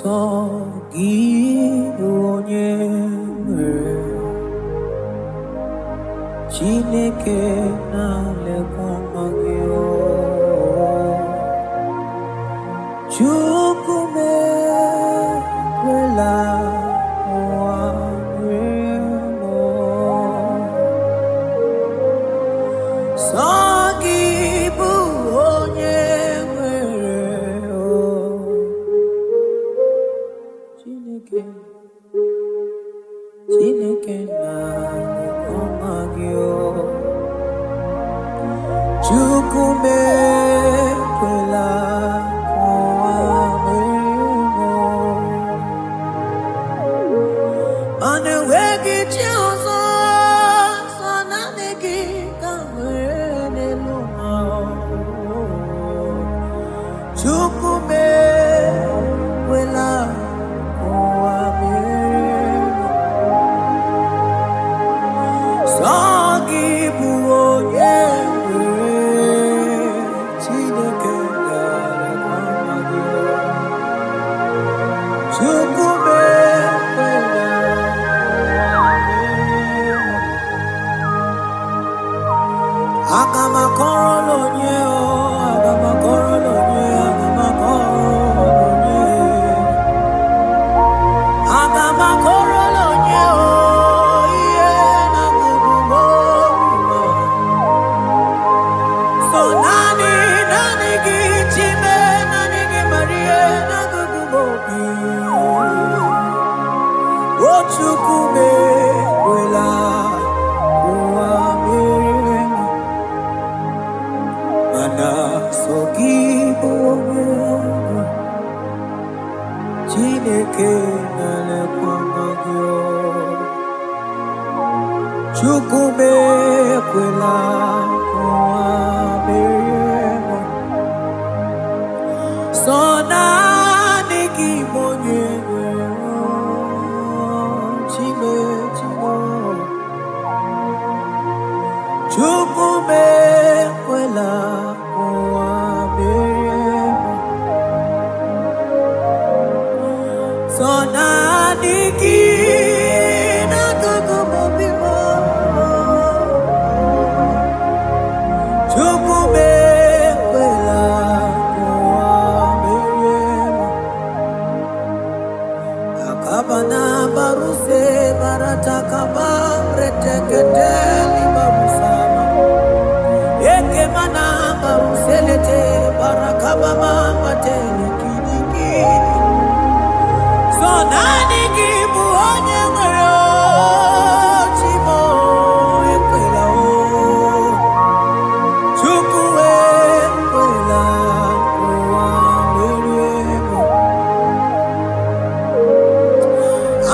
Sọ gị bụ onye nwere. Chineke na-alekwa nwa gị o. Chukwu m ekwela ụwa rie m o. Sọ gị bụ onye nwere o. Chineke, Chineke na-alekwa nwa gị o. Chukwu m ekwela ka ụwa merie m o. Mana enweghị chi ọzọ, sọ naanị gị ka m nwere n'elu ụwa. Chukwu m ekwela ka ụwa merie m. Sọ gị bụ onye nwere. Chineke na-alekwa nwa gị. Chukwu m ekwela ụwa merie m. Aga m akọrọ onye o, aga m akọrọ onye, aga m akọrọ onye. Aga m akọrọ onye o, ihe na-agụgụ m obi m. So naanị, naanị gị, Chime, naanị gị mara ihe na-agụgụ m obi. O Chukwu m ekwela ụwa merie m. Mana sọ gị bụ onye nwe. Chineke na-elekwa nwa gị o. Chukwu m ekwela ka ụwa merie m. Sọ naanị gị bụ onye nwere o. Chime, Chime. Chukwu m ekwela ka ụwa merie m. Sọ naanị gị n'akụkụ m obi m. Chukwu m ekwela ka ụwa merie m. Akabana baruse baratakaba reteketeli barusama. Ekemana baruselete barakabama matele kinikini. So naanị gị bụ onye nwere o, Chimo ekwela o. Chukwu ekwela ụwa merie m.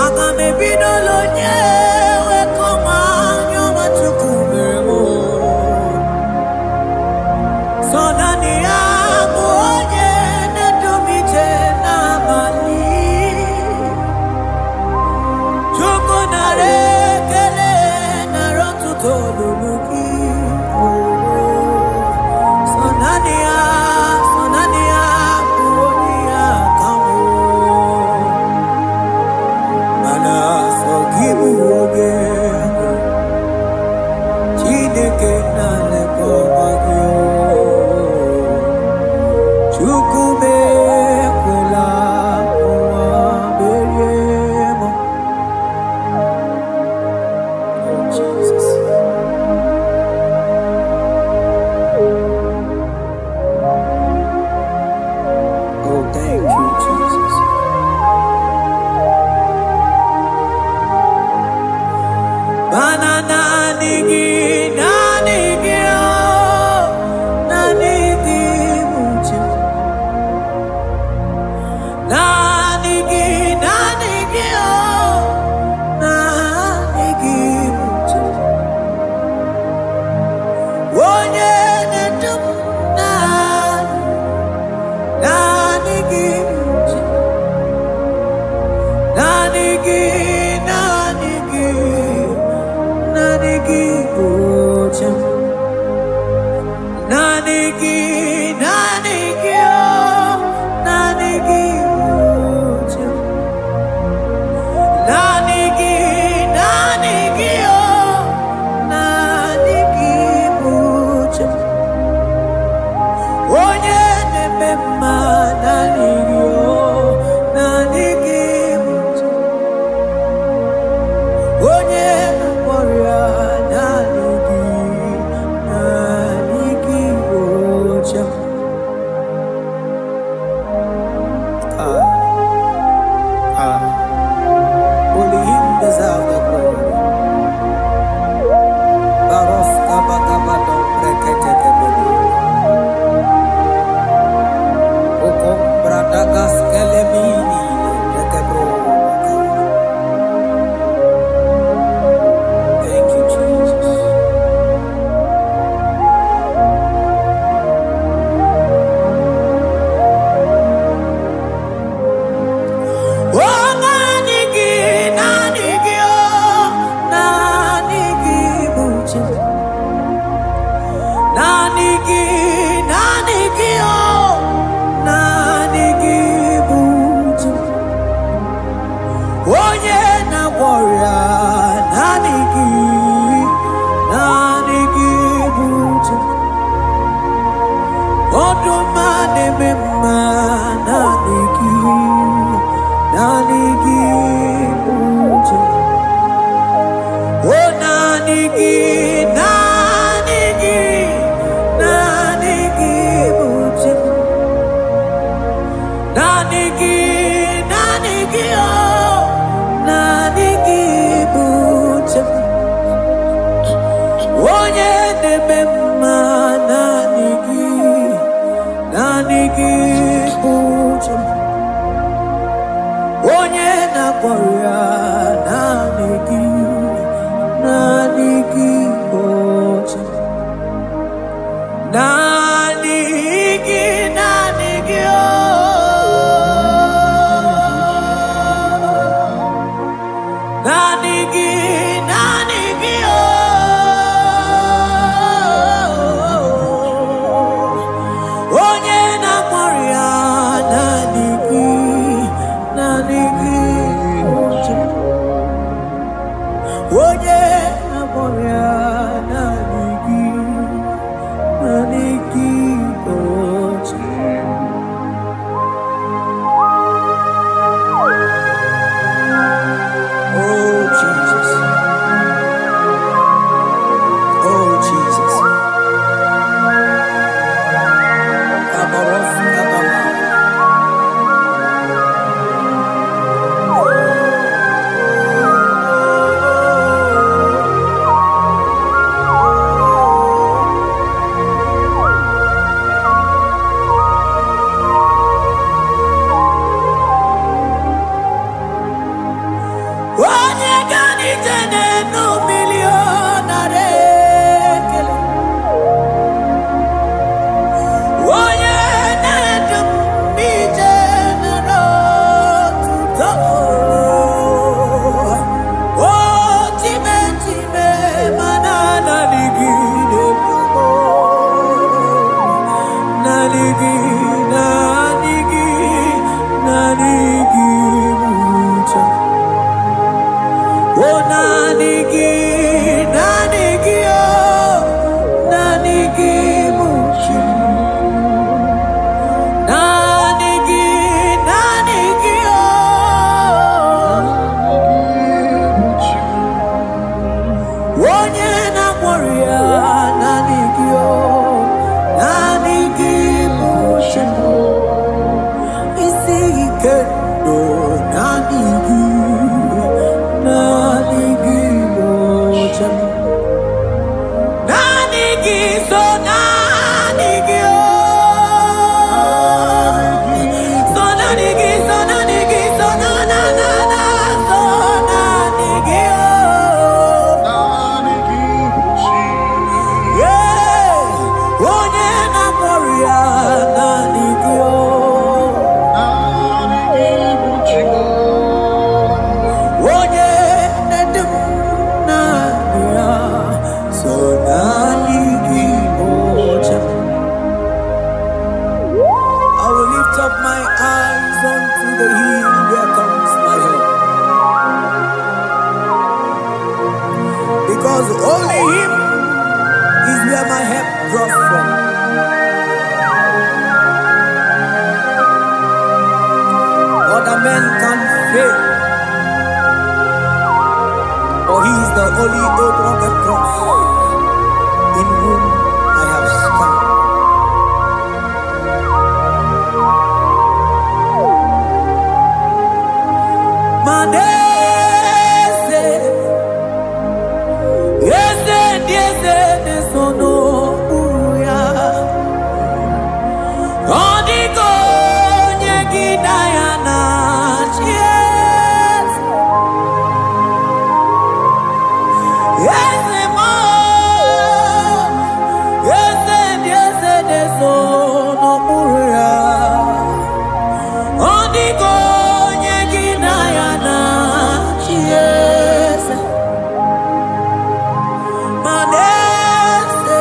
Aga m ebidola onye wekọma anya ọma Chukwu mere m o. Sọ naanị ya bụ onye na-edu m ije n'abalị. Chukwu nara ekele, nara ọtụtụ olulu gị. Sọ naanị ya, sọ naanị ya bụ onye ya ka m nwere. Mana sọ gị bụ onye nwe. Chineke na-elekwa ọma gị o. Chukwu m ekwela ụwa merie m. Oh, Jesus. Oh, thank you, Jesus. Mana naanị gị, naanị gị, oh, naanị gị bụ chi. Naanị gị, naanị gị, oh, naanị gị bụ chi. Onye na-edu m, naanị, naanị gị bụ chi. Naanị gị, naanị gị, naanị gị bụ chi. Naanị gị, naanị gị, oh, naanị gị bụ chi. Naanị gị, naanị gị, naanị gị bụ chi m. Naanị gị, naanị gị, oh, naanị gị bụ chi m. Onye na-eme mma, naanị gị, naanị gị bụ chi m. Onye na-akpọrọ ya, naanị gị, naanị gị bụ chi m. Naanị gị, naanị gị, oh. Naanị gị, naanị gị, oh. Onye na-akpọrọ ya, naanị gị, naanị gị bụ chi m. Onye na-akpọrọ ya, naanị gị, naanị gị bụ chi m. Oh Jesus, oh Jesus. Kabaros kabala. Onye ga n'ije n'enu mmiri ọ nara ekele. Onye na-edu m n'ije nara otuto. O chime chime mana naanị gị na-edu m. Naanị gị, naanị gị, naanị gị bụ chi. Oh, naanị gị, naanị gị, oh, naanị gị bụ chi. Naanị gị, naanị gị, oh, onye na-agwọrọ ya, naanị gị, oh, naanị gị bụ chi. Isi ike ndụ, naanị gị, naanị gị bụ chi. Naanị gị so, naanị gị, oh, so naanị gị, so naanị gị, so na na na na so naanị gị, oh. Naanị gị bụ chi. Yeah, onye na-akpọrọ ya, naanị gị, oh. Naanị gị bụ chi. Onye na-edu m, naanị ya so, naanị gị bụ chi. I will lift up my eyes unto the hill, where comes my help. Because only Him is where my help draws from. Other men can fail, but He is the only old rugged cross in whom I have stand. Manese, eze ndị eze na-eso n'okpuru ya. Ọ dịghị onye gị na ya na-achị eze. Eze m, eze ndị eze na-eso n'okpuru ya. Ọ dịghị onye gị na ya na-achị eze. Ma n'eze,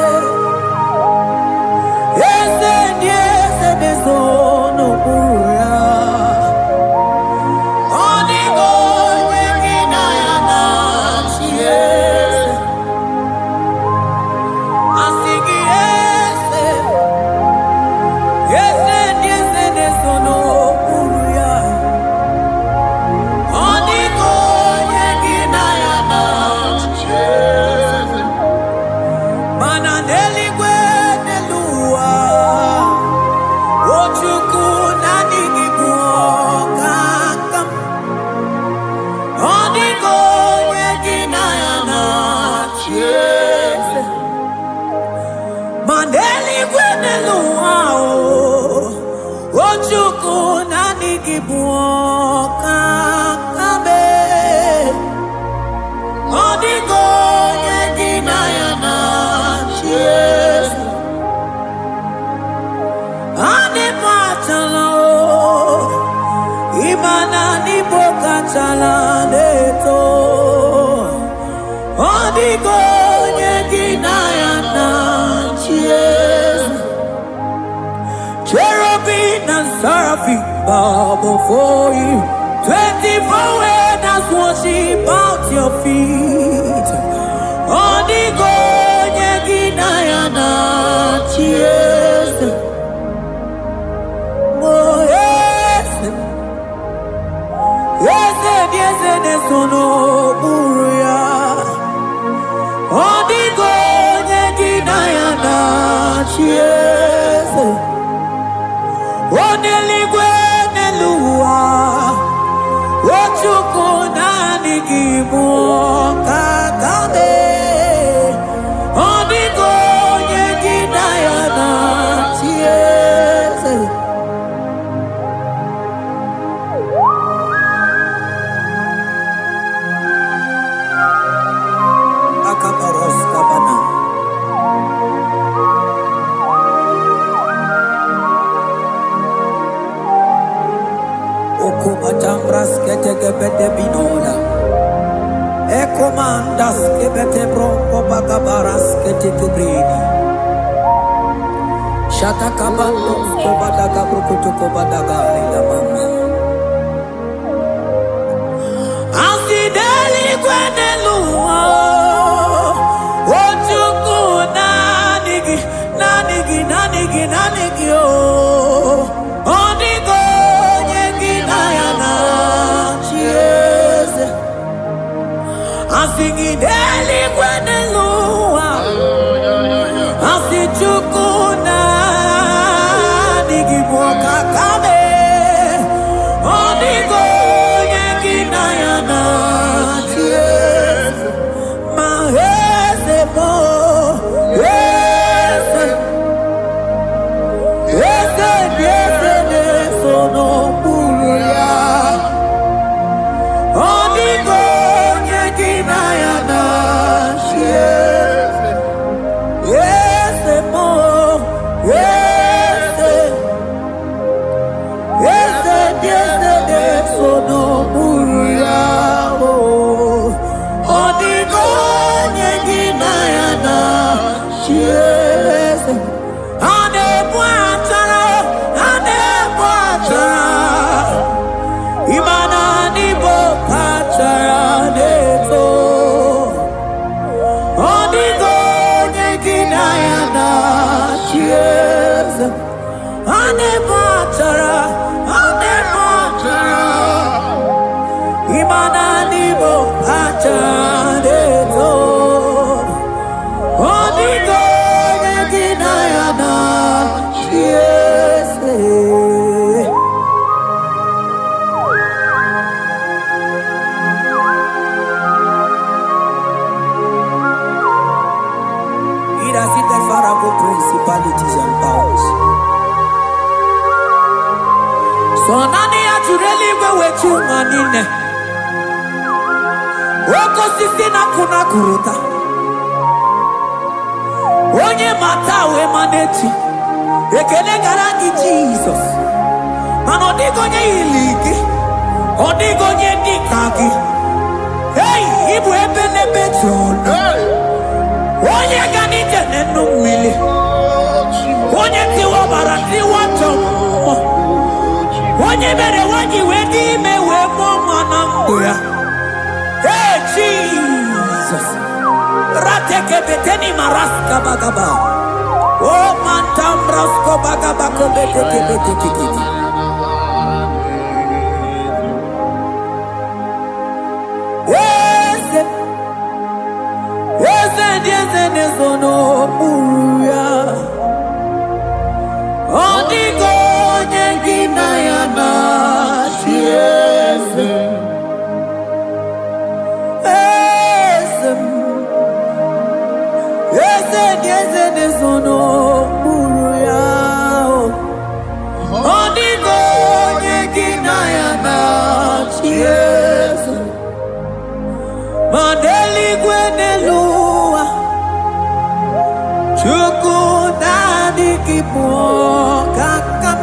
n'elu ụwa o, o Chukwu naanị gị bụ ọkaka mee. Ọ dịghị onye gị na ya na-achị eze. Anyị machala o, ịma na n'Igbo kachala na-eto. Ọ dịghị onye gị na ya na-achị eze. Cherubim and seraphim bow before you. 24 elders worship at your feet. Ọ dịghị onye gị na ya na-achị eze. Oh, eze, eze dị eze na-eso n'okpuru ya. Ọ dịghị onye gị na ya na-achị eze. Onye eluigwe n'elu ụwa, o Chukwu naanị gị bụ ọkaka mee. Ọ dịghị onye gị na ya na-achị eze. Akabaros kabana. Okumatambras ketekebete binola. Ekomandas kebete bronco bagabaras ketekebrini. Shatakabando kobadaga brukutu kobadaga ila mama. Asideli kwenelu o Chukwu naanị gị, naanị gị, naanị gị, naanị gị o. Ọ dịghị onye gị na ya na-achị eze. Asị gị n'eluigwe n'elu ụwa, asị Chukwu naanị gị bụ ọkaka mee. Ọ dịghị onye gị na ya na-achị eze. Ma eze bụ eze, eze dị eze na-eso n'okpuru ya. Ọ dịghị onye gị na ya na-achị eze. Eze mụ, eze, eze dị eze na-eso n'okpuru ya. O. Ọ dịghị onye gị na ya na-achị eze. A na-ebu achara, a na-ebu achara. Ịma na n'Igbo kachara na-eto. Ọ dịghị onye gị na ya na-achị eze. A na-ebu achara, a na-ebu achara. Ịma na n'Igbo kachara na-eto. Ọ dịghị onye gị na ya na-achị eze. He that sitteth far above principalities and powers. So naanị ya jụrụ eluigwe wee chi ụwa niile. Oke osisi na-akụ na-akụrụta. Onye mata wee ma n'echi. Ekele gara gị Jizọs. Mana ọ dịghị onye yiri gị. Ọ dịghị onye dị ka gị. Ei, ịbụ ebe n'ebe jụrụ. Onye ga n'ije n'enu mmiri. Onye tiwa ọbara tiwa njọ mmụọ. Onye mere nwaanyị wee dị ime wee mụọ nwa na ndụ ya. Hey, Jesus. Ratekebeteni maraskabagaba. O mantambraskobagabakobetekebetekete. Eze, eze ndị eze na-ezo n'okpuru ya. Ọ dịghị onye gị na ya na-achị eze. Eze m, eze ndị eze na-ezo n'okpuru ya. gị bụ ọkaka m.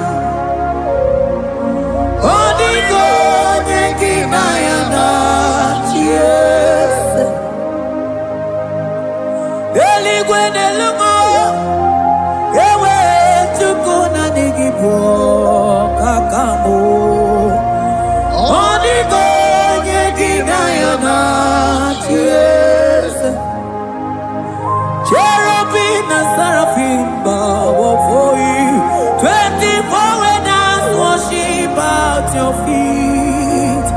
Ọ dịghị onye gị na ya na-achị eze. Eluigwe na-elu m, ewe Chukwu, naanị gị bụ ọkaka m. Ọ dịghị onye gị na ya na-achị eze. Cherubim and seraphim bow before you. 24 elders worship at your feet.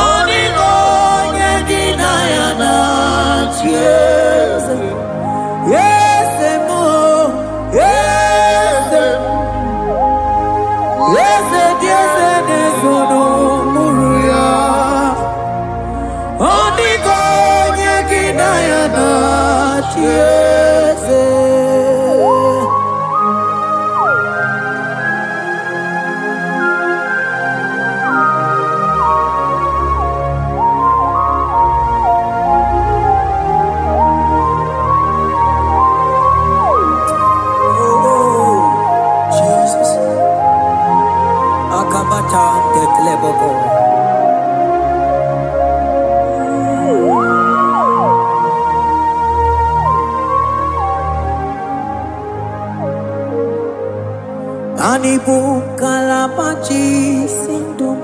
Ọ dịghị onye gị na ya na-achị eze. Eze m, eze, eze dị eze na-ezo n'okpuru ya. Ọ dịghị onye gị na ya na-achị eze. Oh, Jesus. Akabata dekleboko. Anyị bụ ngalaba si ndụ m.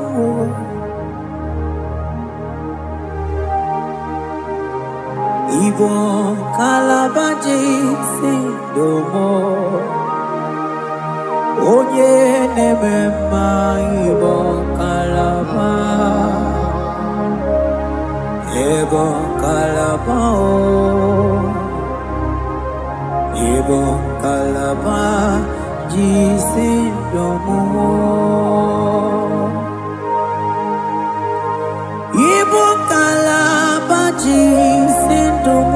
Ịbụ ngalaba si ndụ m. Onye na-eme mma, ịbụ ngalaba. Ịbụ ngalaba o. Ịbụ ngalaba ji si ndụ m. Ịbụ ngalaba ji si ndụ m.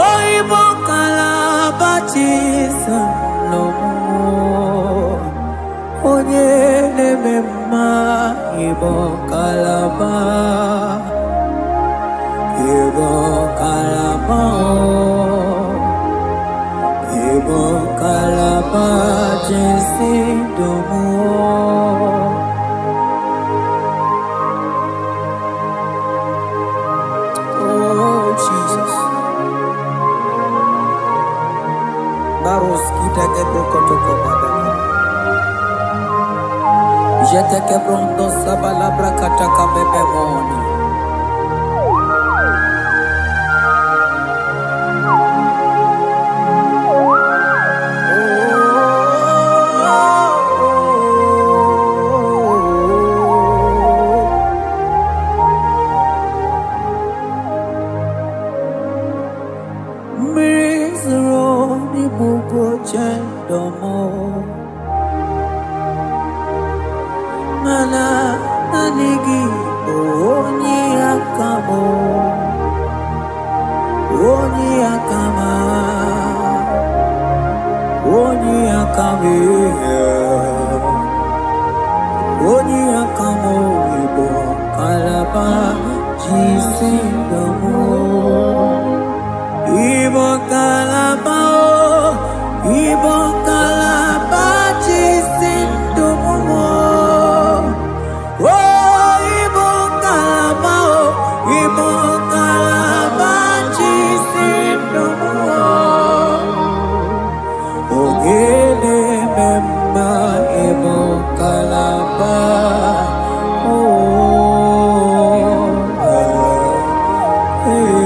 O ịbụ ngalaba ji si ndụ m. Onye na-eme mma, ịbụ ngalaba. Ịbụ ngalaba o. Ịbụ ngalaba ji si ndụ m. Oh, Jesus. Baros kita kebro kotoko bababa. Jete kebrondo sabalabra kataka bebemoni. Oh, mmiri zoro n'igbugo chendomo, mana naanị gị bụ onye aka m, onye aka m, onye aka m ihe, onye aka m. Igbo kalaba ji si ndụ m. Igbo kalaba o, Igbo kalaba ji si ndụ m. O Igbo kalaba o, Igbo kalaba ji si ndụ m. Oge na-eme mma, Igbo kalaba. Oh, eh.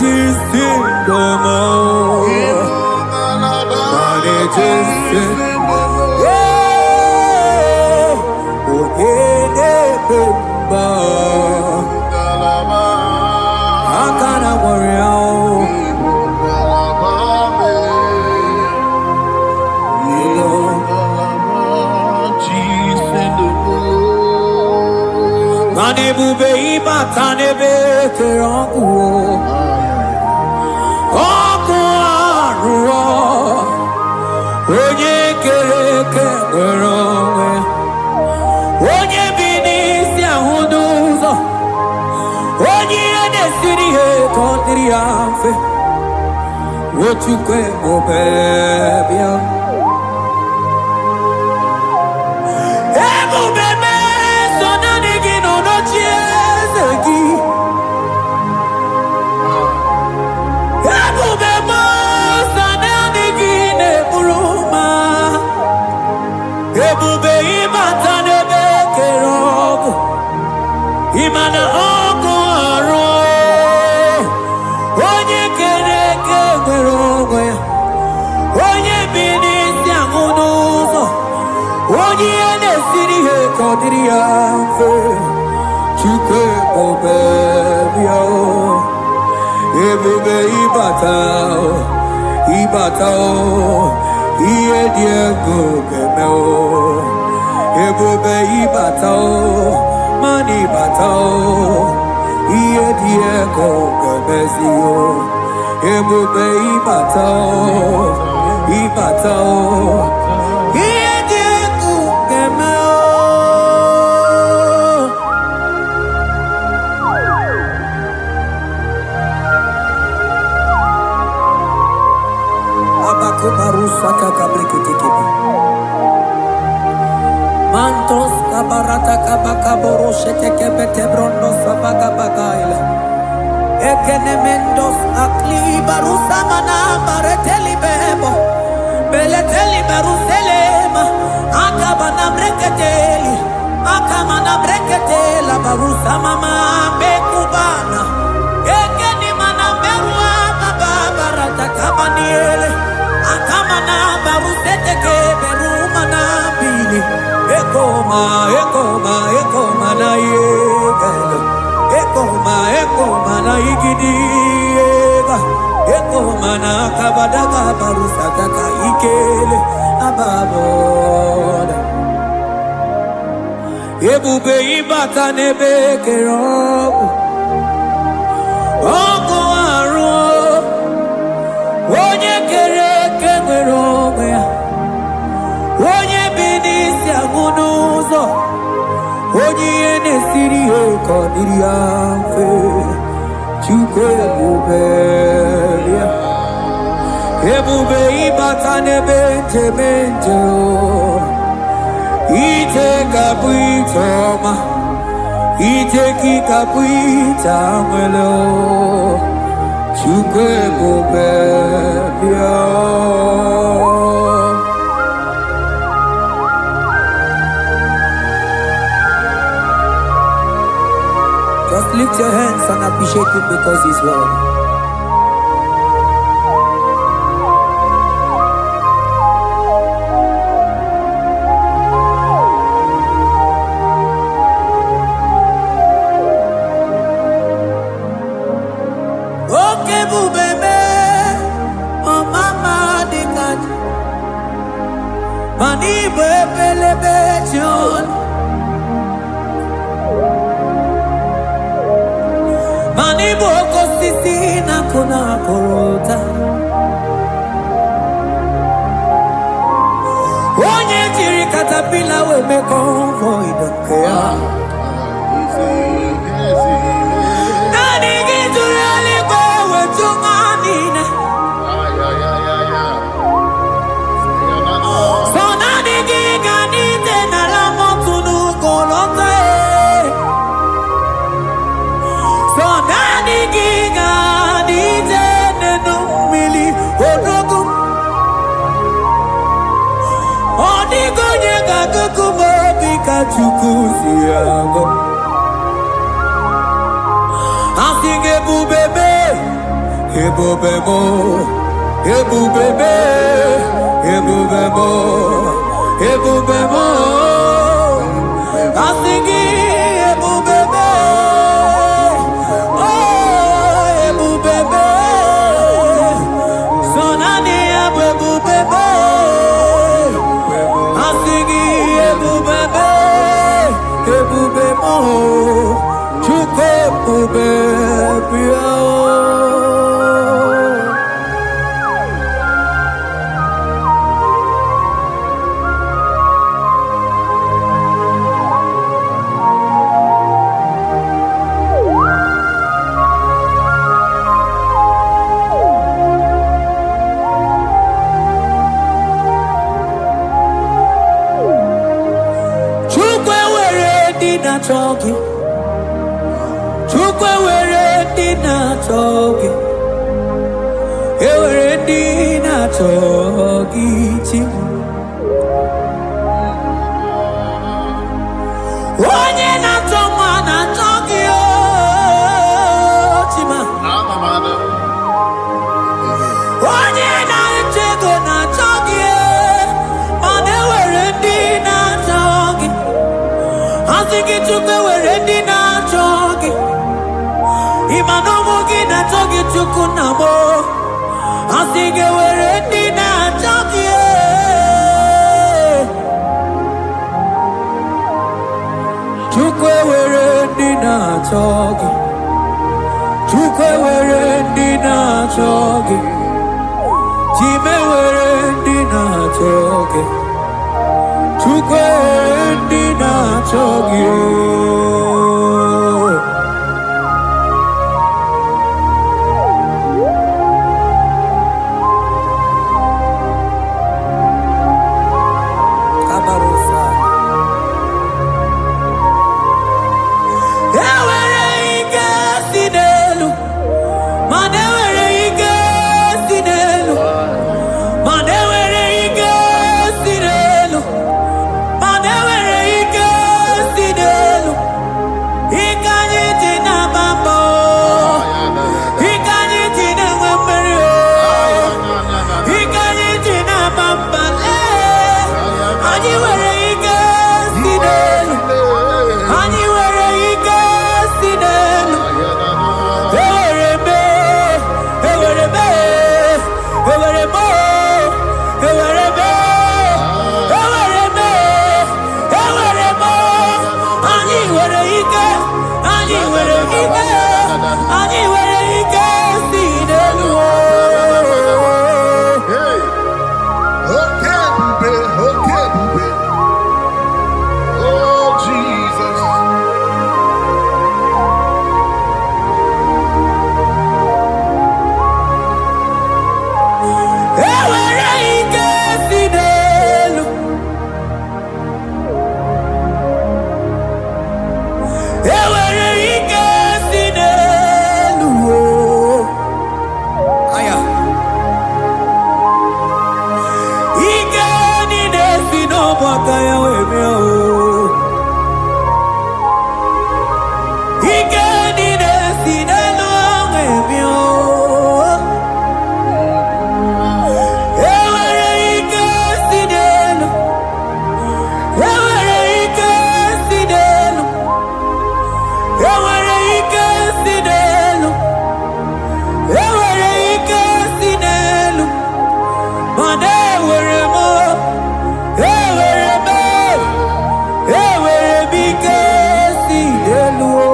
Jisi ndomo. Ịbụ ngalaba Mane Jisi Jisi. ndụ m. Ee, onye na-eme mma. Ngalaba. Aka na nwere ya o. Ịbụ ngalaba m. Ịbụ ngalaba Jisi ndụ m. Mana ebube ịbata n'ebe kere ọkụ o. Ọkụ arụọ, onye kere eke nwere onwe, onye bi n'isi ahụ n'ụzọ, onye ihe na-esiri ihe ka ọ dịrị ya mfe. Ochukwu ebube bịa. Ebube meso naanị gị nọ n'oche eze gị. Ebube mọsọ naanị gị na-eburu ma. Ebube ịbata n'ebe kere ọgụ, ịma na ọkụ arụ, onye kere eke nwere onwe ya, onye bi n'isi ahụ n'ụzọ, onye ihe na-esiri ihe ka ọ dịrị ya mfe. Chukwu ebube bịa o. Ebube ịbata o, ịbata o, ihe dị egwu ga-eme o. Ebube ịbata o, mana ịbata o, ihe dị egwu ga-emezi o. Ebube ịbata o, ịbata o, ihe dị egwu ga-eme o. Abakubarusatakabriketekebi. Mantos kabarata kabakaboro shetekebetebrondo sabagabagaila. Ekenemendos aklibarusamana baretelibebo. Beleteli baruselema. Akabana breketeli. Akamana breketela barusamama bekubana. Ekenimana berua bababarata kabaniele. Akamana baruseteke berumana bili. Ekoma, ekoma, ekoma na yegelo. Ekoma, ekoma na igidi ega. Ekoma na kabadaga barusataka ikele ababoda. Ebube ịbata n'ebe kere ọkụ. Ọkụ arụ, onye kere eke nwere onwe ya. Onye bi n'isi agwụ n'ụzọ, onye ihe na-esiri ihe ka ọ dịrị ya mfe. Chukwu ebube ya. Ebube ịbata n'ebe njem nje o. Ije ga-abụ ije ọma, ije gị ga-abụ ije anwele o. Chukwu ebube bịa. Just lift your hands and appreciate him because he's worthy. Oke ebube mee, ọmama dị ka ji, mana ịbụ ebelebe ji ọnụ. Mana ịbụ oke osisi na-akụ na-akụrụ ụta. Onye jiri katapila wee mee convoy nke ya. Naanị gị jụrụ eluigwe wetu ha niile. Sọ naanị gị ga n'ite n'ala mọtụ n'ụgwọ lọta e. Sọ naanị gị ga n'ije n'enu mmiri odogwu. Ọ dịghị onye ga-agụgụ m obi ka Chukwu si agụ. Asị gị ebube mee, Ebube m, ebube m, ebube m, ebube m. Asị gị ebube m, oh ebube m. So naanị ya bụ ebube m. Asị gị ebube m, ebube m, Chukwu ebube bịa. Chukwu ewere ndị na-achọ gị. Chukwu ewere ndị na-achọ gị. Ewere ndị na-achọ gị chi. Onye na-achọ nwa na-achọ gị o Chima. Onye na-achọ ego na-achọ gị mana ewere ndị na-achọ gị. Asị gị Chukwu ewere ndị na-achọ gị. Ị ma na ụmụ gị na-achọ gị Chukwu nna m o. Asị gị ewere ndị na-achọ gị. Chukwu ewere ndị na-achọ gị. Chukwu ewere ndị na-achọ gị. Chima ewere ndị na-achọ gị. Chukwu ewere ndị na-achọ gị. Kabarosa. Ewere ike si n'elu, mana ewere ike si n'elu, mana ewere ike si n'elu, mana ewere ike si n'elu. Ike anyị ji na-agba mbọ, ike anyị ji na-enwe mmeri o. Ike anyị ji na-agba mba lee, anyị nwere ike si n'elu, anyị nwere ike si n'elu. Ewere m, ewere m, ewere m, ewere m, ewere m, ewere m. Anyị nwere ike, anyị nwere ike, anyị nwere ike si n'elu. Hey! Oke ebube, oke ebube. Oh, Jesus. Ewere ike si n'elu. Ewere ike si n'elu. O. Aya. Ike niile si n'ọbụ aka ya wee bịa o. Ike niile si n'elu wee bịa o. Ewere ike si n'elu. Ewere ike si n'elu. Ewere ike si n'elu. Ewere ike si n'elu. Mana ewere m, ewere m, ewere m ike si n'elu. O.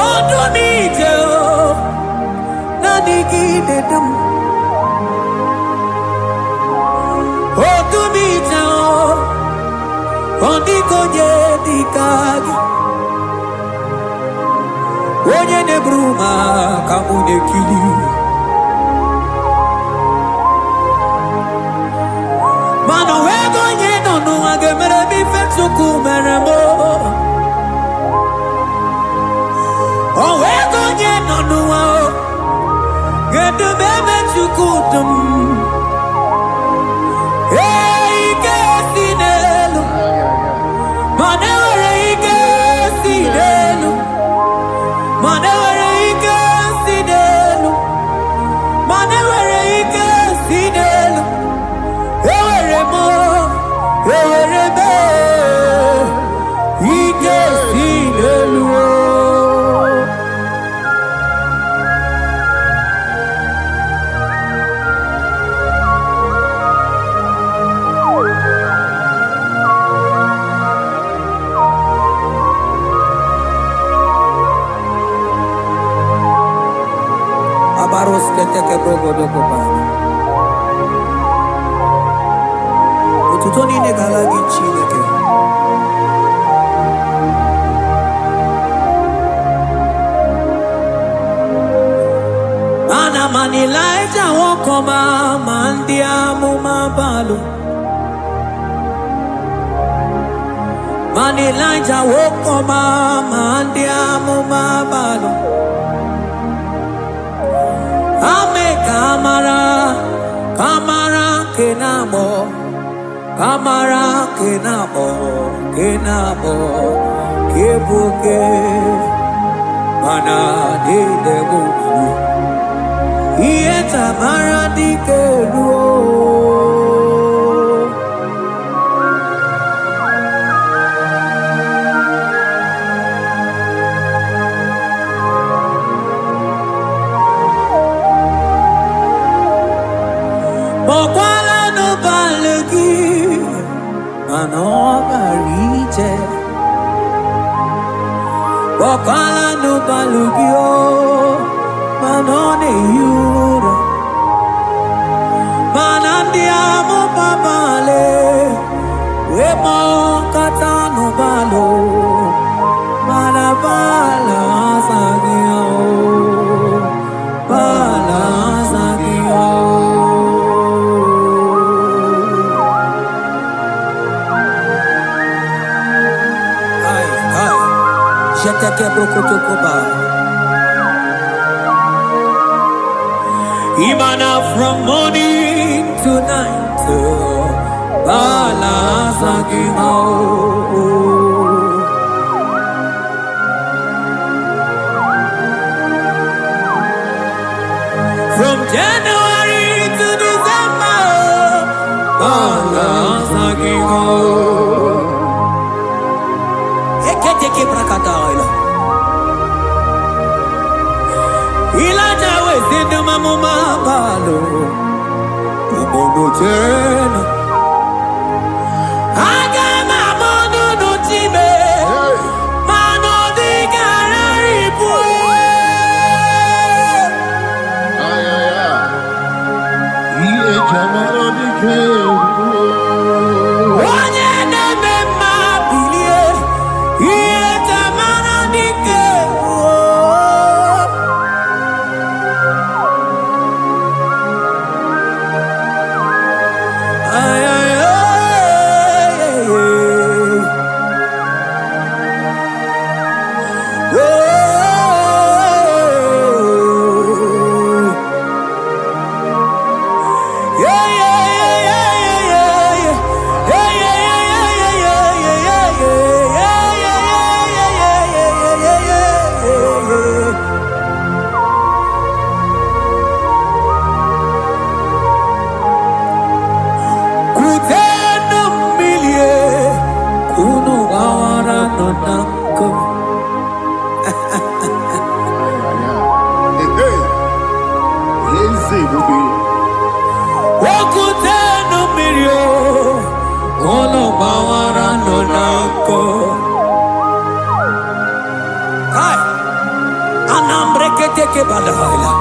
Odu m ije o, naanị gị na-edu m. Odu m ije o, ọ dịghị onye dị ka gị. Onye na-eburu m aka mụ na-ekiri. Mana o nweghị onye nọ n'ụwa ga-emere m ife Chukwu mere m. O nweghị nọ n'ụwa o, kedu m ebe Chukwu dị m? Ee, ike si n'elu, mana enwere ike si n'elu, mana enwere ike si n'elu, mana enwere ike si n'elu. Enwere m, enwere m ike si n'elu o. Abarosketeke brogodokobana. Otuto niile ga-ala gị, Chineke. Mana mana Ịlaịja nwoke ọma, ma ndị amụma balụ. Mana Ịlaịja nwoke ọma, ma ndị amụma balụ. Ame ka mara, ka mara nke na-agbọ, ka mara nke na-agbọ, nke na-agbọ, ke bụ oke, mana niile bụ ogbugbu. Ihe tamara dike ruo. Kpọkwala n'ụbalị gị, mana ọ gara ije. Kpọkwala n'ụbalị gị o, mana ọ na-ehi ụra. Mana ndị amụma balị wee kpọkọta n'ụbalị, mana bala azaghị ya o, bala azaghị ya o. Ai, ai. Jeteke brokotokoba. Imana from morning to night, bala azaghị ha o. From January to December, bala azaghị ha o. Eketeke brakataila. Ilaja wezi ndumamuma balo. Ubono jena. Aga m amụ n'ụnụ chime, Hey. mana ọ dịgara ibu. Ay, ay, ay. Ihe jamara dike ruo. Onye na-eme mma bilie, ihe tamara dike ruo. Ay, ay, ay, ay, ay. Oh. Yeah, yeah, yeah, yeah, yeah, yeah. Yeah, yeah, yeah, yeah, yeah, yeah, yeah, yeah, yeah, yeah, yeah, yeah, yeah, yeah, yeah, yeah. Kutenu mmilie, kunu gbawara nọ na nkụ. Ay, ay, ay. Hey, hey. Eze ebube. Okutenu mmiri o, unu gbawara nọ na nkụ. Kai, anambreketeke badaila.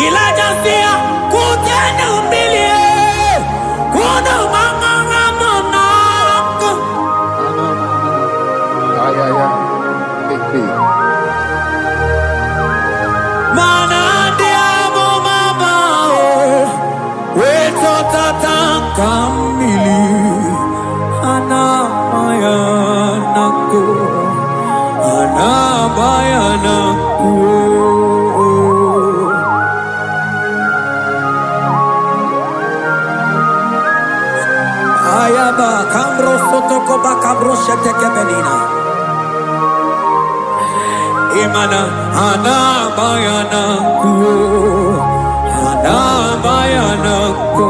Ilaja si ya, kutenu mmiri e, kunu gbawara nọ na nkụ. Ay, ay, ay. Hey, hey. Mana ndị amụma ahụ wee chọtata ka mmiri a na-ama ya na nkụ, a na-agba ya na nkụ. Kambro sotokoba kabro shetekebelina. Imana anabayana kuo, anabayana ko,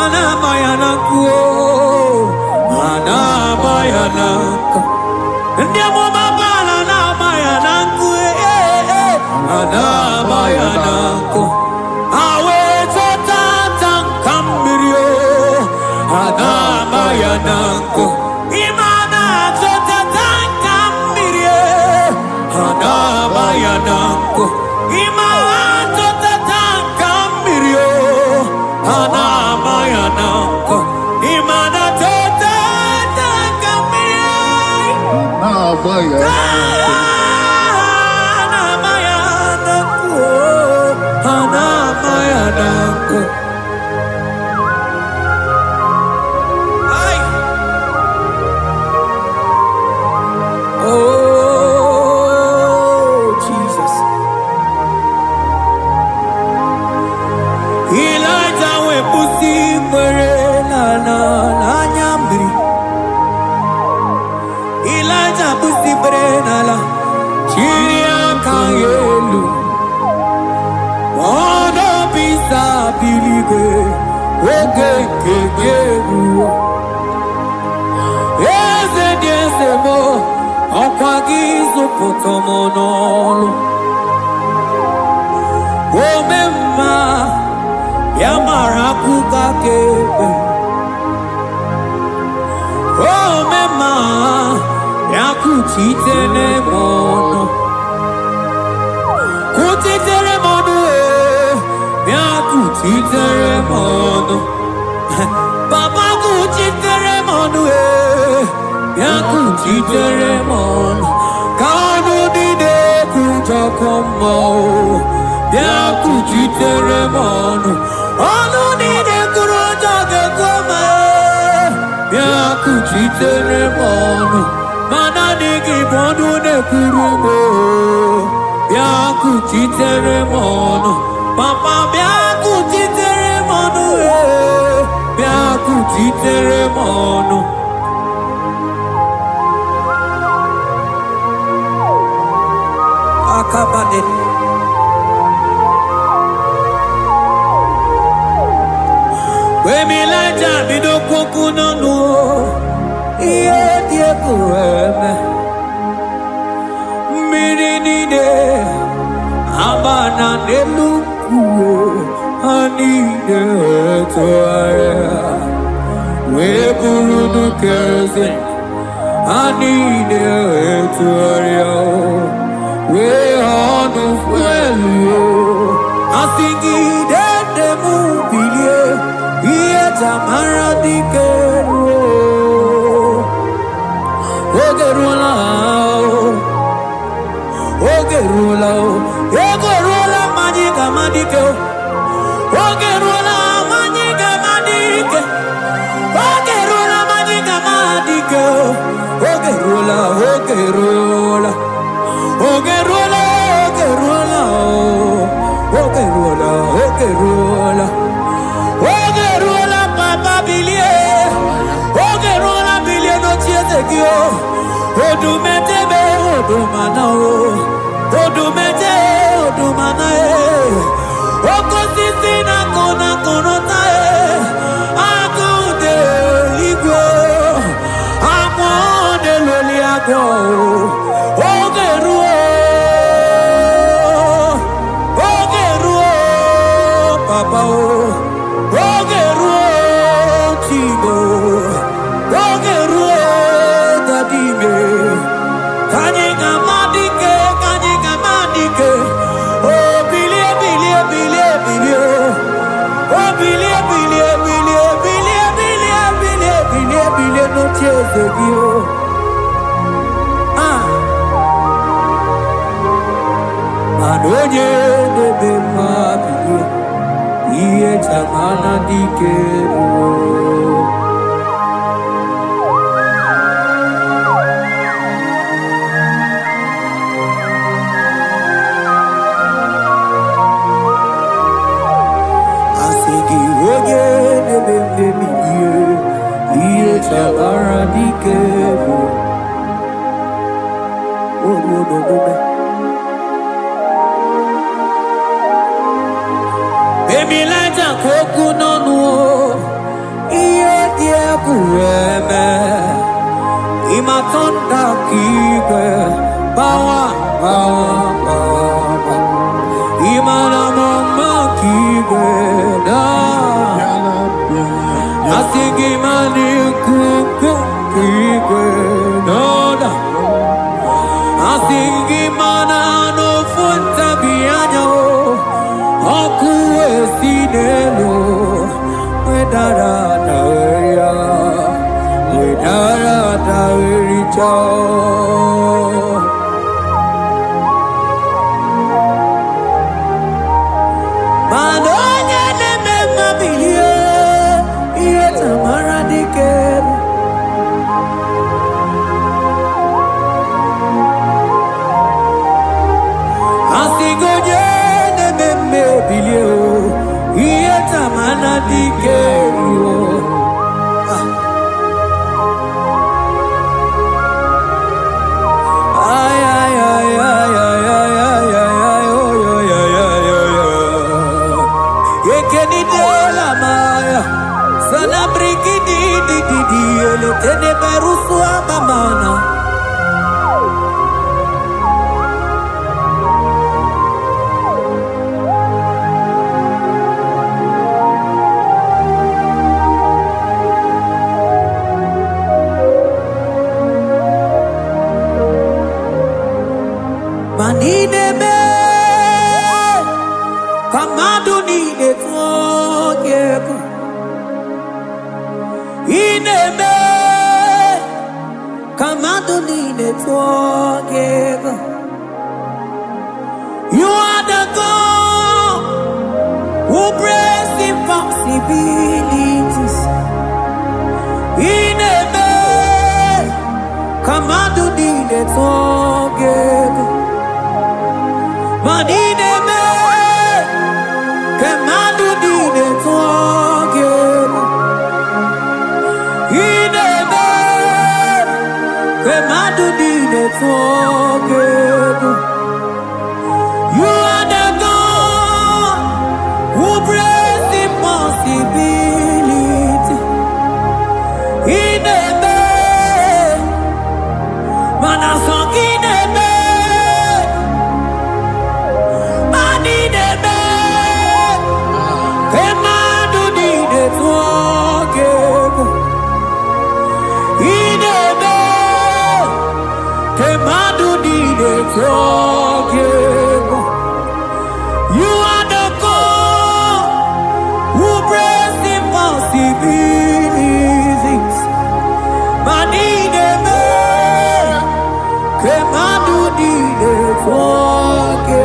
anabayana kuo, anabayana ko. Ndị amụma Baal anabayana nku, eh, eh, anabayana nku. Awe tata nka mmiri o, anabayana nku. Imana tata nka mmiri e, anabayana nku. Imana tata nka mmiri o, anabayana nku. Imana tata nka mmiri. Na-agba ya Anamayanako. Ai. Oh, Jesus. Elijah wepụsị ikpere n'ala n'anya mmiri. Elijah kwụsị ikpere n'ala, chiri aka ya elu. Ọnọbisa biligwe, oge nke gị eruo. Eze dị eze m, ọkwa gị zụpụta m n'ọlụ. Ome mma, ya mara akụkọ aka ekpe. Ome mma, ya kuchitere m ọnụ. Kuchitere m ọnụ, ee, ya kuchitere m ọnụ. Baba kuchitere m ọnụ, ee, ya kuchitere m ọnụ. Ka ọnụ niile kwujọkọ mmụọ, bịa kuchitere m ọnụ. Ọnụ niile kwuru ụjọ ga-ekwu ma ee, bịa kuchitere m ọnụ. Ma naanị gị bụ ọnụ na-ekwuru m oo. Bịa kuchitere m ọnụ. Papa bịa kuchitere m ọnụ ee, bịa kuchitere m ọnụ. Akabade. Wemilaja bido kwokwu n'ọnụ o, ihe dị egwu eme. Mmiri niile agba na n'elu nkwụ ha niile tụgharịa wee bụrụ nnukwu eze. Ha niile tụgharịa wee ọnụ fuelu. Asị gị dede m bilie, ihe jamara dike ruo. Oge ruola o, oge ruola o, ego ruola ma anyị ga-ama dike o. Oge ruola ma anyị ga-ama dike. Oge ruola ma anyị ga-ama dike o. Oge ruola, oge ruola. Oge ruola, oge ruola o. Oge ruola, oge ruola. Oge ruola papa bilie. Oge ruola bilie n'oche eze gị o. Odumetebe odumana o. Odumete odumana e. Oke osisi na-akụ na akụrụta e. Agụ dị eluigwe. Amụọ na-eloli agụ o. Oge ruo. Oge ruo papa o. Oge ruo Chibo. Oge ruo Dadime. Ka anyị ga-ama dike, ka anyị ga-ama dike. O bilie, bilie, bilie, bilie. O bilie, bilie, bilie, bilie, bilie, bilie, bilie, bilie n'oche eze gị o. Ah. Mana onye na-eme mma bilie, ihe jamana dike ruo. Asị gị onye na-eme mmebi ihe, O ruo n'omume. Emilaja ka okwu n'ọnụ o, ihe dị egwu eme. Ịmatọnda ka igwe bawa bawa bawa. Ịmara m mma ka igwe na. Asị gị ma n'ikuku nke igwe n'ọda. Asị gị mana n'ofu ntabi anya o, ọkụ esi n'elu wedara ya, wedara ericha o. Mana onye na-eme mma bilie, ihe tamara dike. Asị gị onye na-eme mma ebilie o, ihe tamara dike ruo. Ay, ay, ay, ay, ay, ay, ay, ay, ay, oy, oy, ay, ay, oy, oy. Ekenidela maya, sana brigidi di di di, eletene berusu amamana. Ma n'ime ka mmadụ niile tụọ gị egwu. Ị na-eme ka mmadụ niile tụọ gị egwu. You are the God who breaks impossibilities. Ị na-eme ka mmadụ niile tụọ gị egwu. Ma ị na-eme ka mmadụ niile tụọ gị egwu. Ị na-eme ka mmadụ niile tụọ gị egwu. You are the God who breaks impossibility. Ị na-eme mana sọ gị na-eme, mana ị na-eme ka mmadụ niile tụọ gị egwu. Ị na-eme ka mmadụ niile tụọ gị egwu. You are the God who breaks impossibilities. Ma ị na-eme ka mmadụ niile tụọ gị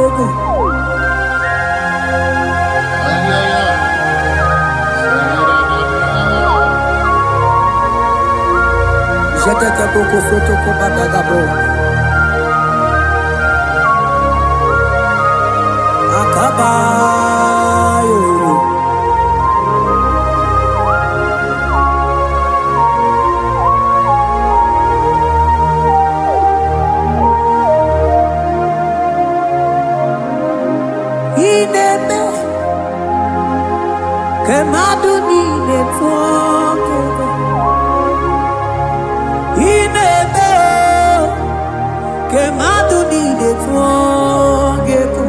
egwu. Jetete boko soto kobadagabo. Akabayo. Ị na-eme ka mmadụ niile tụọ gị egwu. Ị na-eme ka mmadụ niile tụọ gị egwu.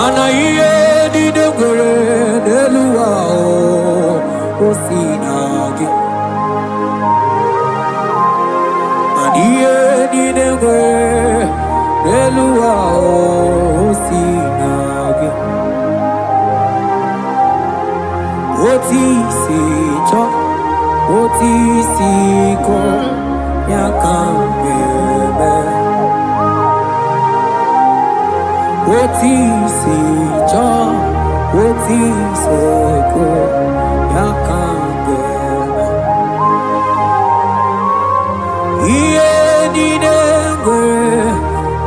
Mana ihe niile nwere n'elu ụwa o si na gị. Mana ihe niile nwere n'elu ụwa o si na gị. Otu isi chọọ, otu isi kọ, ya ka m ga-eme. Otu isi chọọ, otu isi kọ, ya ka m ga-eme. Ihe niile nwere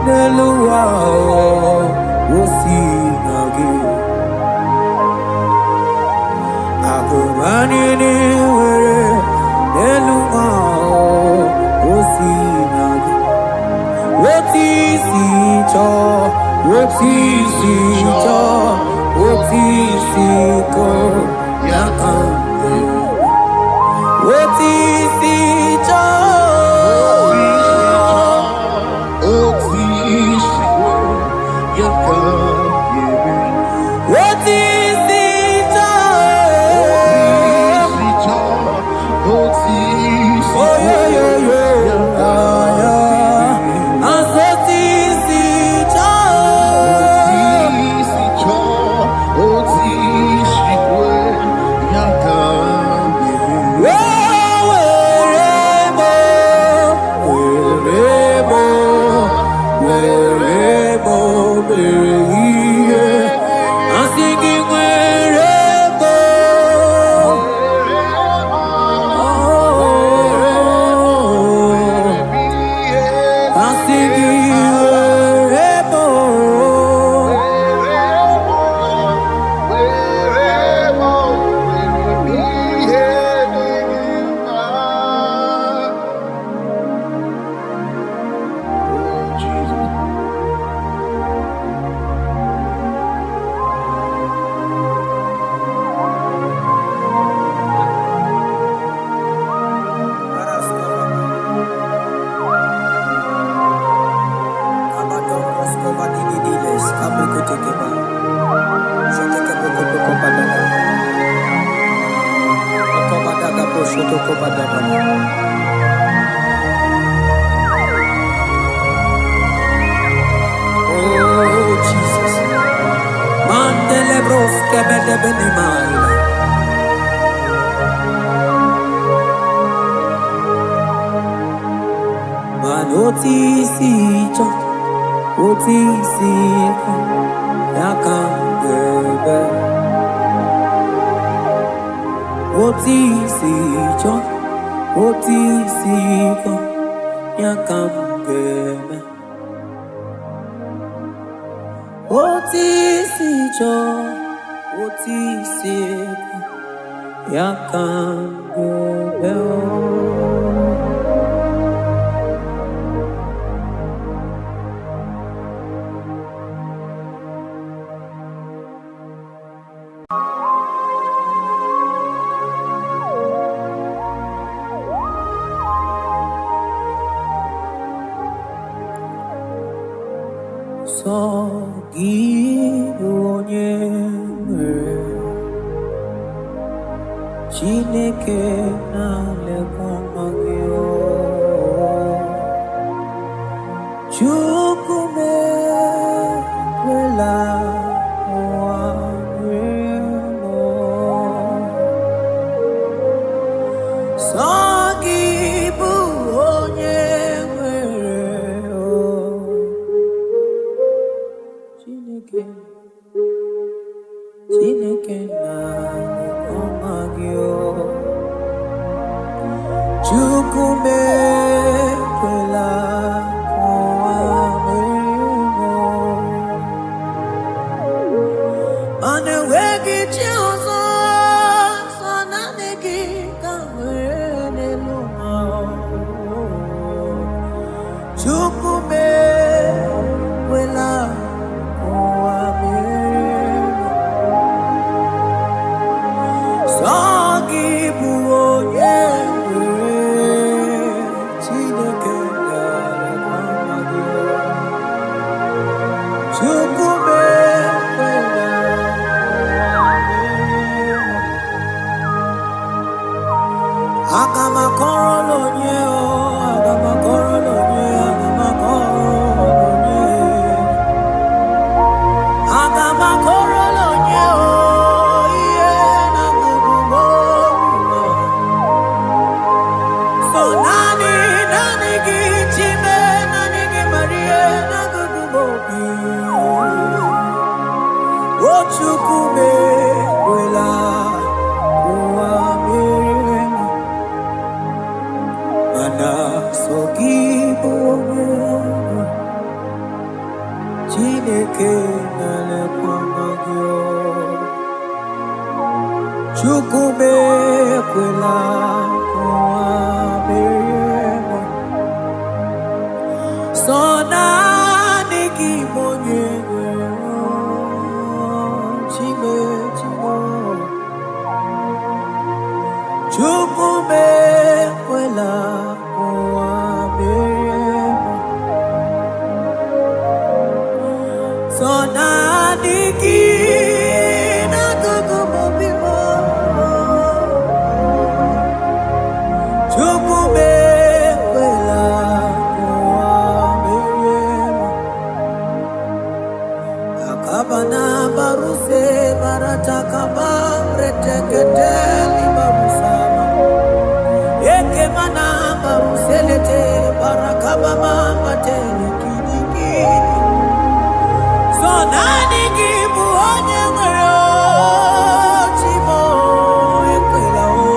n'elu ụwa o si na gị. Akụba niile nwere n'elu ụwa o si na gị. Otu isi chọọ, otu isi chọọ, otu isi kọ, ya ka m ga-eme. Otu isi chọọ. Otu isi ya ka ga-eme. Otu isi chọọ. Otu isi chọọ, otu isi Oyoyoyo, ya ka ya. ga-eme. Asị otu isi chọọ. Otu isi chọọ, otu isi kwe, ya ka ga-eme. O were mo, were mo, were mo mere ihe. Asị gị were mo. Oh, asị gị were mo. Were mo, were mo, ihe dị gị mma. Oh, Jesus. Oh, Jesus. Mandele broske bede bene maila. Man oti si chọ, oti si kọ, ya ka m ga-eme. Oti si chọ, oti si kọ, ya ka m ga-eme. Oti si chọ, oti si kọ, ya ka m ga-eme. Sọ gị bụ onye nwere Chineke na-alekwa nwa gị o. Chukwu m ekwela ụwa rie m o. Sọ gị bụ onye nwere o. Chineke, Chineke na-alekwa nwa gị o. Chukwu m ekwela ka ụwa merie m o. Mana enweghị chi ọzọ, sọ naanị gị ka m nwere n'elu ụwa. Chukwu m ekwela ka ụwa merie m. Sọ gị bụ onye nwere Chineke na-elekwa nwa gị. Chukwu m. Chukwu m ekwela ụwa merie m, mana sọ gị bụ onye nwe. Chineke na-elekwa gị o. Chukwu m ekwela ka ụwa merie m. Sọ naanị gị bụ onye nwe o. Chime, Chime, Chukwu m ekwela ka ụwa merie m. Sọ naanị gị na-agụgụ m obi m. Chukwu m ekwela ka ụwa merie m. Akabana baruse baratakaba reteketeli barusama. Ekemana baruselete barakabama matele kinikini. So naanị gị bụ onye nwere chi m ekwela o.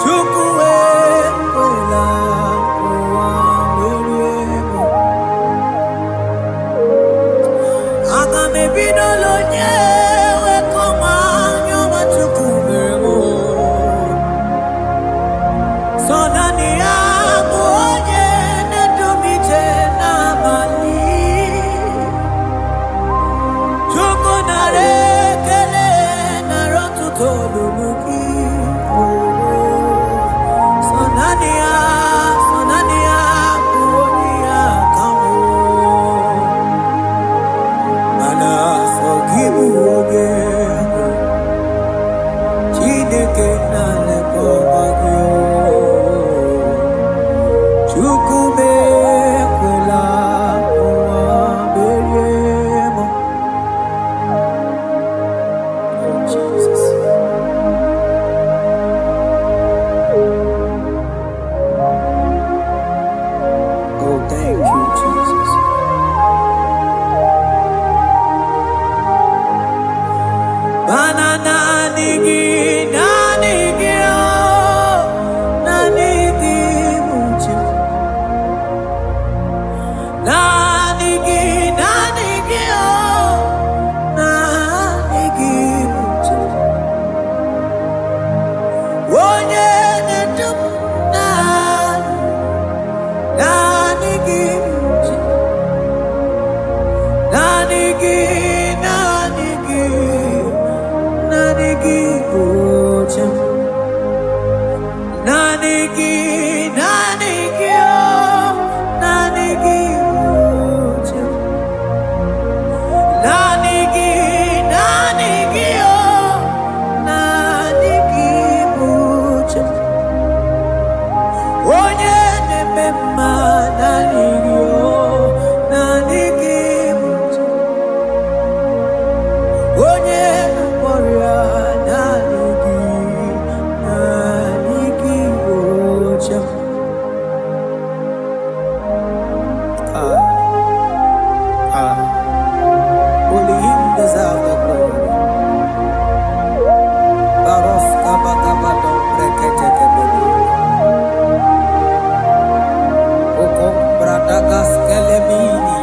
Chukwu ekwela ụwa merie m. Aga m ebidola onye wekọma anya ọma Chukwu mere m o. Sọ naanị ya bụ onye na-edu m ije n'abalị. Chukwu nara ekele nara ọtụtụ olulu gị. Sọ naanị ya, sọ naanị ya bụ onye ya ka m mana sọ gị bụ onye bụ Chineke na-elekwa gị o. Chukwu m ekwela ụwa merie m. Oh, Jesus. Oh, thank you, Jesus. Mana naanị gị, naanị gị, oh, naanị gị bụ chi. Naanị gị, naanị gị, oh, naanị gị bụ chi. Onye na-edu m naanị, naanị gị bụ chi. Naanị gị, naanị gị, naanị gị bụ chi. Naanị gị, naanị gị, oh, naanị gị bụ chi. Naanị gị, naanị gị, oh, naanị gị bụ chi. Onye na-eme mma, naanị gị, oh, naanị gị bụ chi. Onye na-agwọ ọrịa, naanị gị, naanị gị bụ chi. Ah, ah. Only him deserves the glory. Baros kabakabado breketekebelu. Okom bradagas kelemini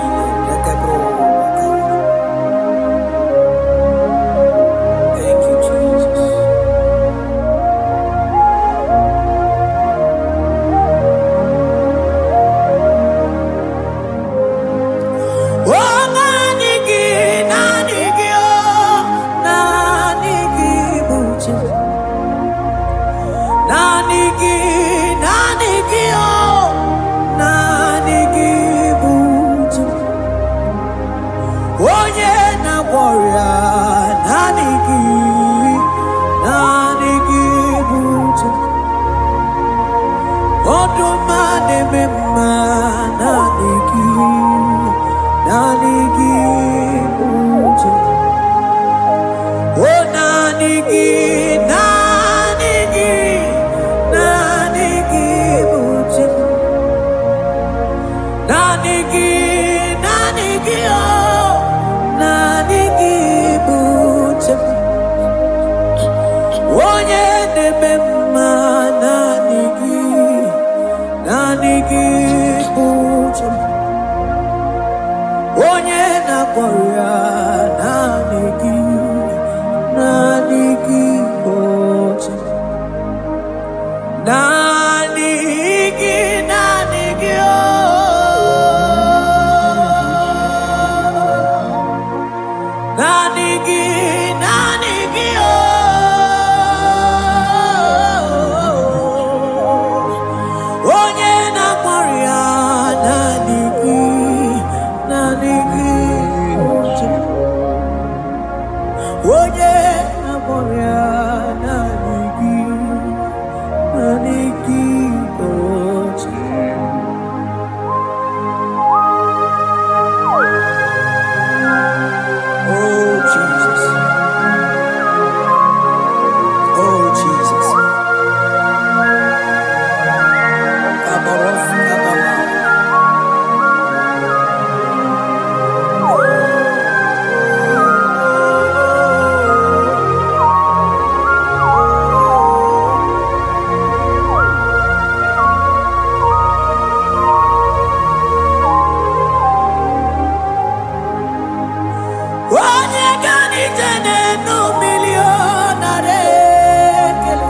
lekebro baka. Thank you, Jesus. Oh, naanị gị, naanị gị, oh, naanị gị bụ chi. Naanị gị, naanị gị, oh, naanị gị bụ chi. Onye na-agwọ ọrịa, naanị gị, naanị gị bụ chi. Ọdụm a na-eme mma, naanị gị, naanị gị bụ chi. O naanị gị, naanị gị, naanị gị bụ chi. Naanị gị, naanị gị, oh, naanị gị. na-agwọrọ ya, naanị gị, naanị gị bụ chi. Naanị gị, naanị gị, oh. Naanị gị, naanị gị, oh. Onye na-akpọrọ ya, naanị gị, naanị gị, oche. Onye na-akpọrọ ya, naanị gị, naanị gị, oche. Oh Jesus, oh Jesus. Kabaros kabala. Onye ga n'ije n'enu mmiri ọ nara ekele.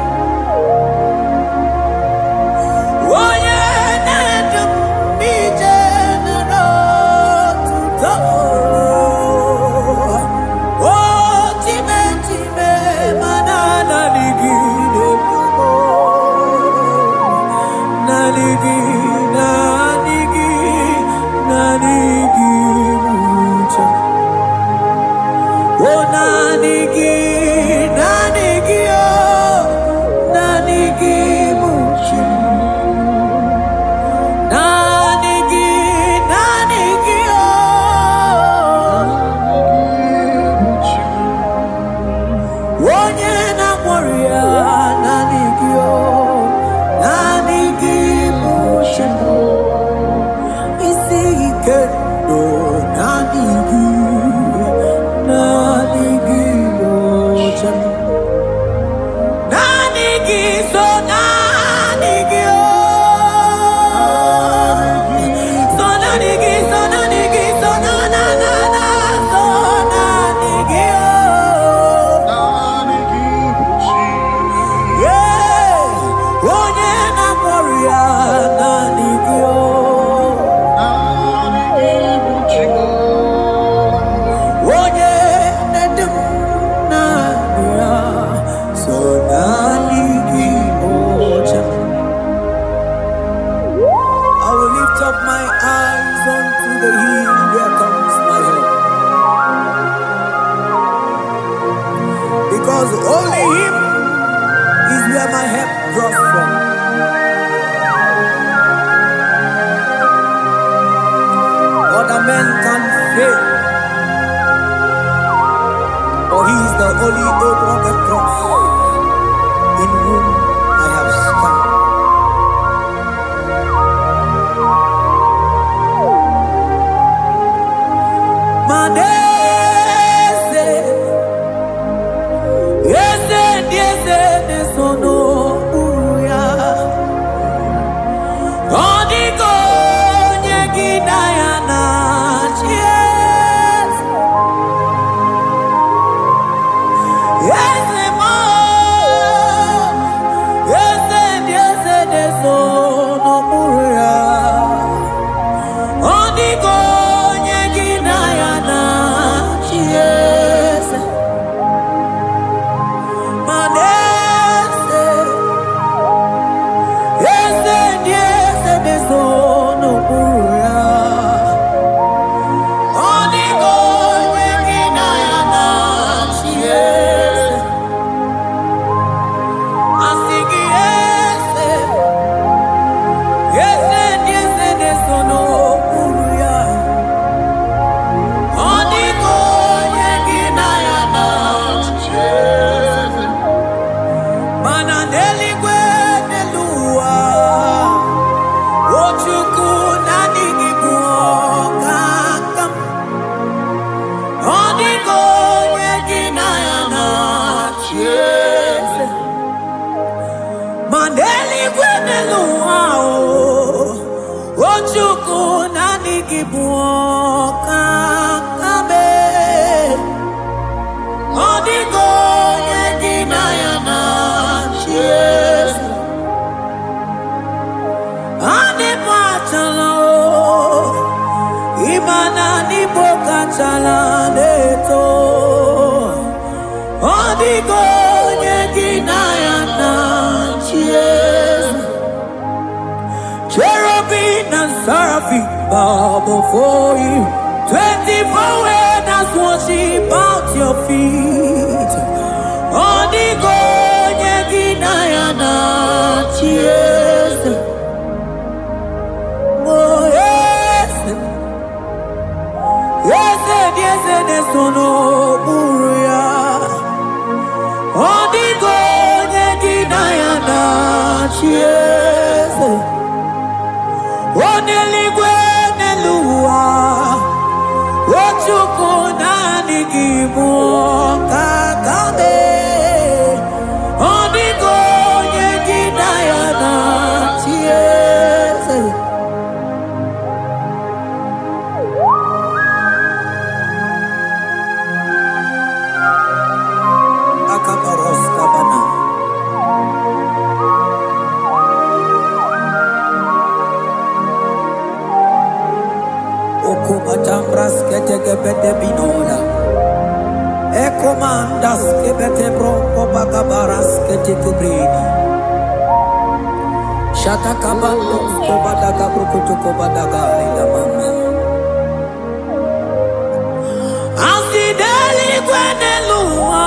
Onye na-edu m ije nara otuto. O chime chime mana naanị gị na-edu m. Naanị gị, naanị gị, naanị gị bụ uche. Oh, naanị gị, naanị gị, oh, naanị gị bụ chi. Naanị gị, naanị gị, oh, onye na-akpọrọ ya, naanị gị, oh, naanị gị bụ chi. Isi ike ndụ, naanị gị, naanị gị bụ chi. Naanị gị so naanị gị o. So naanị gị, so naanị gị, so na na na na, so naanị gị o. Yeah. Onye na-akpọrọ ya naanị gị o. Onye na-edu m naanị ya, so naanị gị bụ chi. I will lift up my eyes unto the hill where comes my help. Because only Him is where my help draws from. Other men can fail, but He is the only hope of the cross in whom I have stand. Manese, eze ndị eze na-eso n'okpuru ya. Ọ dịghị onye gị na ya na-achị eze. Eze m, achala na-eto. Ọ dịghị onye gị na ya na-achị eze. Cherubim and seraphim bow before you. 24 elders worship at your feet. Ọ dịghị onye gị na ya na-achị eze. Oh, eze, eze dị eze na-eso n'okpuru ya. Ọ dịghị onye gị na ya na-achị eze. Onye eluigwe n'elu ụwa, o Chukwu, naanị gị bụ ọkaka mee. Ọ dịghị onye gị na ya na-achị eze. Akabaros kabana. Okumatambras ketekebete binola. Ekomandas kebete bronco bagabaras ketekebrini. Shatakabando kobadaga brukutu kobadaga ila mama. Asị n'eluigwe n'elu ụwa,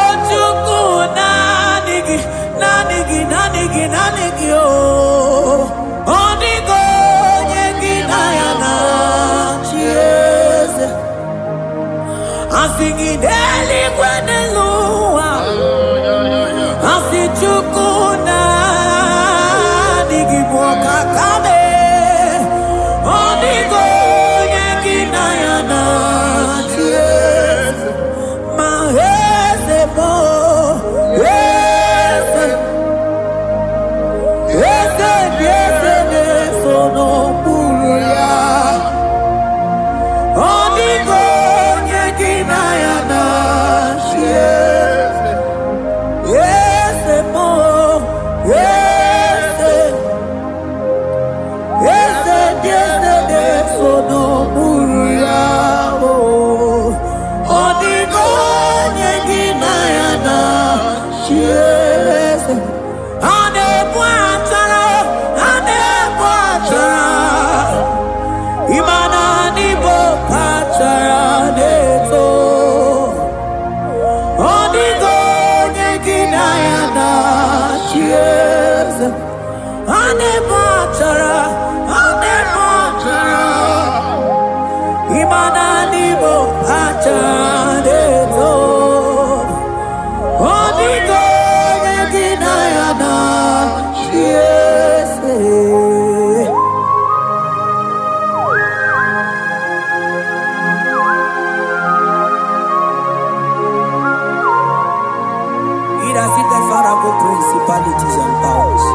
o Chukwu, naanị gị, naanị gị, naanị gị, naanị gị o. Ọ dịghị onye gị na ya na-achị eze. Asị gị n'eluigwe n'elu ụwa, asị Chukwu, naanị gị bụ ọkaka mee. Ọ dịghị onye gị na ya na-achị eze. Ma eze bụ eze, eze dị eze na-eso n'okpuru ya. Ọ dịghị onye gị na ya na-achị eze. Eze bụ eze, eze dị eze na-eso n'okpuru ya o. Ọ dịghị onye gị na ya na-achị eze. A na-ebu achara, a na-ebu achara. Ịma na n'Igbo kachara na-eto. Ọ dịghị onye gị na ya na-achị eze. A na-ebu achara, a na-ebu achara. Ịma na n'Igbo kachara na-eto. Ọ dịghị onye gị na ya na-achị eze. He that sitteth far above principalities and powers.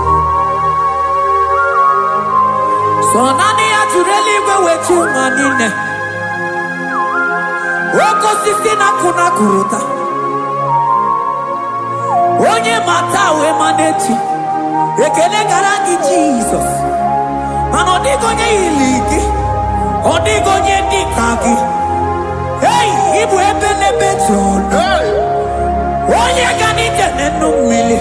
So naanị ya jụrụ eluigwe wee chi ụwa niile. Oke osisi na-akụ na-akụrụta. Onye mata wee ma n'echi. Ekele gara gị, Jizọs. Mana ọ dịghị onye yiri gị. Ọ dịghị onye dị ka gị. Ei, ịbụ ebe n'ebe jụrụ. Onye ga n'ije n'enu mmiri.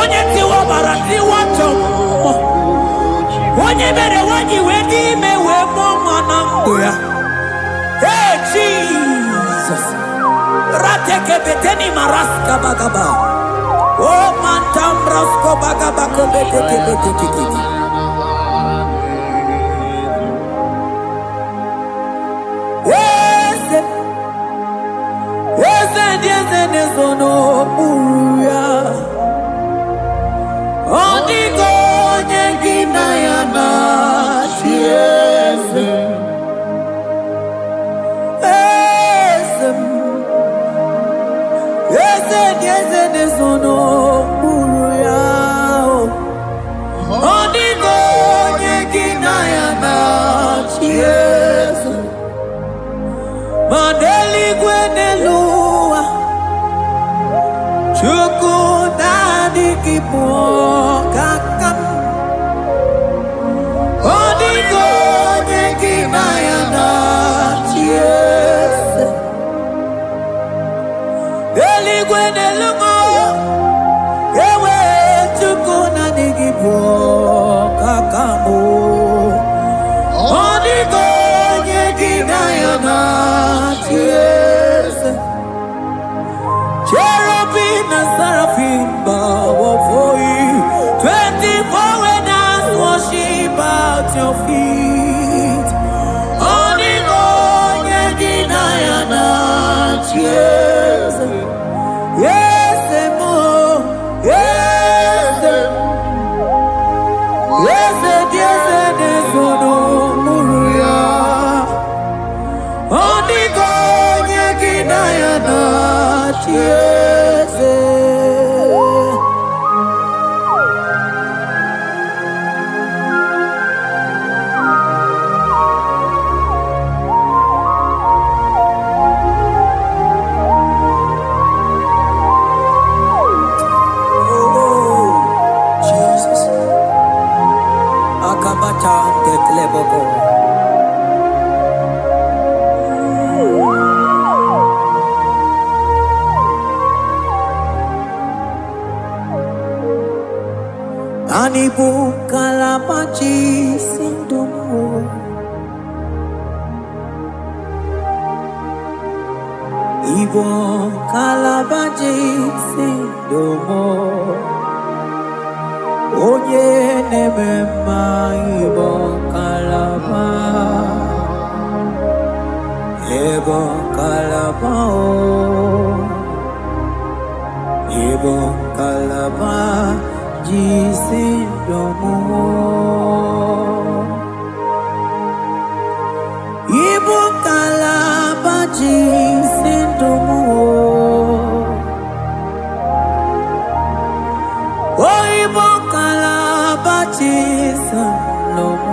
Onye tiwa ọbara tiwa chọ mmụọ. Onye mere nwanyị wee dị ime wee mụọ nwa na ndụ ya. Hey, Jesus. Ratekebeteni maraska bagaba. O mantambrasko bagaba kobetekebetekete. Eze, eze ndị eze na-ezo n'okpuru ya. Ọ dịghị onye gị na ya na-achị eze. Eze m, eze dị eze na-ezo n'okpuru ya. Ọ dịghị onye gị na ya na-achị eze. Ma n'eluigwe n'elu ụwa, Chukwu, naanị gị bụ ọkaka m. Ọ dịghị onye gị na ya bụ ọkaka m. Ọ dịghị onye gị na ya na-achị eze. Cherubim and seraphim bow before you. 24 elders worship at your feet. Ọ dịghị onye gị na ya na-achị eze. Eze m, eze m, eze dị eze na-ezo n'okpuru ya. Ọ dịghị onye gị na ya na-achị eze. Oh, Jesus. Akabata dekleboko. Anyị bụ kalabachi si ndụ m. Igbo kalabaji si ndụ m. Onye na-eme mma, Igbo kalaba. Igbo kalaba o. Igbo kalaba ji si ndụ m. Ibu kalaba ji si ndụ m. O ibu kalaba ji si ndụ m.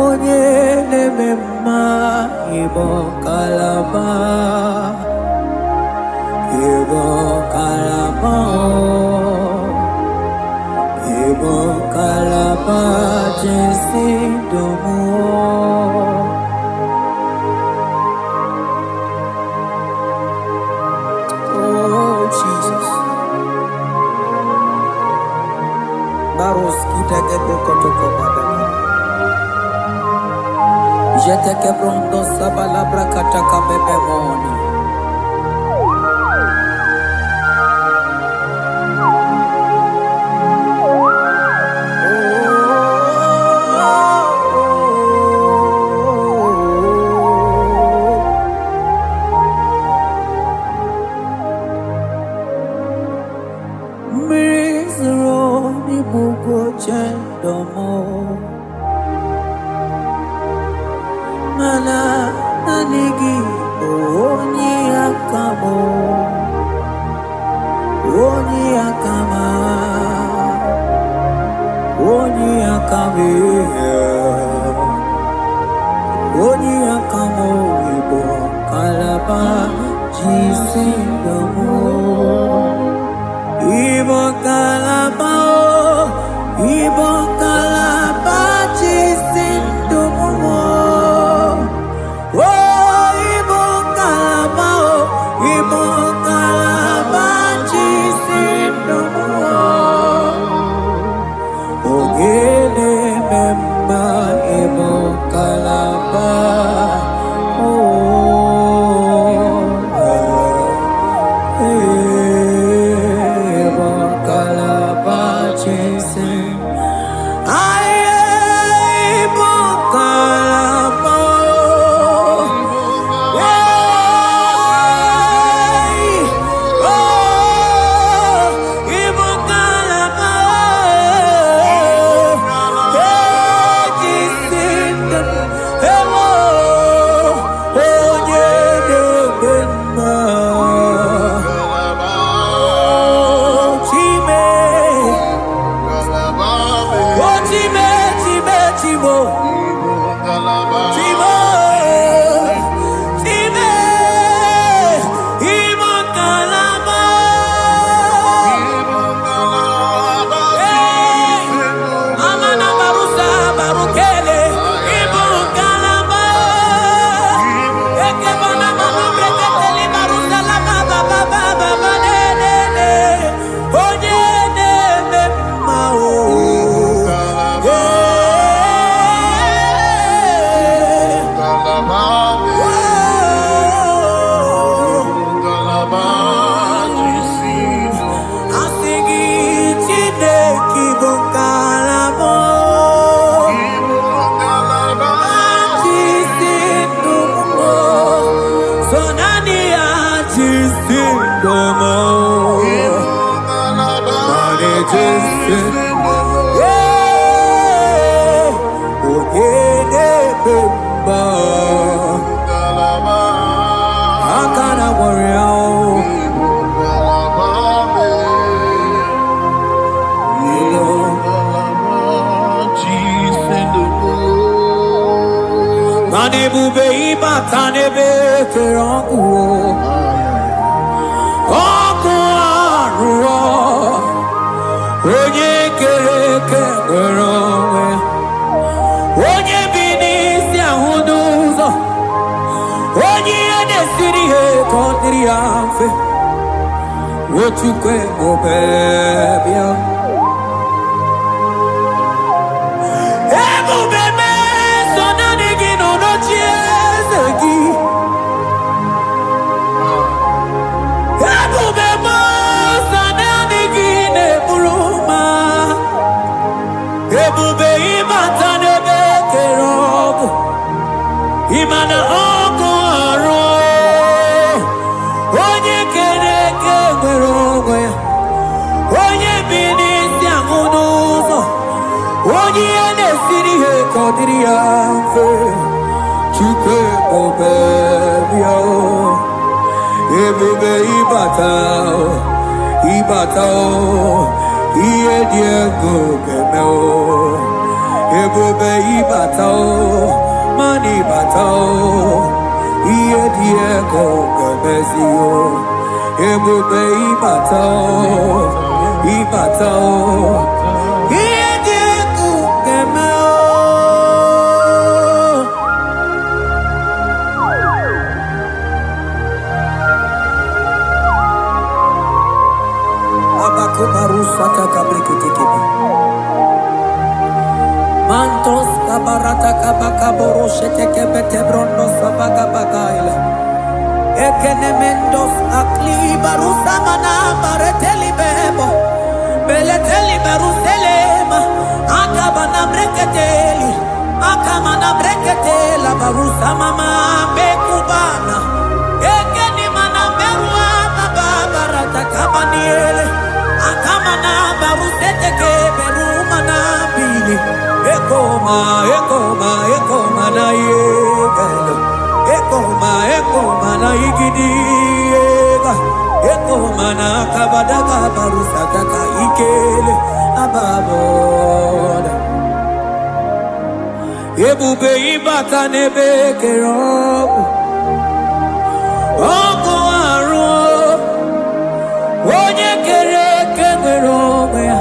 Onye na-eme mma, Igbo kalaba. Igbo kalaba o. Igbo kalaba ji si ndụ m. Oh, Jesus. Baros kita kebro kotoko badaka. Jete kebrondo sabala brakata kabebe mona. Oh, mmiri zoro n'igbugo chendomo, mana naanị gị bụ onye aka m, onye aka m, onye aka m, onye aka m. Igbo kalaba jisi ndụ. Igbo kalaba o, Igbo kalaba jisi ndụ m. O Igbo kalaba o, Igbo kalaba jisi ndụ m. Oge na-eme mma, Igbo kalaba. Mana ebube ịbata n'ebe kere ọkụ o. Ọkụ arụọ, onye kere eke nwere onwe, onye bi n'isi ahụ n'ụzọ, onye ihe na-esiri ihe ka ọ dịrị ya mfe. Otukwe ebube bịa. Ebube meso naanị gị nọ n'oche eze gị. Ebube mọsọ naanị gị na-eburu ma. Ebube ịbata n'ebe kere ọgụ, ịma na ọkụ arụ, onye kere eke nwere onwe ya, onye bi n'isi ahụ n'ụzọ, onye ihe na-esiri ihe ka ọ dịrị ya mfe. Chukwu ebube bịa o. Ebube ịbata o, ịbata o, ihe dị egwu ga-eme o. Ebube ịbata o, mana ịbata o, ihe dị egwu ga-emezi o. Ebube ịbata o, ịbata o, ihe dị egwu ga-eme o. Abakubarusatakabriketekebe. Mantos kabarata kabakaboro shetekebetebrondo sabagabagaila. Ekenemendos aklibarusamana baretelibebo. Beleteli baruselema. Akabana breketeli. Akamana breketela barusamama bekubana. Ekenimana merua bababarata kabaniele. Akamana baruseteke berumana bili. Ekoma, ekoma, ekoma na yegelo. Ekoma, ekoma na igidi ega. Ekoma na kabadaga barusataka ikele ababoda. Ebube ịbata n'ebe kere ọkụ. Ọkụ arụ, onye kere eke nwere onwe ya,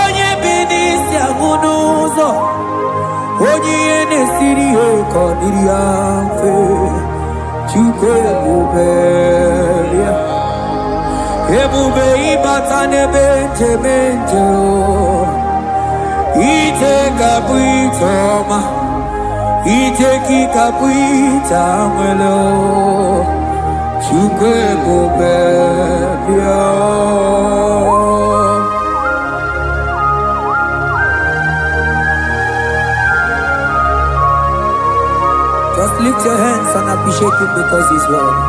onye bi n'isi agụ n'ụzọ, onye ihe na-esiri ihe ka ọ dịrị ya mfe. Chukwu ebube ya, ebube ịbata n'ebe njem nje o. Ije ga-abụ ije ọma, ije gị ga-abụ ije anwele o. Chukwu ebube bịa. Just lift your hands and appreciate him because he's worthy.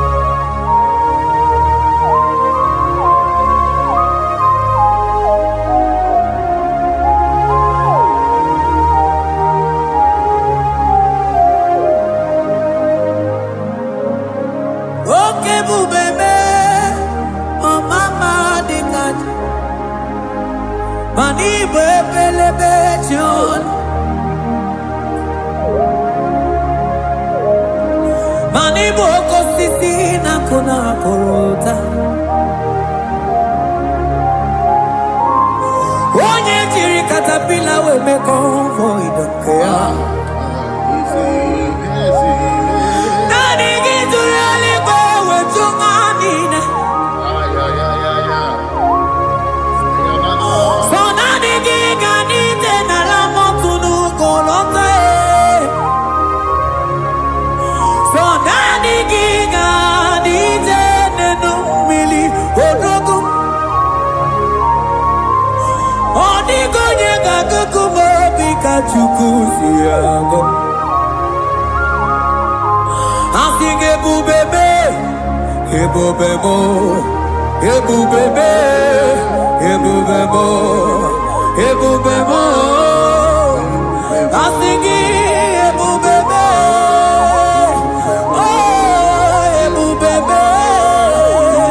Oke ebube mee, ọmama dị ka ji, mana ịbụ ebelebe ji ọnụ, mana ịbụ oke osisi na-akụ na-akụrụ ụta. Onye jiri katapila wee mee convoy nke ya. Naanị gị jụrụ eluigwe wetu ha niile. Sọ naanị gị ga n'ije n'ala mọtụ n'ugwu lọta e. Sọ naanị gị ga n'ije n'enu mmiri odogwu. Ọ dịghị onye ga-agụgụ m obi ka Chukwu si agụ. Asị gị ebube mee, ebube mụ, ebube mee, ebube mụ, ebube mụ. Asị gị ebube mee, oh ebube mee.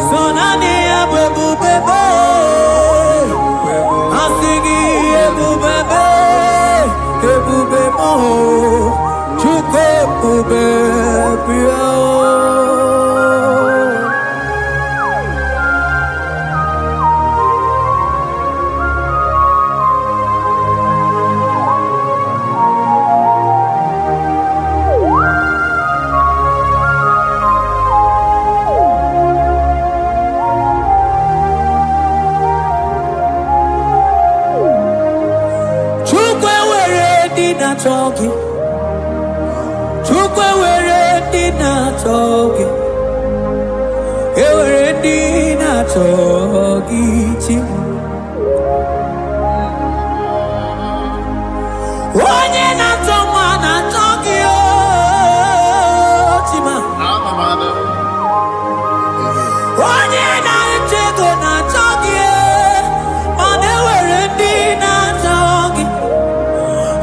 Sọ naanị ya bụ ebube mee. Asị gị ebube mee, ebube mụ, Ebube bịa o. Chukwu ewere ndị na-achọ gị. Chukwu ewere ndị na-achọ gị. Ewere ndị na-achọ gị chi. Onye na-achọ nwa na-achọ gị o Chima. Amamada. Onye na-achọ ego na-achọ gị mana ewere ndị na-achọ gị.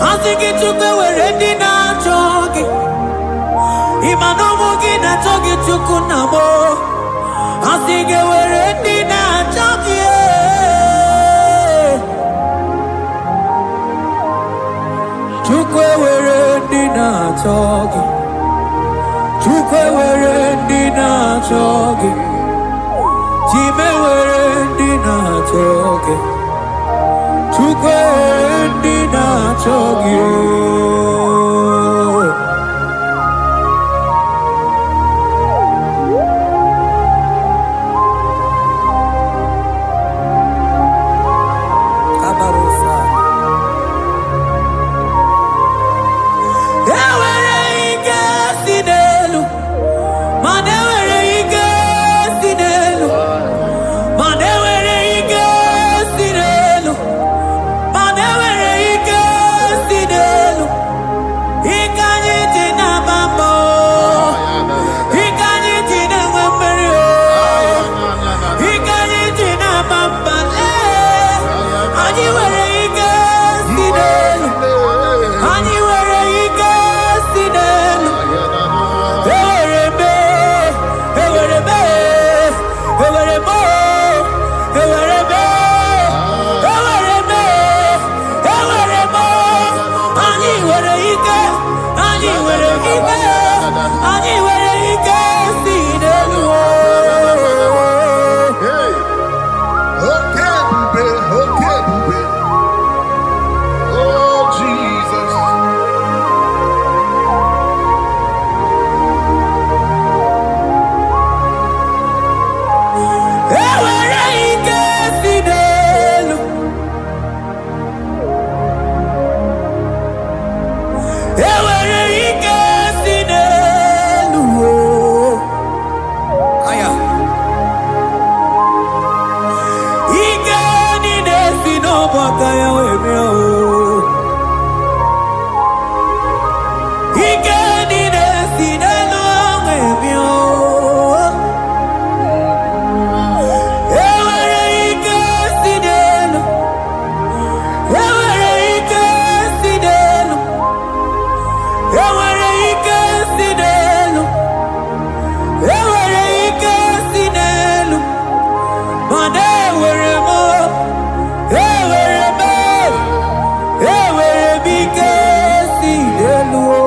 Asị gị Chukwu ewere ndị na-achọ gị. Ị ma na ụmụ gị na-achọ gị Chukwu nna m o. Asị gị ewere ndị na-achọ gị. Chukwu ewere ndị na-achọ gị. Chukwu ewere ndị na-achọ gị. Chima ewere ndị na-achọ gị. Chukwu ewere ndị na-achọ gị. O. Kabarosa. Ewere ike si n'elu, mana ewere ike si n'elu, mana ewere ike si n'elu, mana ewere ike si n'elu. Ike anyị ji na-aba mba o, ike anyị ji na-enwe mmeri o, ike anyị ji na-aba mba lee. Anyị nwere ike si n'elu, anyị nwere ike si n'elu. Ewere m, ewere m, ewere m, ewere m, ewere m, ewere m. Anyị nwere ike, anyị nwere ike, anyị nwere ike si n'elu. Hey! Oke ebube, oke ebube. Oh, Jesus. Ewere ike si n'elu. Ewere ike si n'elu. Aya. Ike niile si n'ọbụ aka ya wee bịa o. Ike niile si n'elu wee bịa o. Ewere ike si n'elu. Ewere ike si n'elu. Ewere ike si n'elu. Ewere ike si n'elu. Mana ewere m, ewere m, ewere m ike si n'elu. O.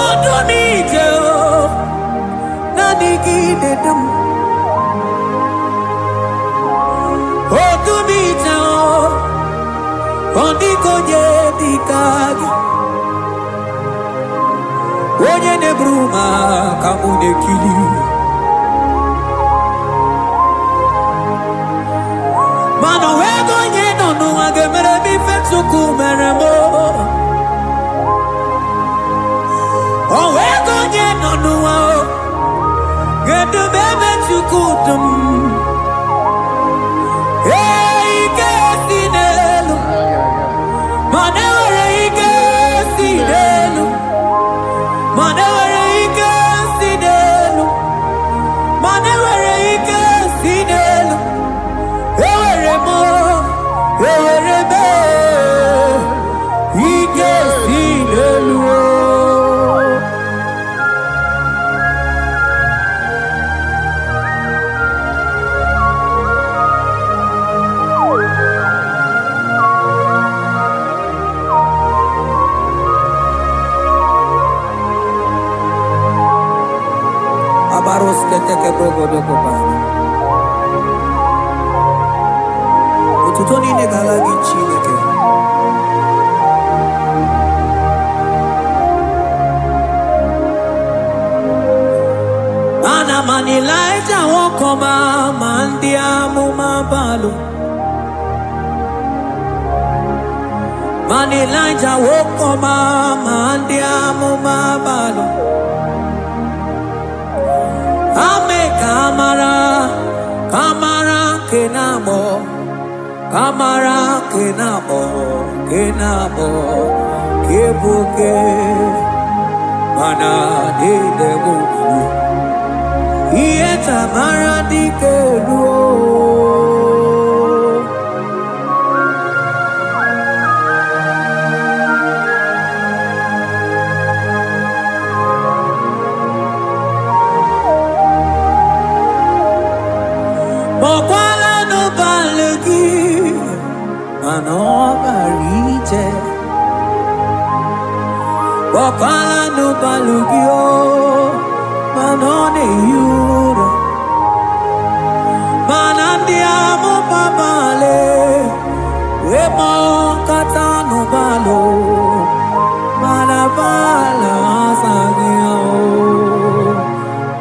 Odu m ije o, naanị gị na-edu m. Odu m ije o, ọ dịghị onye dị ka gị. Onye na-eburu m aka mụ na-ekiri. Mana o nweghị onye nọ n'ụwa ga-emere m ife Chukwu mere m o. O nweghị onye nọ n'ụwa o ga-edu m ebe Chukwu du m. Ee, ike si n'elu, mana enwere ike si n'elu, mana enwere ike si n'elu, mana enwere ike si n'elu. Ewere m, ewere m, ike si elu o. Abarosketeke brogodokopana. Otuto niile ga-ala gị Chineke. Mana mana Ịlaịja nwoke ọma ma ndị amụma balụ. Mana Ịlaịja nwoke ọma ma ndị amụma balụ. Ame ka mara, ka mara nke na-agbọ, ka mara nke na-agbọ, nke na-agbọ, ke bụ ke, mana niile bụ mmiri. Ihe tamara dike ruo. Kpọkwala n'ụbalị gị, mana ọ gara ije. Kpọkwala n'ụbalị gị o, mana ọ na-ehi ụra. Mana ndị amụma balị wee kpọkọta n'ụbalị, mana bala azaghị ya o.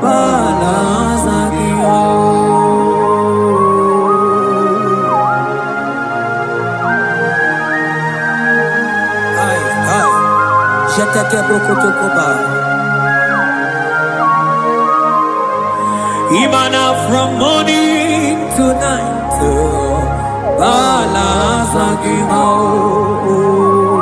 Bala azaghị ya o. Ai, ai. Jetete brokotokoba. Imana from morning to night. Bala azaghị ya o.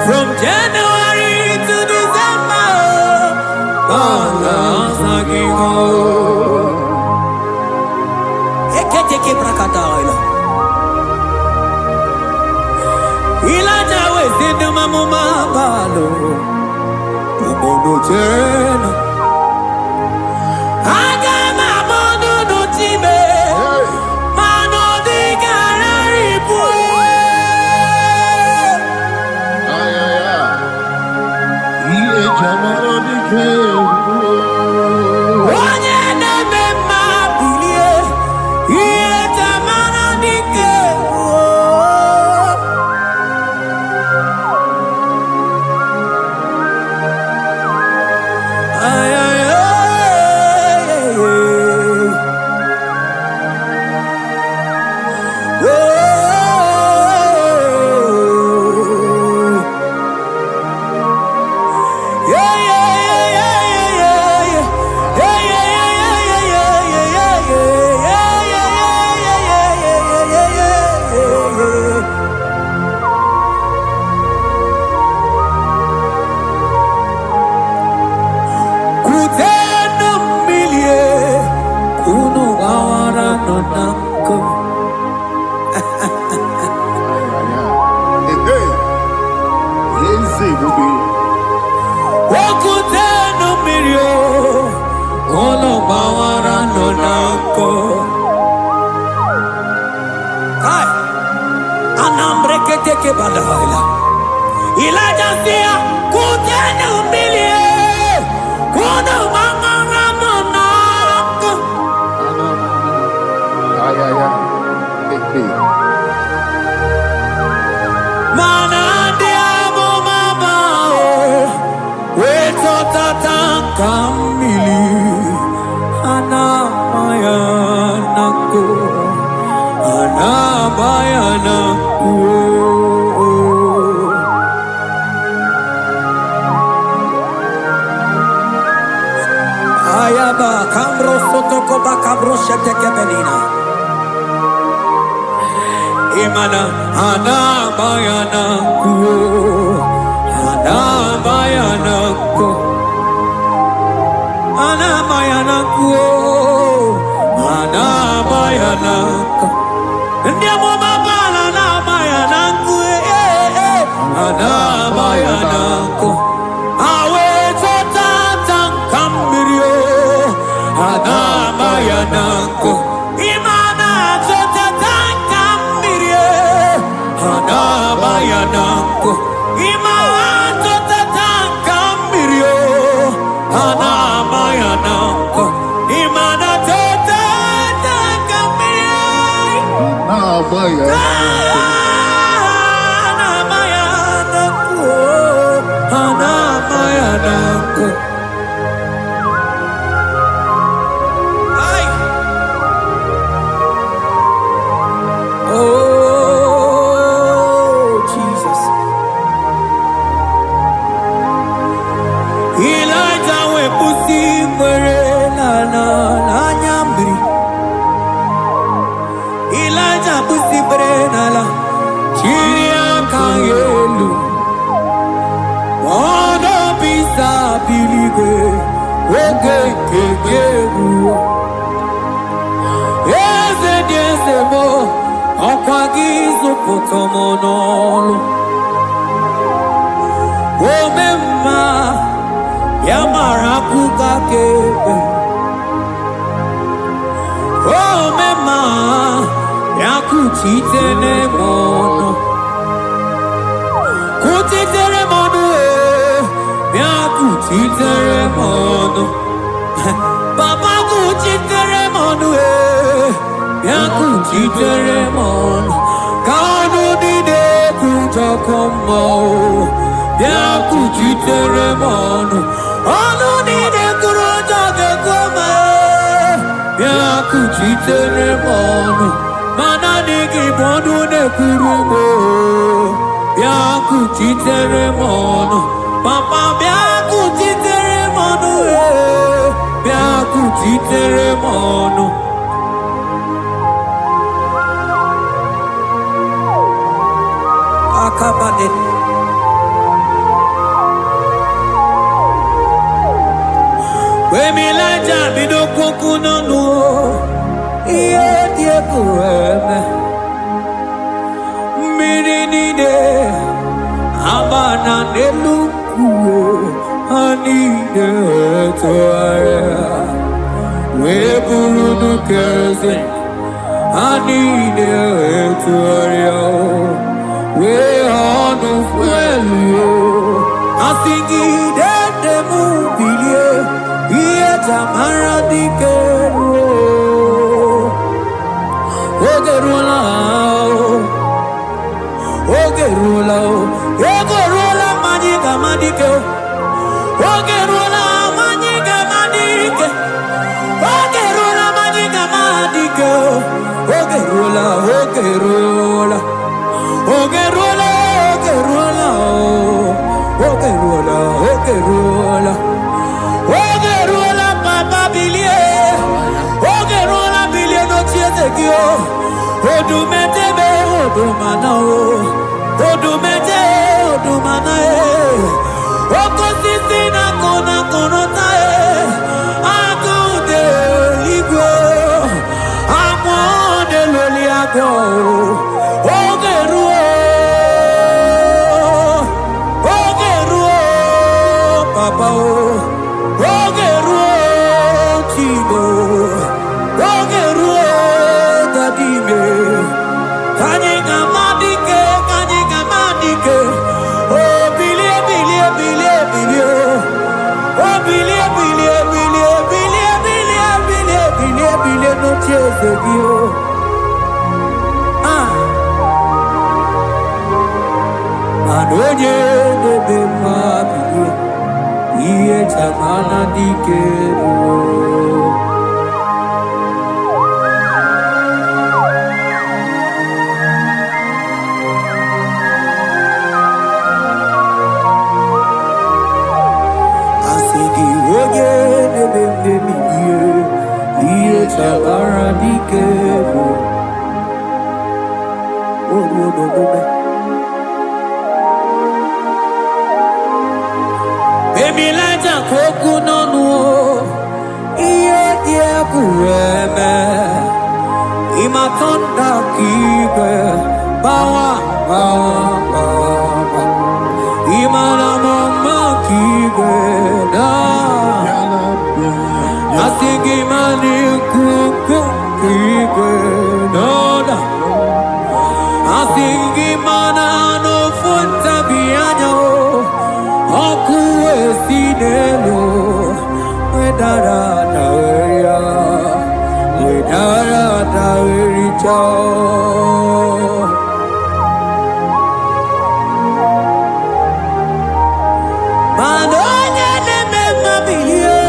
From January to December, Bala azaghị ya o. Eketeke brakataila. Ilaja wezi ndumamuma balo. Ubono jena. Aga m amọdụ n'ochime, Hey! mana ọ dịghị ibu. Ay, ay, ay. Ihe eji amara dike ruo. Onye na-eme mma bilie, ihe tamara dike ruo. Ay, ay, ay, ay, ay. Oh. Yeah, yeah, yeah, yeah, yeah, yeah. Yeah, yeah, yeah, yeah, yeah, yeah, yeah, yeah, yeah, yeah, yeah, yeah, yeah, yeah, yeah, yeah. Kutenu mmilie, kunu gbawara nọ na nkụ. Ay, ay, ay. Hey, hey. Eze ebube. Okutenu mmiri o, unu gbawara nọ na nkụ. Kai, anambreketeke badaila. Elijah sị ya, kutenu mmiri, kunu gbawara nọ na nkụ. Ay, ay, ay. Hey, hey. Mana ndị amụma ahụ wee chọtata ka mmiri a na-ama ya na nkụ, a na-ama ya na nkụ. Ayaba kambro sotokoba kabro shetekebelina. Imana anabayana kuo, anabayana ko, anabayana kuo, anabayana ko. na-agba ya. A na-ama ya na nkụ, a na-ama ya na nkụ. Ai! Oh, Jesus. Ịlaịja wee kwụsị ikpere n'ala n'anya mmiri. Ịlaịja kwụsị ikpere n'ala, chiri aka ya elu. Ọnọbisa biligwe, oge nke gị eruo. Eze dị eze m, ọkwa gị zụpụta m n'ọlụ. Ome mma, ya mara akụkọ aka ebe. Ome mma, ya kuchitere m ọnụ. Kuchitere m ọnụ ee, ya kuchitere m ọnụ. Papa kuchitere m ọnụ ee, ya kuchitere m ọnụ. Ka ọnụ niile kwujọkọ mmụọ, bịa kuchitere m ọnụ. Ọnụ niile kwuru ụjọ ga-ekwu ma ee, bịa kuchitere m ọnụ. Ma naanị gị bụ ọnụ na-ekwuru m oo. Bịa kuchitere m ọnụ. Papa bịa kuchitere m ọnụ ee, bịa kuchitere m ọnụ. Akabade. Emilaja bido kwokwu n'ọnụ o, ihe dị egwu eme. Mmiri niile ama na n'elu nkwụ ha niile tụgharịa wee bụrụ nnukwu eze. Ha niile tụgharịa wee ọnụ fuelu. Asị gị dede m bilie, ihe jamara dike ruo. Oge ruola o, oge ruola o, ego ruola ma anyị ga-ama dike o. Oge ruola ma anyị ga-ama dike. Oge ruola ma anyị ga-ama dike o. Oge ruola, oge ruola. Oge ruola, oge ruola o. Oge ruola, oge ruola. Oge ruola papa bilie. Oge ruola bilie n'oche eze gị o. Odumetebe odumana o. Odumete odumana e. Oke osisi na-akụ na akụrụta e. Agụ dị eluigwe. Amụọ na-eloli agụ. Oge ruo. Oge ruo papa o. Oge ruo Chibo. Oge ruo Dadime. Ka anyị ga-ama dike, ka anyị ga-ama dike. O bilie, bilie, bilie, bilie. O bilie, bilie, bilie, bilie, bilie, bilie, bilie, bilie n'oche eze gị o. Ah. Mana onye na-eme mma bilie, ihe jamana dike ruo. Asị gị onye na-eme mmemme ihe, ihe chabara dike bụ o ruo n'omume. Emilaja ka okwu n'ọnụ o, ihe dị egwu eme. Ịmatọnda ka igwe gbawa gbawa gbawa. Ịmara m mma ka igwe na. Bịala, bịala, bịala. Asị gị ma n'ikuku nke igwe n'ọda. Asị gị mana n'ofu ntabi anya o, ọkụ esi n'elu wedara dawere ya, wedara dawere. njọ. Mana onye na-eme mma bilie,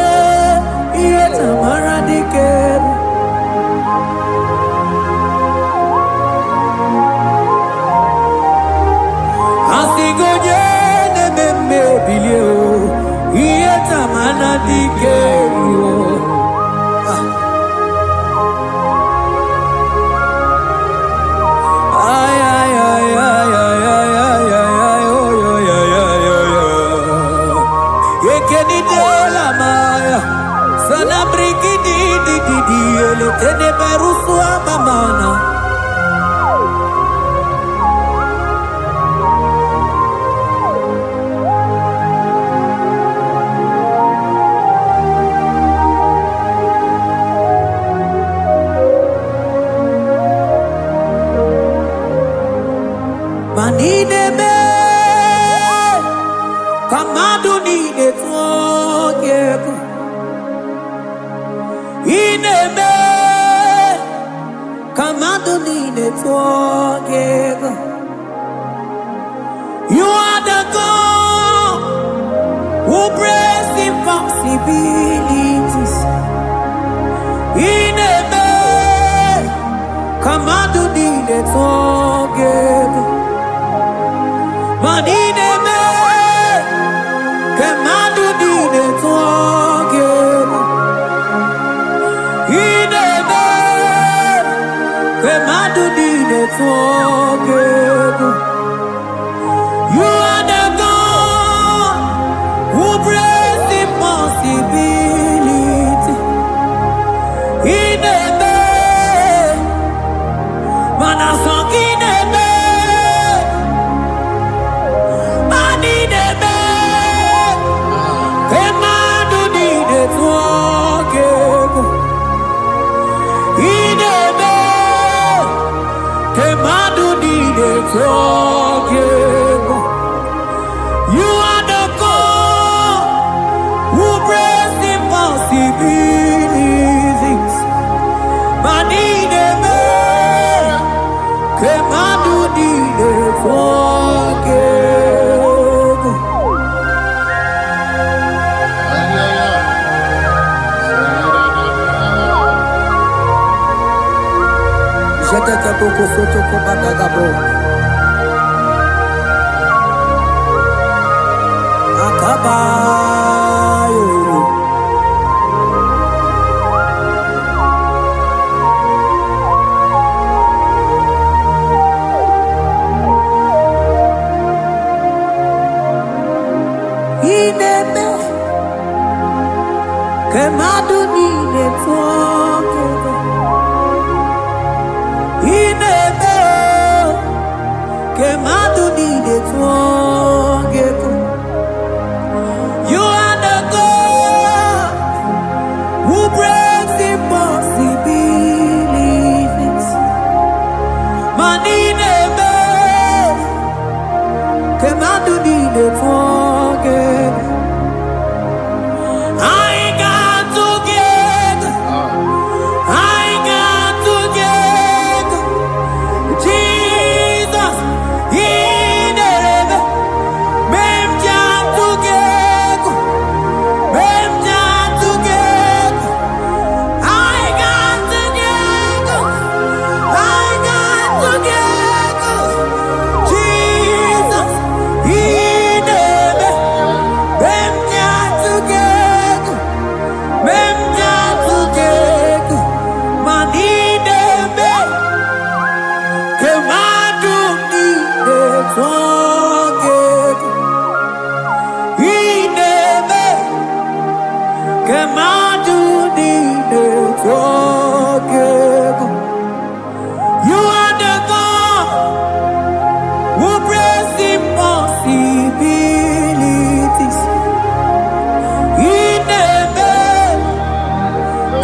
ihe tamara dike. Asị gị onye na-eme mma ebilie o, ihe tamara dike o. Ay, ay, ay, ay, ay, ay, ay, ay, ay, oy, oy, ay, ay, oy, oy. Ekenidela maya, sana brigidi di di di, eletene berusua mamana. Ma n'ime ka mmadụ niile tụọ gị egwu. Ị na-eme ka mmadụ niile tụọ gị egwu. You are the God who breaks impossibilities. Ị na-eme ka mmadụ niile tụọ gị egwu. Ma ị na-eme ka mmadụ niile tụọ gị egwu. Ị na-eme ka mmadụ niile tụọ gị egwu. You are the God who breaks impossibility. Ị na-eme mana sọ gị na-eme, mana ị na-eme ka mmadụ niile tụọ gị egwu. Ị na-eme ka mmadụ niile tụọ gị egwu. You are the God who breaks impossibilities. Ma ị na-eme ka mmadụ niile tụọ gị egwu. Ay, ay, ay. Jetete boko soto ko badagabo. Akabayo. Ị na-eme ka mmadụ niile tụọ gị egwu. Ị na-eme ka mmadụ niile tụọ gị egwu. You are the God who breaks impossibilities. Ma ị na-eme ka mmadụ niile tụọ gị egwu. Anyị ga-atụ gị egwu. Anyị ga-atụ gị egwu. Jizọs, ị na-eme mee m ji atụ gị egwu. Mee m ji atụ gị egwu. Anyị ga-atụ gị egwu. Anyị ga-atụ gị egwu. Jizọs, ị na-eme mee m ji atụ gị egwu. Mee m ji atụ gị egwu. Ma ị na-eme ka mmadụ niile tụọ gị egwu. Ị na-eme ka mmadụ niile tụọ gị egwu. You are the God who breaks impossibilities. Ị na-eme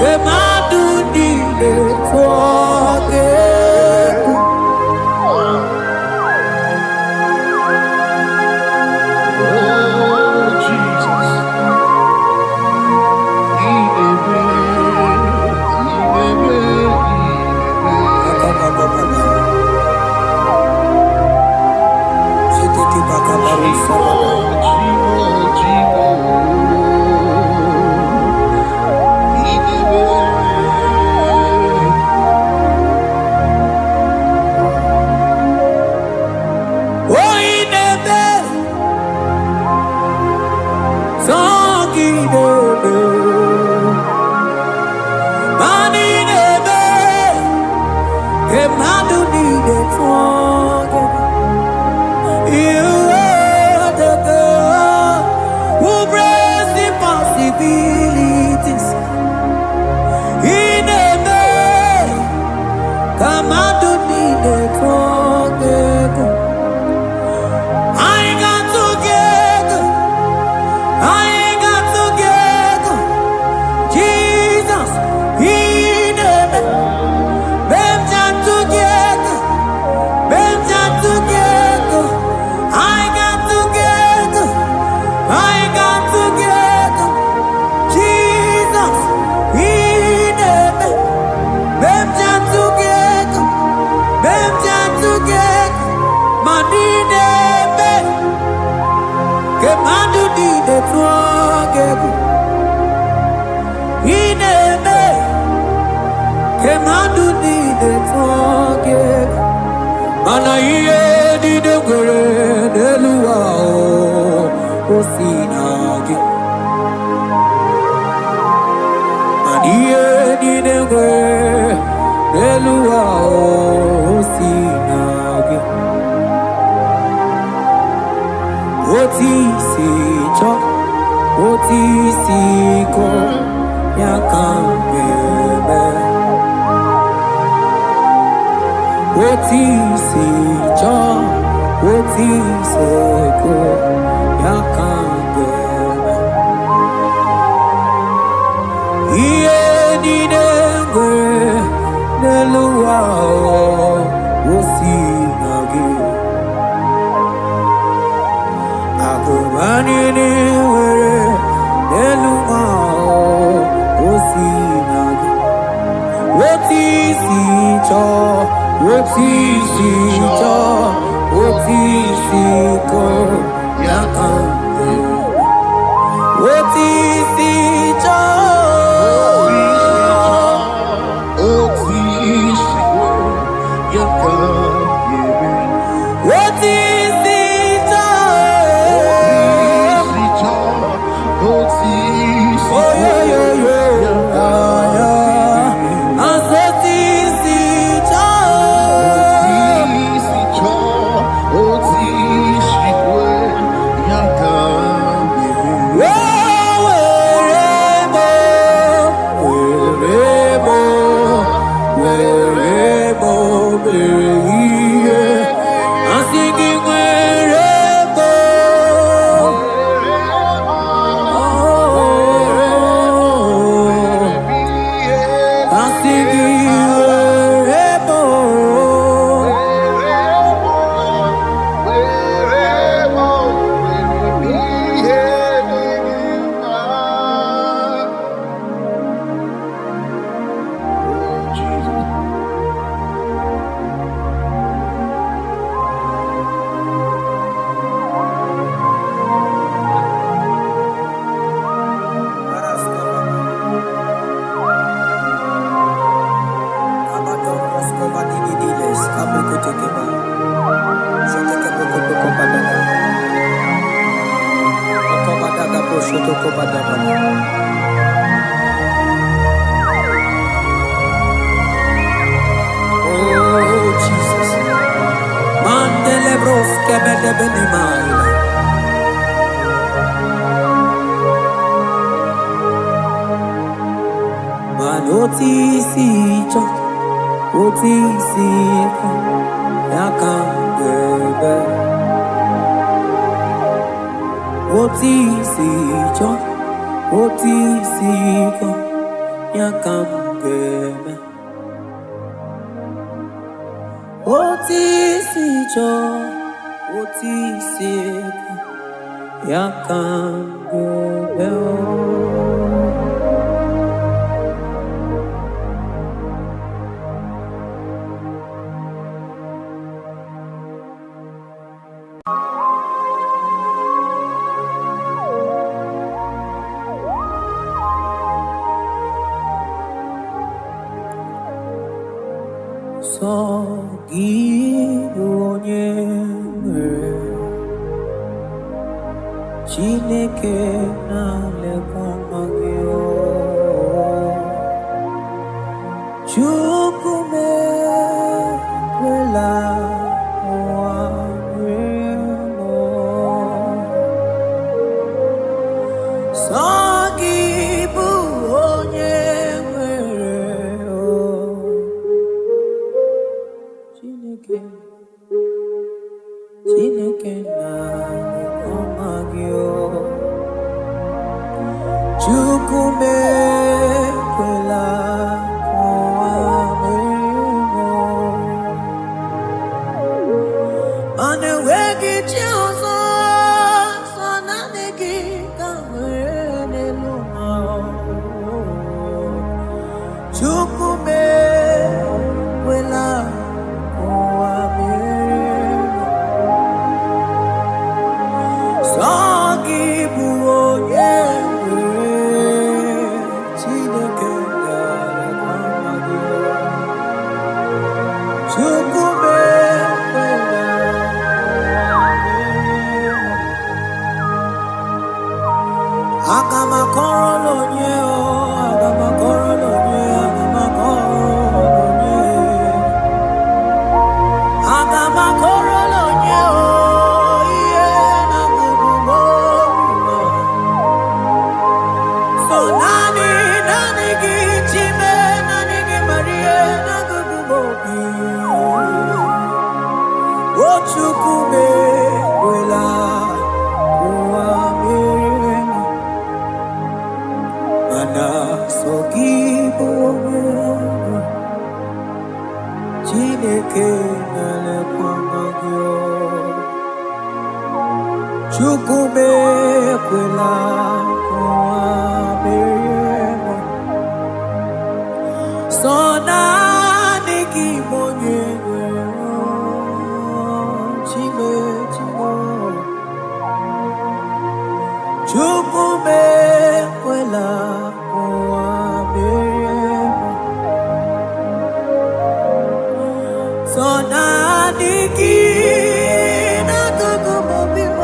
ka mmadụ niile tụọ gị egwu. mmadụ niile tụọ gị. You are the God who breaks impossibilities. Ị na-eme ka mmadụ niile tụọ gị egwu. Anyị ga-atụ gị egwu. Anyị ga-atụ gị egwu. Jizọs, ị na-eme. Mgbe m ji atụ gị egwu. Mgbe m ji atụ gị egwu. Anyị ga-atụ gị egwu. Anyị ga-atụ gị egwu. Jizọs, ị na-eme. Mgbe m ji atụ gị egwu. Mgbe m ji atụ gị egwu. Ma ị na-eme ka mmadụ niile tụọ gị egwu. Ị na-eme ka mmadụ niile tụọ gị egwu. Mana ihe niile nwere n'elu ụwa o si na gị. Mana ihe niile nwere n'elu ụwa o si na gị. Otu isi chọọ, otu isi kọ, ya ka m ga-eme. Otu isi chọọ, otu isi kọ, ya ka m ga-eme. Ihe niile nwere n'elu ụwa o si na gị. Akụba niile nwere n'elu ụwa o si na gị. Otu isi chọọ, otu isi chọọ, otu isi kọ, ya ka m ga-eme. Otu isi chọọ. Otu isi ya ka ga-eme. Otu isi chọọ. Otu isi chọọ, otu isi Oyoyoyo, ya ka ya. ga-eme. Asị otu isi chọọ. Otu isi chọọ, otu isi kwe, ya ka ga-eme. O were m, were m, were m mere ihe. Asị gị were m. Oh. Asị gị were m. Were m, were m ihe dị gị mma. Oh, Jesus. Oh, Jesus. Mandele bros kebede bene maila. Man oti si chọ, oti si kọ, ya ka m ga-eme. Oti si chọ, oti si kọ, ya ka m ga-eme. Oti si chọ, oti si kọ, ya ka m ga-eme. Sọ gị bụ onye nwere Chineke na-alekwa nwa gị o. Chukwu mee. Chineke, Chineke na-ekwe gị o. Chukwu m ekwela ka ụwa merie m o. Mana enweghị chi ọzọ, sọ naanị gị ka m nwere n'elu ụwa. Chukwu m ekwela ka ụwa merie m. Sọ gị bụ onye nwere. Chineke na-elekwa gị. Chukwu m ekwela ka ụwa merie m. Aga m akọrọ onye o, aga m akọrọ onye, aga m akọrọ onye. Aga m akọrọ onye o, ihe na-agụgụ m obi m. So naanị, naanị gị, Chime, naanị gị mara ihe na-agụgụ m obi. O Chukwu m ekwela ka ụwa merie m. Mana sọ gị bụ onye nwe. Chineke na-elekwa gị o. Chukwu m ekwela ka ụwa merie m. Sọ naanị gị bụ onye nwere o. Chime, Chime. Chukwu m ekwela ka ụwa merie m. Sọ naanị gị na-agụgụ m obi m.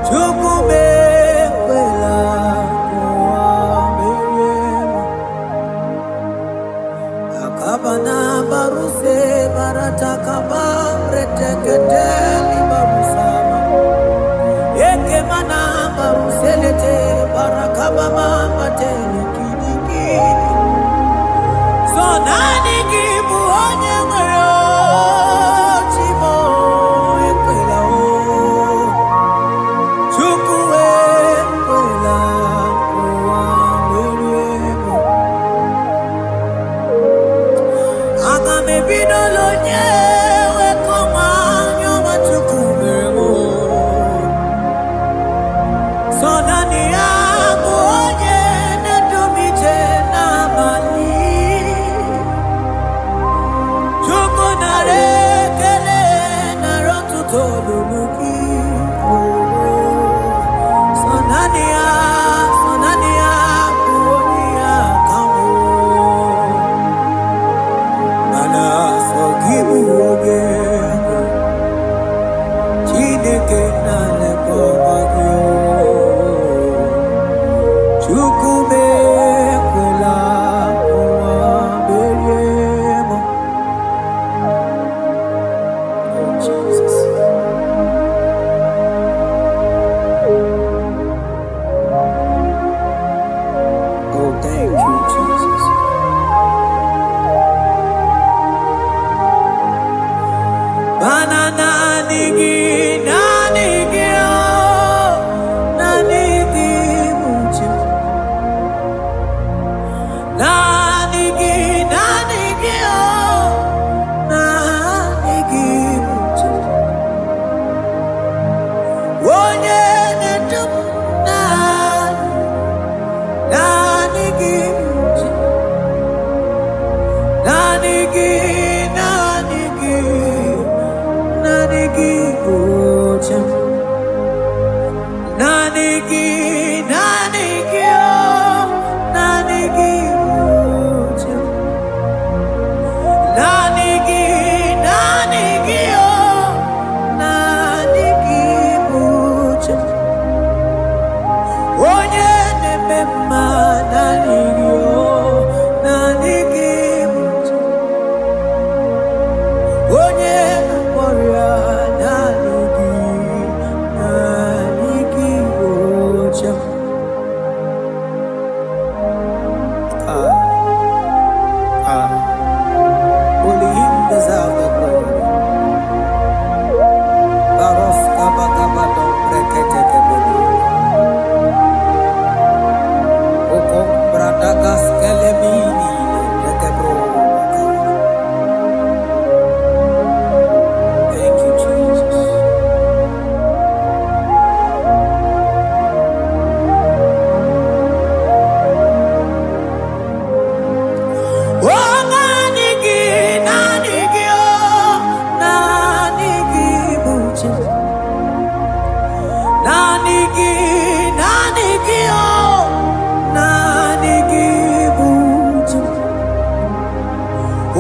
Chukwu m ekwela ka ụwa merie m. Akabana baruse barataka breteketeli barusama. Ekemana baruselete barakabama matele kidikidi. So naanị gị bụ onye nwere o, Chimo ekwela o. Chukwu ekwela ka ụwa merie m. Aga m ebidola onye wekọma anya ọma Chukwu mere m o. So naanị ya bụ onye na-edu m ije n'abalị. Chukwu nara ekele, nara ọtụtụ olulu gị. So naanị ya, so naanị ya bụ onye ya ka m mana sọ gị bụ onye nwe. Chineke na-elekwa gị o. Chukwu m ekwela ka ụwa merie m. Oh, Jesus. Oh, thank you, Jesus. Mana naanị gị, naanị gị, oh, naanị gị bụ chi m. Naanị gị, naanị gị, oh, naanị gị bụ chi m. Onye na-edu m, naanị, naanị gị bụ chi m. Naanị gị, naanị gị, naanị gị bụ chi m. Naanị gị, naanị gị, oh, naanị gị bụ chi m. Naanị gị, naanị gị, oh, naanị gị bụ chi m. Onye na-eme mma, naanị gị, oh, naanị gị bụ chi m. Onye na-agwọ ọrịa, naanị gị, naanị gị bụ chi m.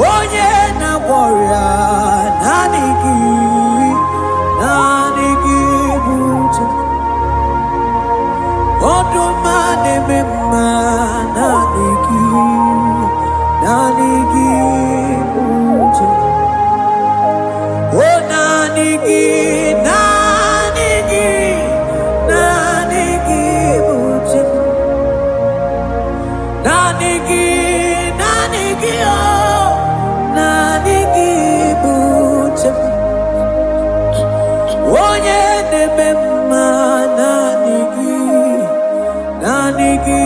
Onye na-agwọ ọrịa, naanị gị, naanị gị bụ chi. Ọdụm a na-eme mma, naanị gị, naanị gị bụ chi. O naanị gị, naanị gị, naanị gị bụ chi. Naanị gị, naanị gị, oh, naanị gị bụ chi. Onye na-eme mma, naanị gị, naanị gị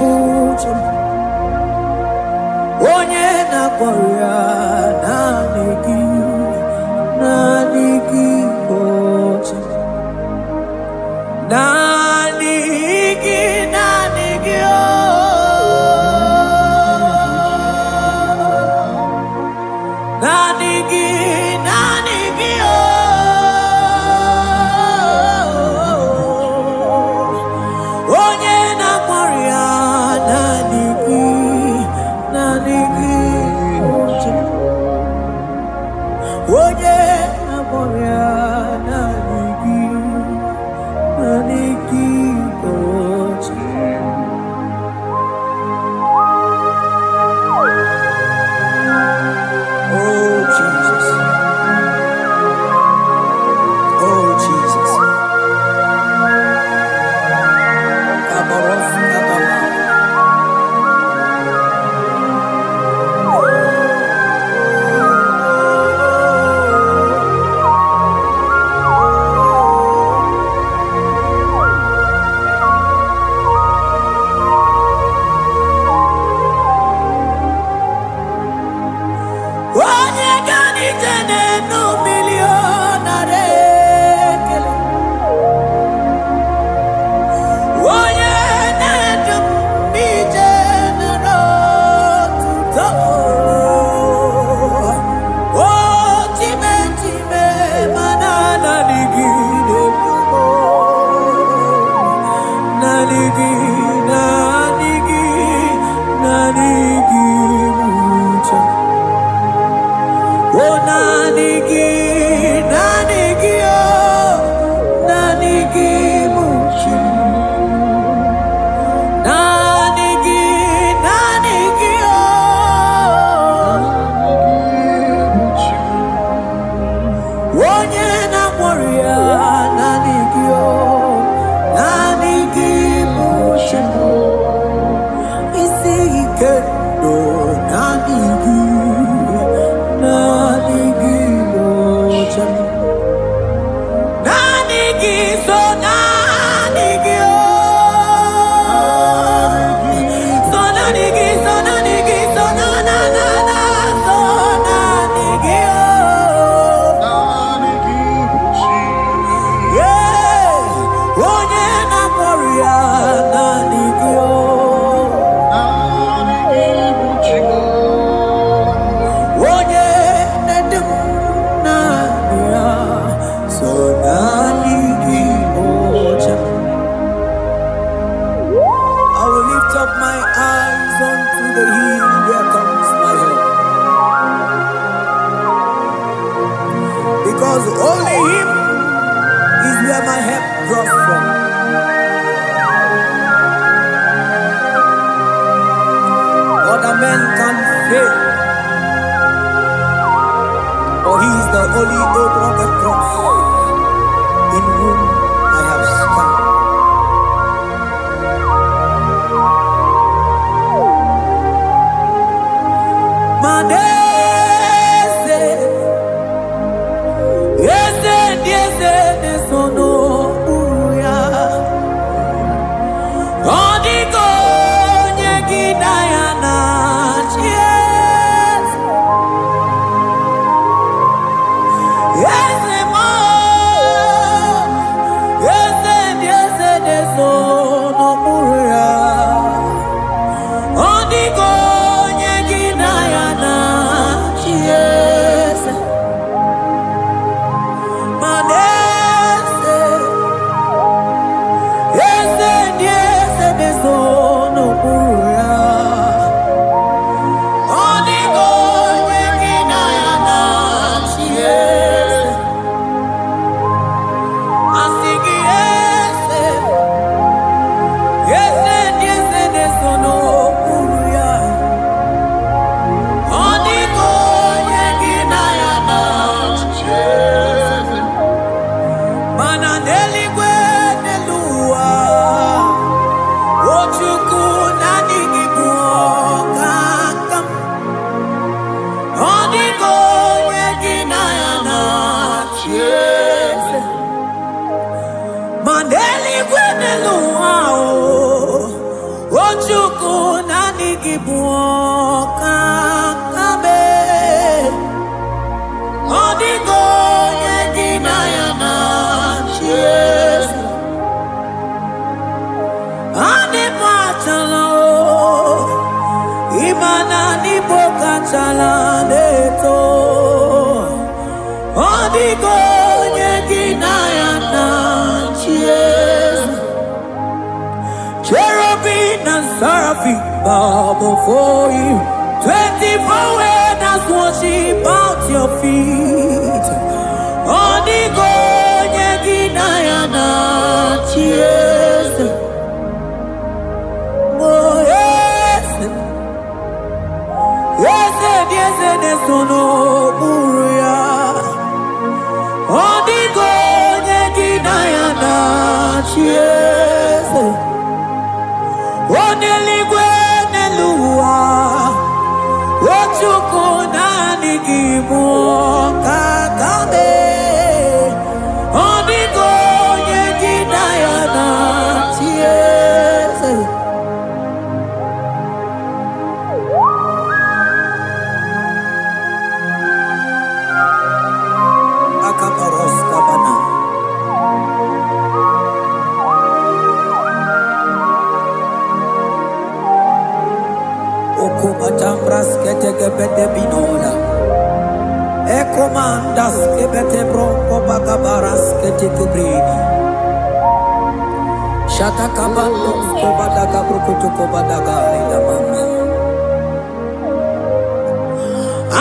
bụ chi. Onye na-agwọ ọrịa, naanị gị, naanị gị bụ chi. Naanị gị, naanị gị, oh. Naanị gị, naanị gị, oh. Onye na-agwọ ọrịa, naanị gị, naanị gị bụ chi. Onye na-agwọ ọrịa, naanị gị, naanị gị bụ chi. Oh Jesus, oh Jesus. Kabaros kabala. Onye ga n'ije n'enu mmiri ọ nara ekele. Onye na-edu m n'ije nara otuto. O chime chime mana naanị gị na-edu m. Naanị gị, naanị gị, naanị gị bụ chi. O naanị gị, naanị gị, oh, naanị gị bụ chi. Naanị gị, naanị gị, oh, onye na-agwọ ọrịa, naanị gị, oh, naanị gị bụ chi. Isi ike ndụ, naanị gị, naanị gị bụ chi. Naanị gị so, naanị gị o, so naanị gị, so naanị gị, so na na na na so naanị gị o. Naanị gị bụ chi. Yeah, onye na-agwọ ọrịa, naanị gị o. Naanị gị bụ chi. Onye na-edu m, naanị ya so, naanị gị bụ chi. I will lift up my eyes unto the hill, where comes my help. Because only Him is where my help draws from. Other men can fail, but He is the only old rugged cross in whom I have stand. Maneze, eze ndị eze na-eso n'okpuru ya. Ọ dịghị onye gị na ya na-achị eze. Eze m, eze ndị eze na-eso n'okpuru ya. Ọ dịghị onye gị na ya na eze. Ma n'eluigwe, n'elu ụwa o, o Chukwu, naanị gị bụ ọka kame. Ọ dịghị onye gị na ya na-achị eze. Adịbụ achala o, ịma na n'Igbo kachala na-eto. Ọ dịghị onye gị na ya na-achị eze. Cherubim and seraphim bow before you. 24 elders worship at your feet. Ọ dịghị onye gị na ya na-achị eze. Oh, eze, eze dị, eze na-eso n'okpuru ya. Ọ dịghị onye gị na ya na-achị eze. Onye eluigwe n'elu ụwa, o Chukwu, naanị gị bụ ọka kame. Ọ dịghị onye gị na ya na-achị eze. Akabaros kabana. Okumatambras ketekebete binola. Ekomandas kebete bronco bagabaras ketekebrini. Shatakabando kobadaga brukutu kobadaga ila mama.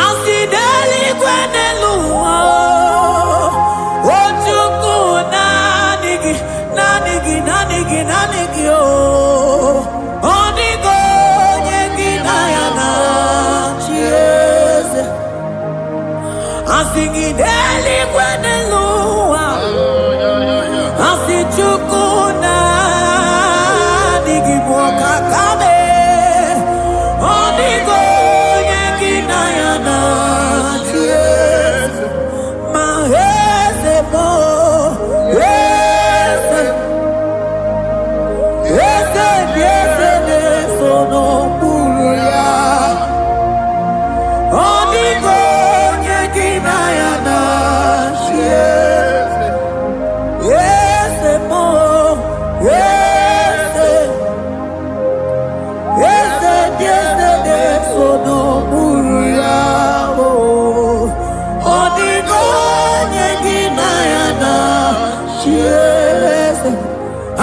Asị n'eluigwe, n'elu ụwa, o Chukwu, naanị gị, naanị gị, naanị gị, naanị gị o. Ọ dịghị onye gị na ya na-achị eze. Asị gị n'eluigwe, n'elu ụwa, asị Chukwu, naanị gị bụ ọkaka mee. Ọ dịghị onye gị na ya na-achị eze. Ma eze bụ eze, eze dị, eze na-eso n'okpuru ya. Ọ dịghị onye gị na ya na-achị eze. Eze mụ, eze, eze dị, eze na-eso n'okpuru ya o. Ọ dịghị onye gị na ya na-achị eze.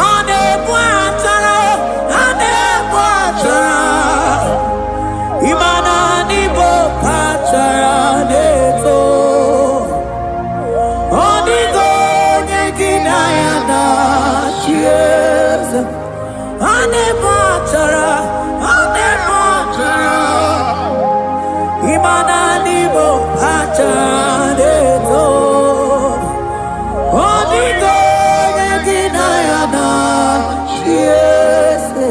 A na-ebu achara, a na-ebu achara. Ịma na n'Igbo kachara na-eto. Ọ dịghị onye gị na ya na-achị eze. A na-ebu achara, a na-ebu achara. Ịma na n'Igbo kachara na-eto. Ọ dịghị onye gị na ya na-achị eze.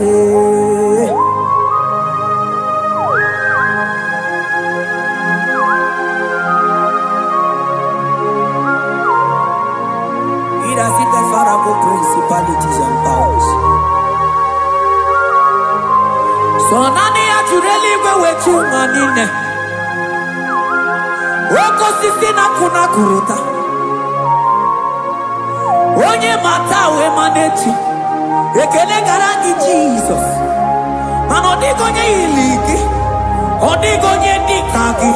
He that sitteth far above principalities and powers. So naanị ya jụrụ eluigwe wee chu ụwa niile. Oke osisi na-akụ na-akụrụta. Onye mata wee ma n'echi. Ekele gara gị, Jizọs. Mana ọ dịghị onye yiri gị. Ọ dịghị onye dị ka gị.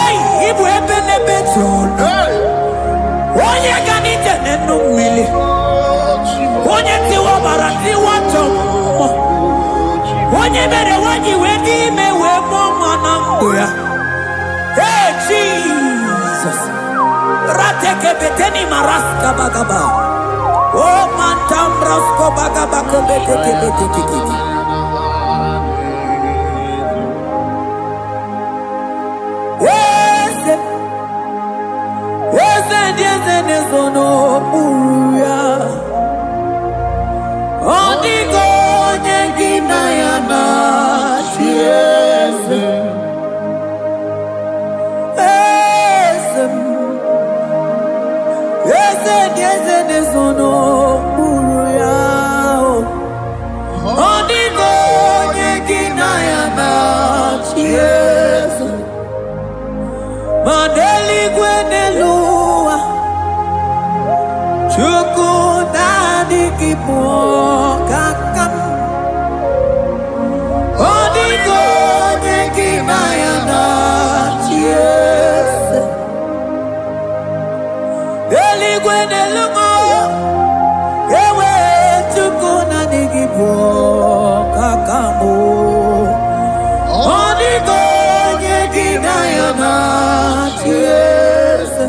Ei, ịbụ ebe n'ebe ji ọnụ. Onye ga n'ije n'enu mmiri. Onye tiwa ọbara tiwa chọ mmụọ. Onye mere nwanyị wee dị ime wee mụọ nwa na ndụ ya. Hey, Jesus. Ratekebeteni maraska bagaba. O mantambrasko bagaba kebetekebetekete. Eze, eze ndị eze na-ezo n'okpuru ya. Ọ dịghị onye gị na ya na-achị eze. Eze m. eze na-ezo n'okpuru ya o. Ọ dịghị onye gị na ya na-achị eze, ma n'eluigwe n'elu ụwa, Chukwu naanị gị bụ ọkaka m. Ọ dịghị onye gị na ya na-achị eze. Eluigwe n'elu ụwa, ewe Chukwu naanị gị bụ ọkaka m. Ọ dịghị onye gị na ya na-achị eze.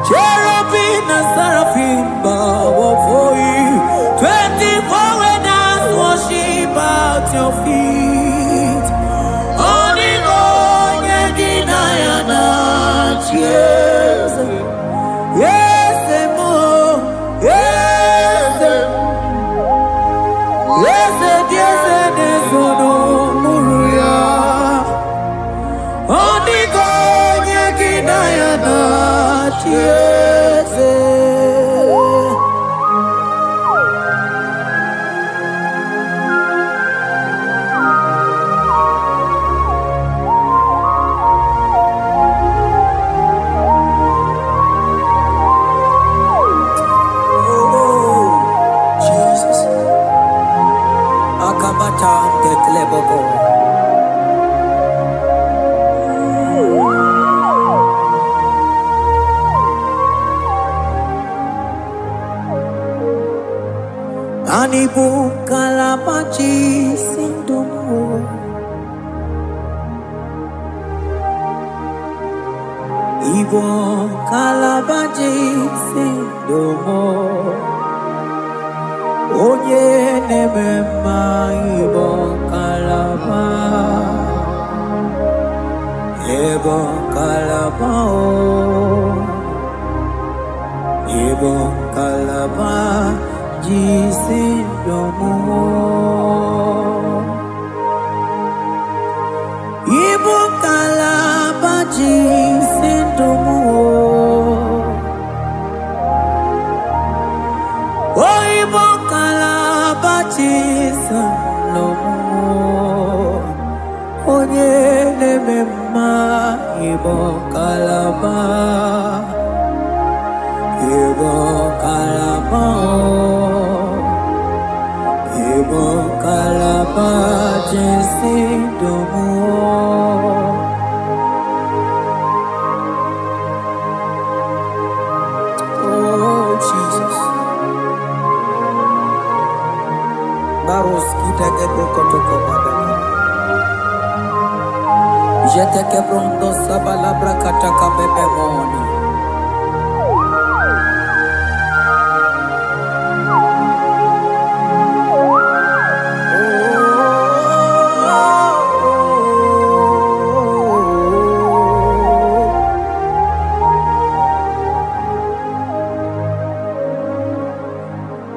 Cherubim and seraphim bow before you. 24 elders worship at your feet. Ọ dịghị onye gị na ya na-achị eze. Eze m, eze m, eze dị eze na-ezo n'okpuru ya. Ọ dịghị onye gị na ya na-achị eze. Oh, Jesus. Akabata ndekleboko. Anyị bụ ngalaba si ndụ m. Igbo ngalaba ji si ndụ m. Onye na-eme mma, Igbo ngalaba. Igbo ngalaba o. Igbo ngalaba ji si ndụ m. Ibu ngalaba ji si ndụ m. O ibu ngalaba ji si ndụ m. Onye na-eme mma, Igbo ngalaba. Igbo ngalaba o. Igbo ngalaba ji si ndụ m. Oh, Jesus. Baros kita kebro kotoko badaka. Jete kebrondo sabala brakata kabebe moni. Oh,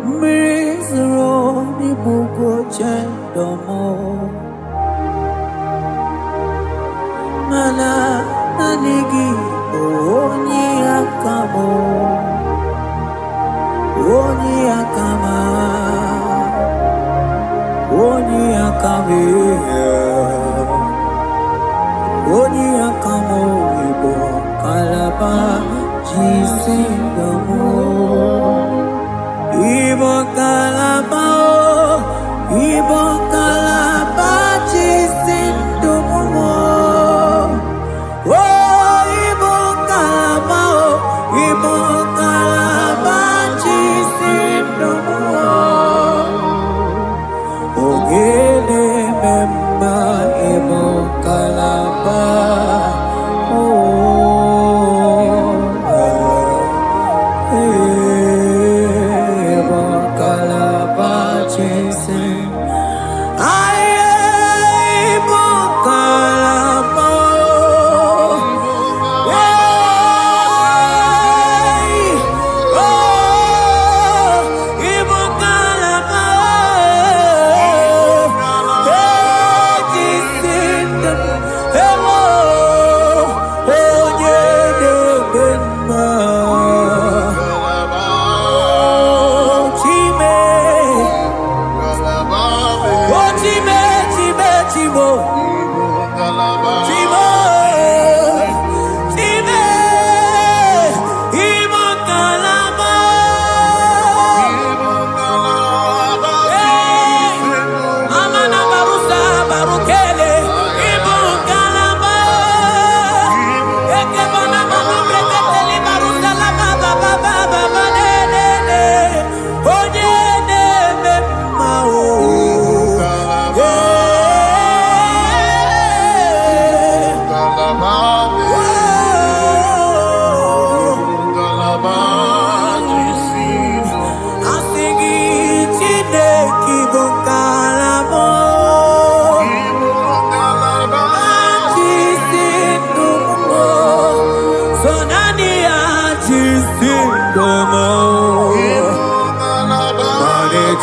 mmiri zoro n'igbugo chendomo, mana naanị gị bụ onye aka m, onye aka m, onye aka m, onye aka m. Igbo kalaba ji si ndụ m. Igbo kalaba o, Igbo kalaba ji si ndụ m. O Igbo kalaba o, Igbo kalaba ji si ndụ m. Oge na-eme mma, Igbo kalaba. Oh, eh.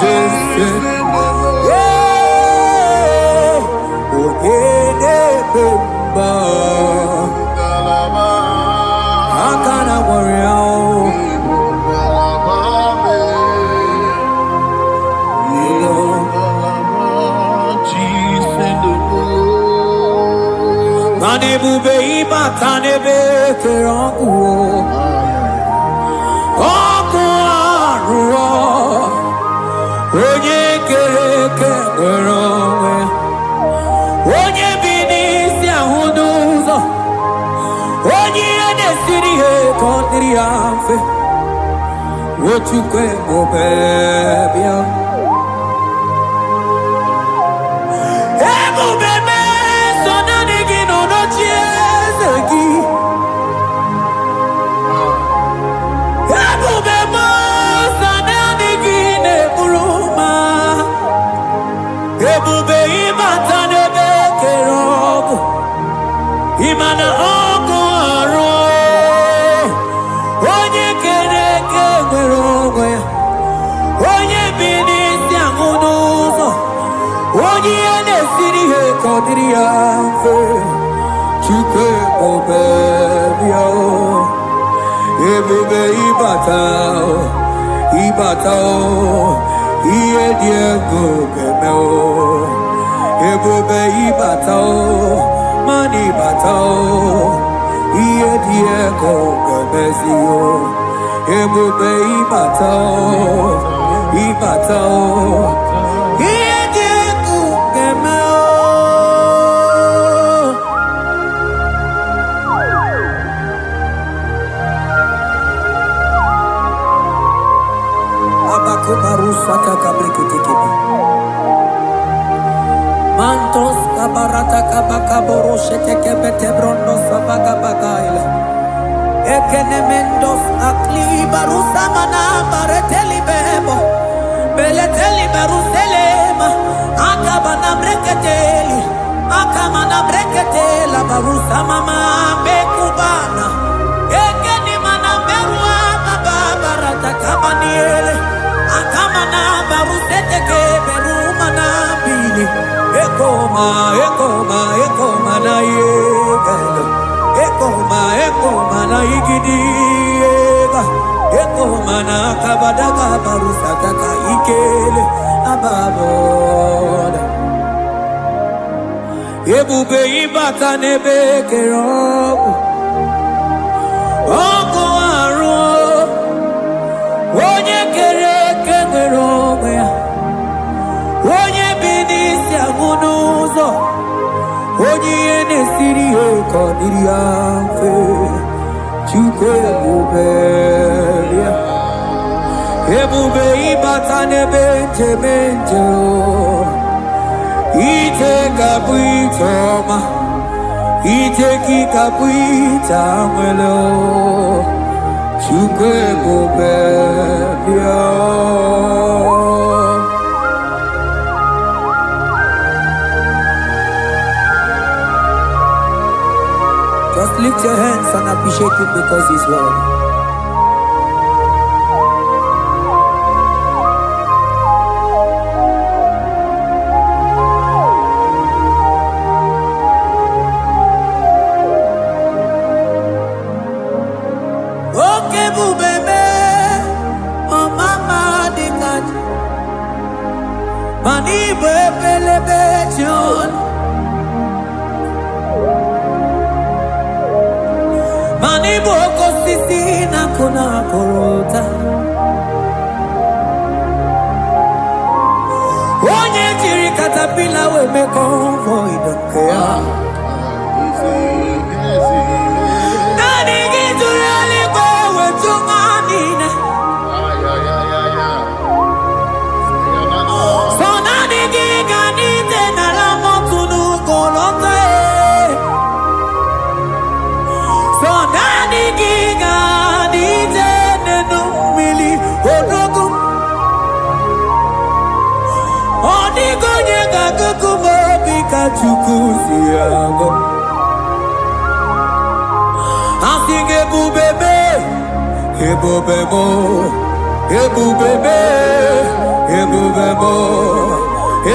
Eze. Ee, onye na-eme mba, aka na gwọrọ ya o. Mana ebube ịbata n'ebe kere ọkụ o. Ọkụ arụọ, onye kere eke nwere onwe, onye bi n'isi ahụ n'ụzọ, onye ihe na-esiri ihe ka ọ dịrị ya mfe. Ochukwu ebube bịa, ebube meso naanị gị nọ n'oche eze gị. Ebube mọsọ naanị gị na-eburu ma. Ebube ịbata n'ebe kere ọkụ, ịma na ọkụ arụ, onye kere eke nwere onwe ya, onye bi n'isi ahụ n'ụzọ, onye ihe na-esiri ihe ka ọ dịrị ya mfe. Chukwu ebube bịa o. Ebube ịbata o, ịbata o, ihe dị egwu ga-eme o. Ebube ịbata o, mana ịbata o, ihe dị egwu ga-emezi o. Ebube ịbata o, ịbata o, ihe dị egwu ga-eme o. Abakubarusatakabriketekebe. Mantos kabarata kabakaboro shetekebetebrondo sabagabagaila. Ekenemendos aklibarusamana baretelibebo. Beletelibaruselema. Akabana breketeli. Akamana breketela barusamama bekubana. Ekenimana berua bababarata kabaniele. Akamana baruseteke berumana bili. Ekoma, ekoma, ekoma na yegelo. Ekoma, ekoma na igidi ega. Ekoma na kabadaga barusataka ikele ababoda. Ebube ịbata n'ebe kere ọkụ. Ọkụ arụ, onye kere eke nwere onwe ya, onye bi n'isi ahụ n'ụzọ, onye ihe na-esiri ihe ka ọ dịrị ya mfe. Chukwu ebube ya, ebube ịbata n'ebe njem nje o. Ije ga-abụ ije ọma, ije gị ga-abụ ije anwele o. Chukwu ebube bịa. Just lift your hands and appreciate him because he's worthy. Oke ebube mee, ọmama dị ka ji, mana ịbụ ebelebe ji ọnụ, mana ịbụ oke osisi na-akụ na akụrụ ụta. Onye jiri katapila wee mee convoy nke ya. Naanị gị jụrụ eluigwe wetu ha niile. Sọ naanị gị ga n'ite n'ala mọtụ n'ụgwọ lọta e. Sọ naanị gị ga n'ite n'enu mmiri odogwu. Ọ dịghị onye ga-agụgụ m obi ka Chukwu si agụ. Asị gị ebube mee, ebube mụ, ebube mee, Ebube m,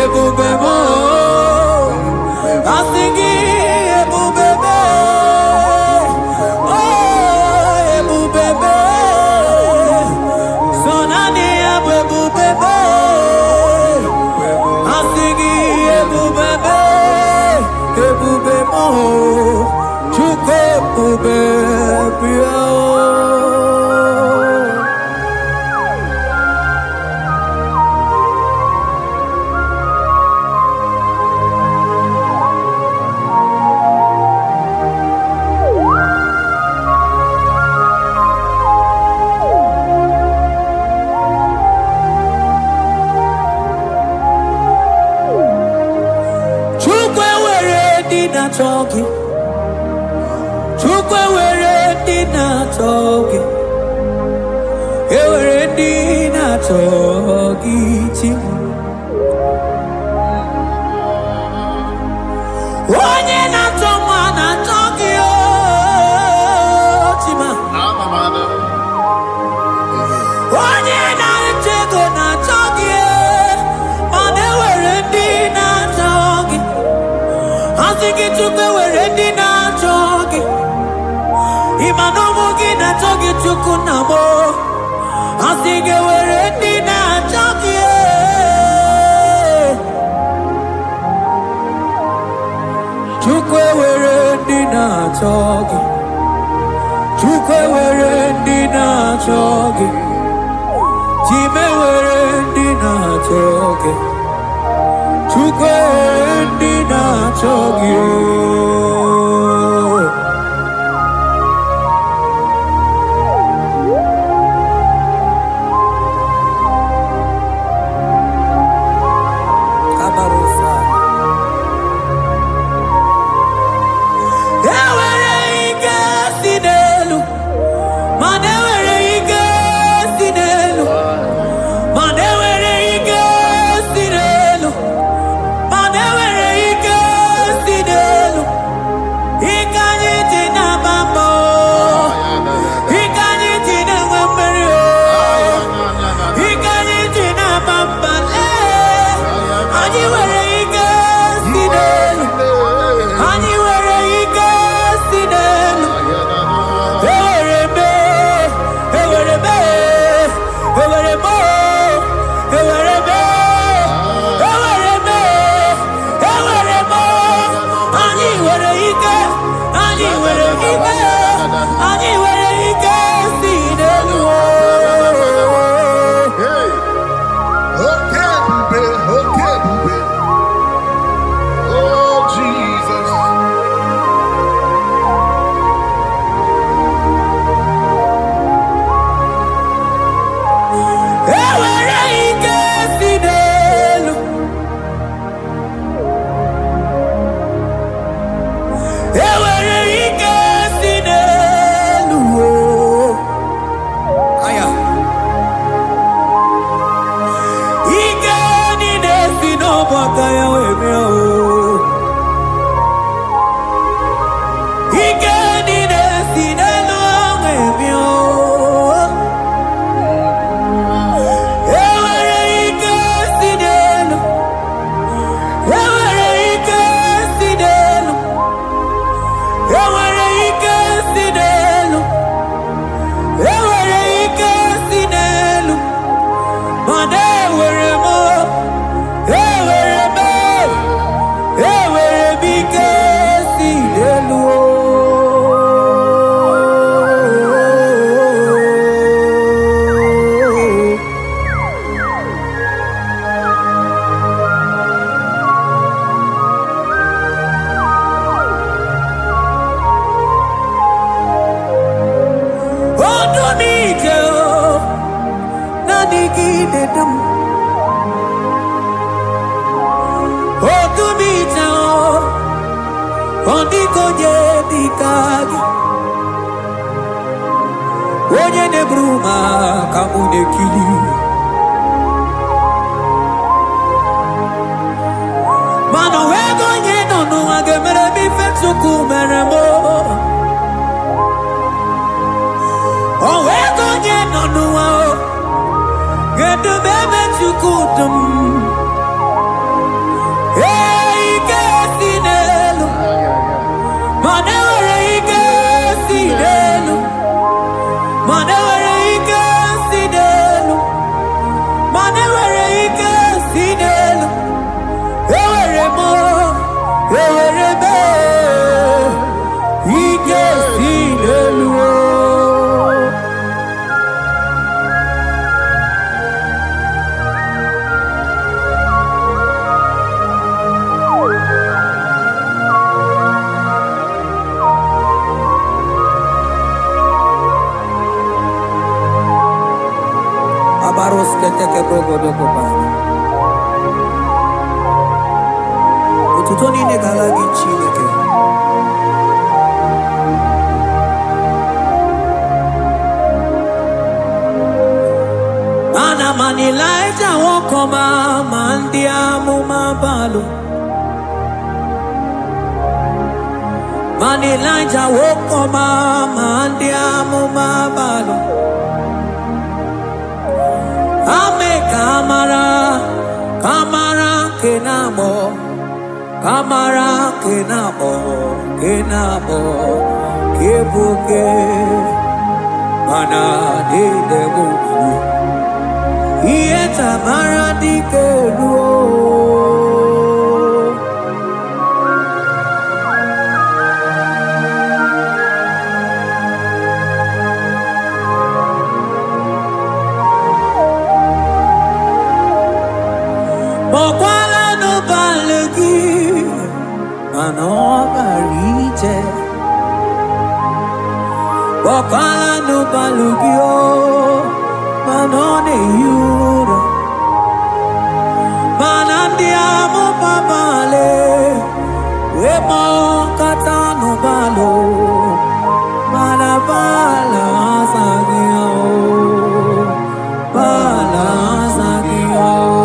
ebube m, asị gị ebube m, o ebube m, sọ naanị ya bụ ebube m, asị gị ebube m, ebube m, Chukwu ebube bịa. Chukwu ewere ndị na-achọ gị. Chukwu ewere ndị na-achọ gị. Ewere ndị na-achọ gị chi. Onye na-achọ nwa na-achọ gị o Chima. Onye na-achọ ego na-achọ gị mana ewere ndị na-achọ gị. Asị gị Chukwu ewere ndị na-achọ gị. Ị ma na ụmụ gị na-achọ gị Chukwu nna m o. Asị gị ewere ndị na-achọ gị. Chukwu ewere ndị na-achọ gị. Chukwu ewere ndị na-achọ gị. Chima ewere ndị na-achọ gị. Chukwu ewere ndị na-achọ gị. Kabarosa. Ewere ike si n'elu, mana ewere ike si n'elu, mana ewere ike si n'elu, mana ewere ike si n'elu. Ike anyị ji na-agba mbọ, ike anyị ji na-enwe mmeri o, ike anyị ji na-agba mba lee, anyị nwere ike si n'elu, anyị nwere ike si n'elu. Ewere m, ewere m, ewere m, ewere m, ewere m, ewere m. Anyị nwere ike, anyị nwere ike, anyị nwere ike si n'elu. Hey! Oke ebube, oke ebube. Oh, Jesus. Ewere ike si n'elu. Ewere ike si n'elu. Aya. Ike niile si n'ọbụ aka ya wee bịa o. Ike niile si n'elu wee bịa o. Ewere ike si n'elu. Ewere ike si n'elu. Ewere ike si n'elu. Ewere ike si n'elu. Mana ewere m, ewere m, ewere m ike si n'elu. o. Ọdụ m ije o, naanị gị na-edu m. Ọdụ m ije o, ọ dịghị onye dị ka gị. Onye na-eburu m aka mụ na-ekiri. Mana o nweghị onye nọ n'ụwa ga-emere m ife Chukwu mere m o. O nweghị onye nọ n'ụwa o, ga-edu m ebe Chukwu dum. Ee, ike si n'elu, Ay, ay, ay. mana enwere ike si n'elu, mana enwere ike si n'elu, mana enwere ike si n'elu. Enwere m, enwere m ike si n'elu o. Abarosketeke. Otuto niile ga-ala gị, Chineke. Mana mana Ịlaịja nwoke ọma, ma ndị amụma balụ. Mana Ịlaịja nwoke ọma, ma ndị amụma balụ. Ame ka mara, ka mara nke na-amụ, ka mara nke na-amụ, nke na-amụ, ke bụ ke, mana niile bụ mmiri. Ihe tamara dike ruo. Kpọkwala n'ụbalị gị, mana ọ gara ije. Kpọkwala n'ụbalị gị o, mana ọ na-ehi ụra. Mana ndị amụma balị wee kpọkọta n'ụbalị, mana bala azaghị ya o, bala azaghị ya o.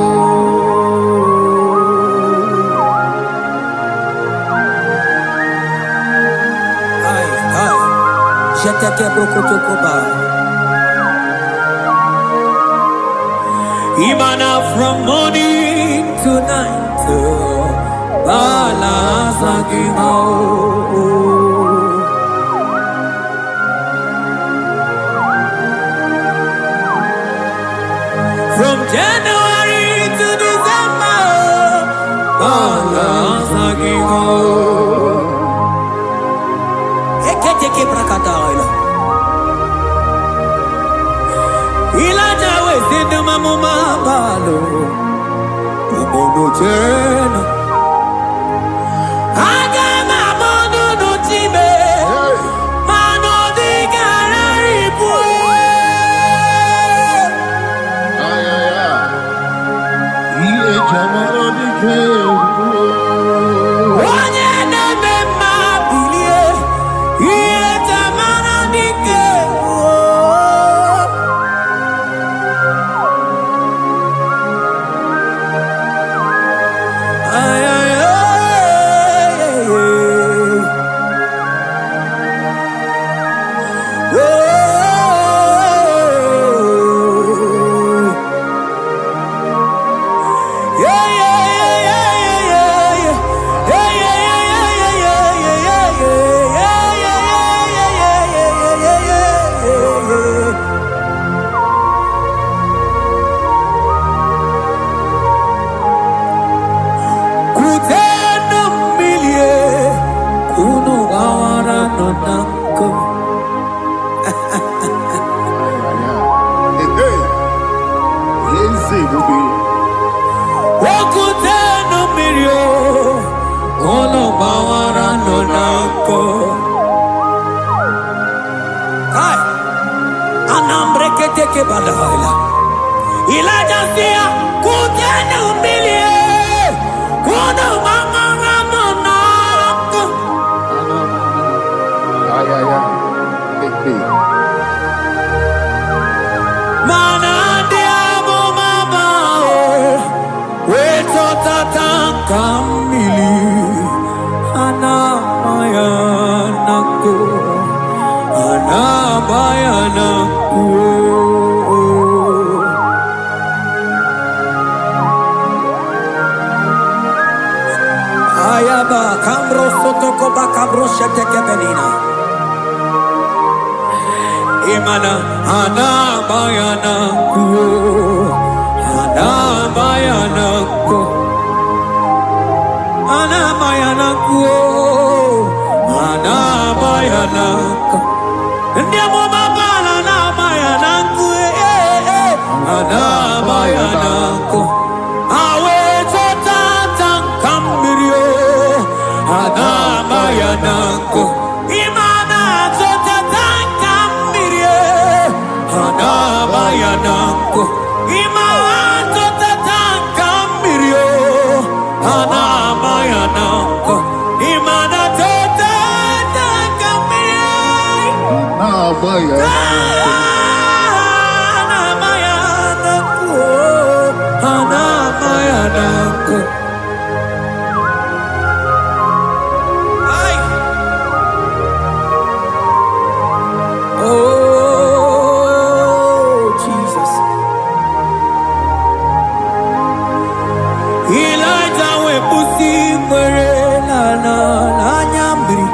Ai, ai. Jeteke brokotokoba. Imana from morning to night. Bala azaghị ha o. From January to December, bala azaghị ha o. Eketeke brakataila. Ilaja wee sị ndị mamụma balụ. Ubodo chena. Aga m ama n'ụlọ Chime, Hey! mana ọ dịghị ararịpụ. Ay, ay, ay. Ihe jamara dike ruo. Onye na-eme mma bilie, ihe tamara dike ruo. Ay, ay, ay, ay, ay. Oh. Yeah, yeah, yeah, yeah, yeah, yeah. Yeah, yeah, yeah, yeah, yeah, yeah, yeah, yeah, yeah, yeah, yeah, yeah, yeah, yeah, yeah, yeah. Kutenu mmilie, kunu gbawara nọ na nkụ. Ay, ay, ay. Hey, hey. Eze ebube. Okutenu mmiri o, unu gbawara nọ na nkụ. Kai, anambreketeke badaila. Ilaja si ya, kutenu mmiri e, kunu gbawara nọ na nkụ. Ay, ay, ay. Hey, hey. Mana ndị amụma bao, wee chọtata ka mmiri a na-agba ya na nkụ, a na-agba ya na nkụ. Kotoko bakabroshetekebelina. Imana anabayana kuo, anabayana ko, anabayana kuo, anabayana ko. Ndị amụma Baal anabayana nku, eh, eh, anabayana nku. Ha wee chọta nka mmiri o, anabayana nku. Ịma na-achọta nka mmiri e, anabayana nku. Ịma achọta nka mmiri o, anabayana nku. Ịma na-achọta nka mmiri. Na-agba ya n'nkụ. Anabayana nku, anabayana nku. Ai! Oh, Jesus. Elijah wee kwụsị ikpere n'ala n'anya mmiri.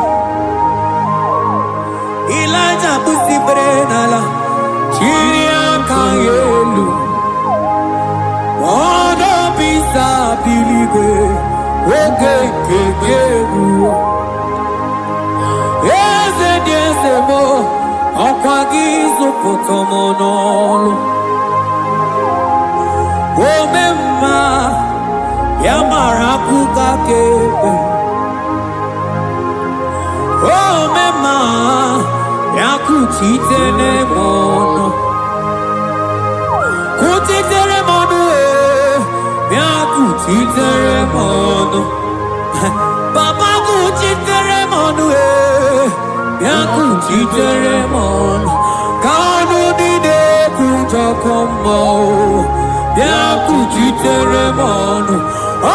Elijah kwụsị ikpere n'ala, chiri aka ya elu. Ọnọbisa biligwe, oge nke gị eruo. Eze dị eze m, ọkwa gị zụpụta m n'ọlụ. Ome mma, ya mara akụkọ aka ekpe. Ome mma, ya kuchitere m ọnụ. Kuchitere m ọnụ ee, ya kuchitere m ọnụ. Papa kuchitere m ọnụ ee, ya kuchitere m ọnụ. Ka ọnụ niile kwujọkọ mmụọ, bịa kuchitere m ọnụ.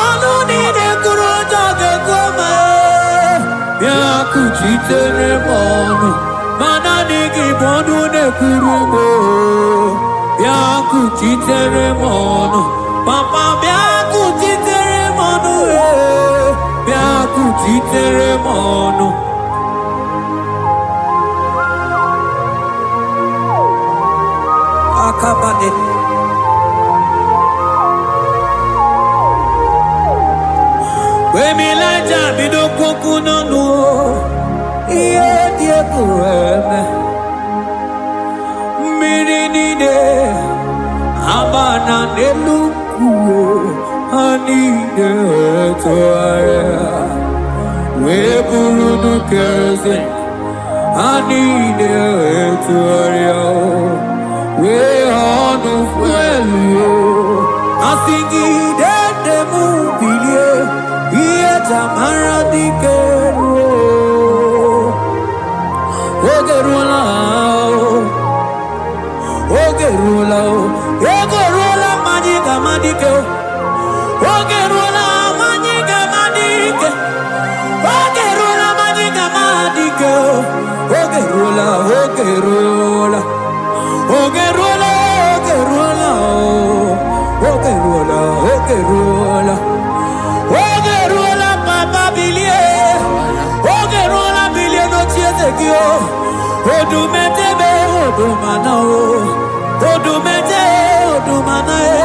Ọnụ niile kwuru ụjọ ga-ekwu ma ee, bịa kuchitere m ọnụ. Ma naanị gị bụ ọnụ na-ekwuru m oo. Bịa kuchitere m ọnụ. Papa bịa kuchitere m ọnụ ee, bịa kuchitere m ọnụ. Akabade. Mgbe Elijah bido kwokwu n'ọnụ o, ihe dị egwu eme. Mmiri niile agba na n'elu nkwụ ha niile tụgharịa wee bụrụ nnukwu eze. Ha niile tụgharịa wee ọnụ fuelu. Asị gị dede m bilie, ihe jamara dike ruo. Oge ruola o, oge ruola o, ego ruola ma anyị ga-ama dike o. Oge ruola ma anyị ga-ama dike. Oge ruola ma anyị ga-ama dike o. Oge ruola, oge ruola. Oge ruola, oge ruola o. Oge ruola, oge ruola. Oge ruola, papa bilie. Oge ruola, bilie n'oche eze gị o. Odumetebe odumana o. Odumete odumana e.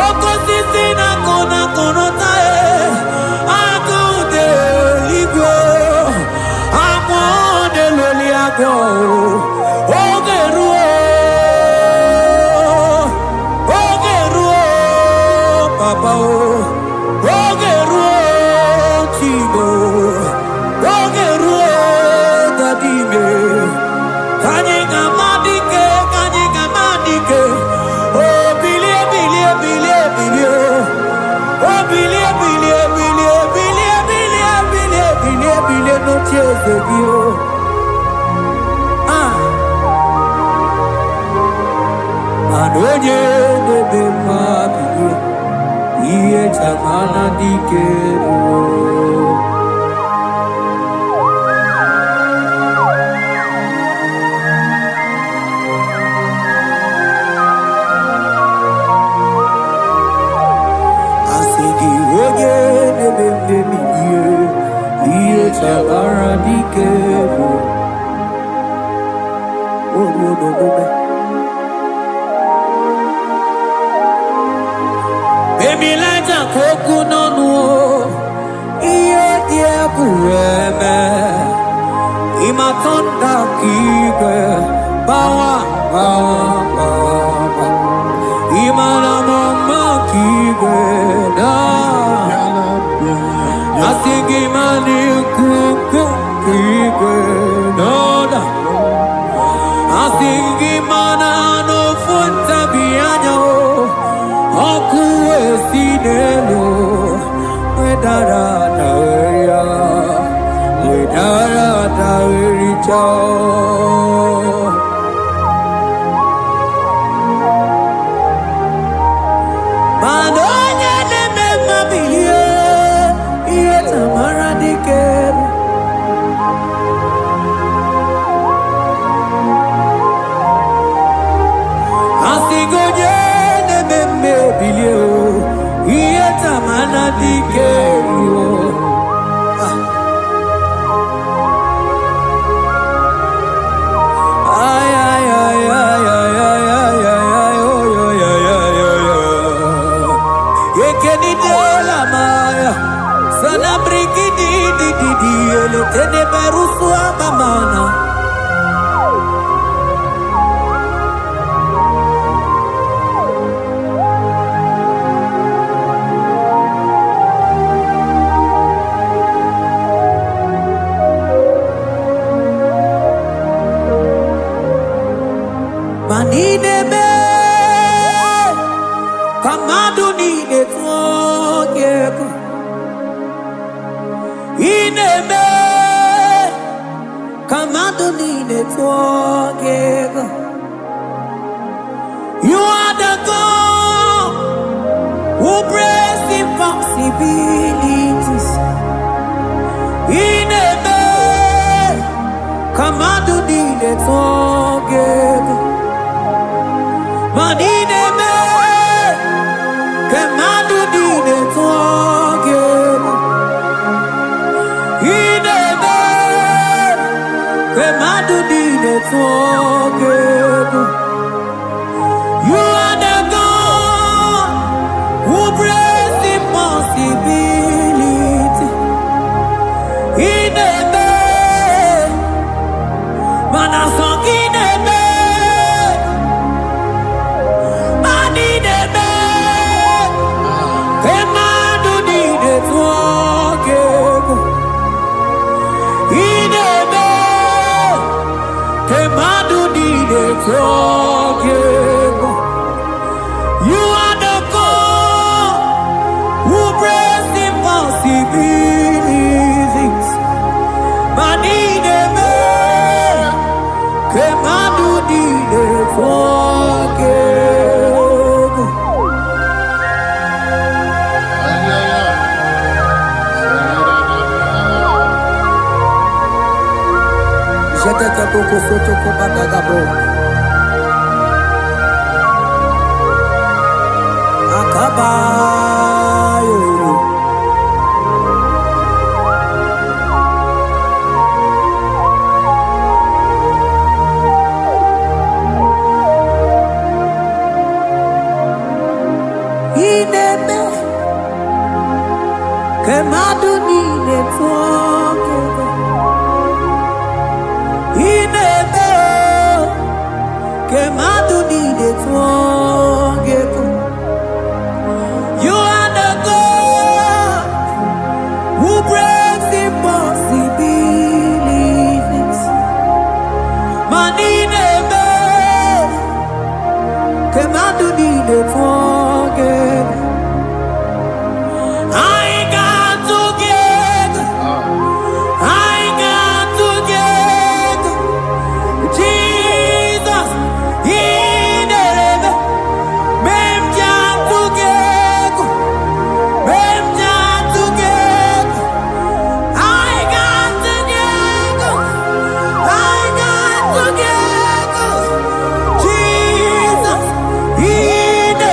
Oke osisi na-akụ na akụrụta e. Agụ dị eluigwe. Agwọ na-eloli agwọ o. Oge ruo. Oge ruo, papa o. Oge ruo, Chibo. Oge ruo, daddy me. Ka anyị ga-ama dike, ka anyị ga-ama dike. O bilie, bilie, bilie, bilie. O bilie, bilie, bilie, bilie, bilie, bilie, bilie, bilie n'oche eze gị o. Ah. Mana onye na-eme mma bilie, ihe jamana dike ruo. Asị gị onye na-eme mmebi ihe. dike bụ o ruo n'omume. Emilaja ka okwu n'ọnụ o, ihe dị egwu eme. Ịmatọnda ka igwe gbawa gbawa gbawa. Ịmara m mma ka igwe na asị gị ma n'ikuku ka igwe n'ọda. Asị gị mana n'ofu ntabi anya o, ọkụ esi n'elu wedara daweria, wedara dawericha o. Mana onye na-eme mma bilie, ihe tamara dike bụ. Asị gị onye na-eme mma ebilie o, ihe tamara dike ruo. Ay, ay, ay, ay, ay, ay, ay, ay, ay, oy, oy, ay, ay, oy, oy. Ekenidela maya, sana brigidi di di di, eletene berusu amamana. Ma n'ime ka mmadụ niile tụọ gị egwu. Ị na-eme ka mmadụ niile tụọ gị egwu. You are the God who breaks impossibilities. Ị na-eme ka mmadụ niile tụọ gị egwu. Ma ị na-eme ka mmadụ niile tụọ gị egwu. Ị na-eme ka mmadụ niile tụọ gị egwu. You are the God who breaks impossibility. Ị na-eme mana sọ gị na-eme, ma ị na-eme ka mmadụ niile tụọ gị egwu. Ị na-eme ka mmadụ niile tụọ gị egwu. You are the God who breaks impossibilities. Ma ị na-eme ka mmadụ niile tụọ gị egwu. Jetekebokosotokobadagabo. Akabayo. Ị na-eme ka mmadụ niile tụọ gị egwu. Ị na-eme ka mmadụ niile tụọ gị egwu. You are the God who breaks impossibilities. Ma ị na-eme ka mmadụ niile tụọ gị egwu. Anyị ga-atụ gị egwu. Anyị ga-atụ gị egwu. Jizọs, ị na-eme mee m ji atụ gị egwu. Mee m ji atụ gị egwu. Anyị ga-atụ gị egwu. Anyị ga-atụ gị egwu. Jizọs, ị na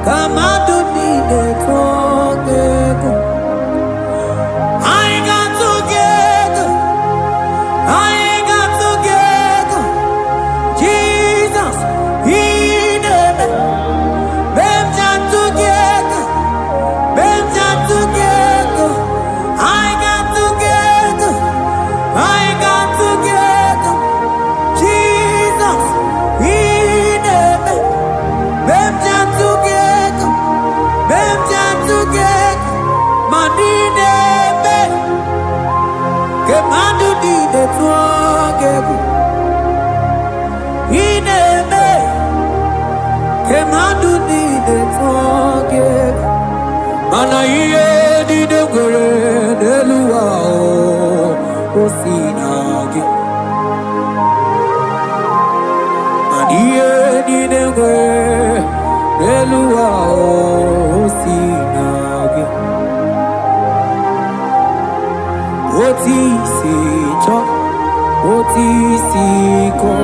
Ka mmadụ niile tụọ gị egwu. Anyị ga-atụ gị egwu. Anyị ga-atụ gị egwu. Jizọs, ị na-eme. Mgbe m ji atụ gị egwu. Mgbe m ji atụ gị egwu. Anyị ga-atụ gị egwu. Anyị ga-atụ gị egwu. Jizọs, ị na-eme. Mgbe m ji atụ gị egwu. Mgbe m ji atụ gị egwu. Ma ndị na-eme ka mmadụ niile tụọ gị egwu. Ị na-eme ka mmadụ niile tụọ gị egwu. Mana ihe niile nwere n'elu ụwa o si na gị. Mana ihe niile nwere n'elu ụwa o si na gị. Otu isi chọọ, otu isi kọ,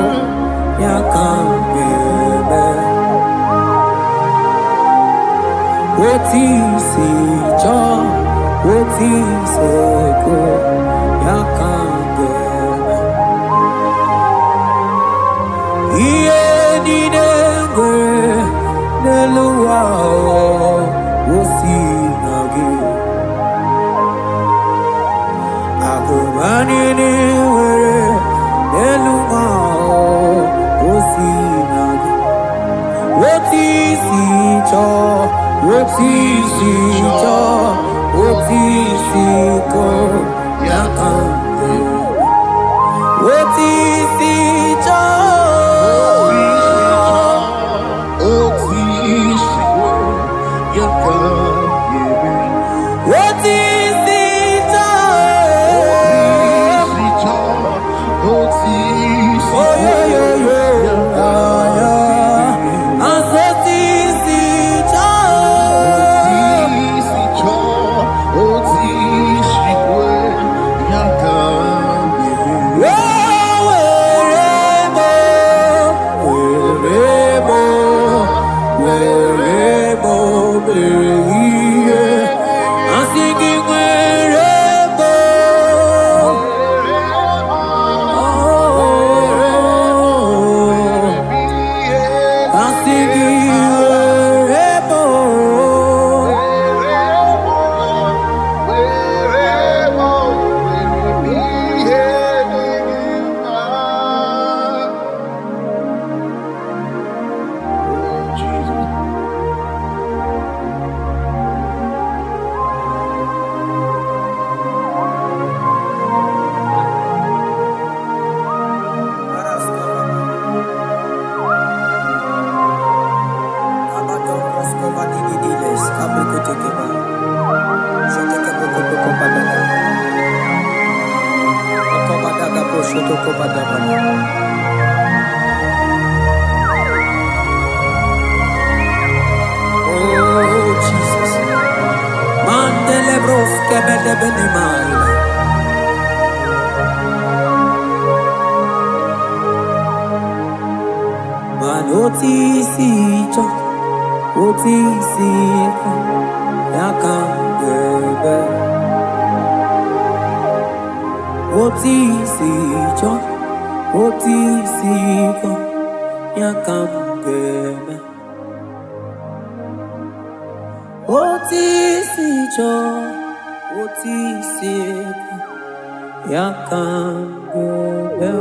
ya ka m ga-eme. Otu isi chọọ, otu isi kọ, ya ka m ga-eme. Ihe niile nwere n'elu ụwa o si na gị. Akụba niile nwere n'elu ụwa o si na gị. Otu isi chọọ, otu isi chọọ, otu isi kọ, ya ka m ga-eme. Otu isi chọọ. Otu isi ya ka ga-eme. Otu isi chọọ. Otu isi chọọ, otu isi Oyoyoyo, ya ka ya. ga-eme. Asị otu isi chọọ. Otu isi chọọ, otu isi kwe, ya ka ga-eme. O were m, were m, were m mere ihe. Asị gị were m. Oh. Asị gị were m. Oh, Jesus. Mandele bros kebede bene maila. Man otisi cho, otisi ko, ya ka gebe. Otisi cho, otisi ko, ya ka gebe. Otisi cho, otisi ko, ya ka gebe.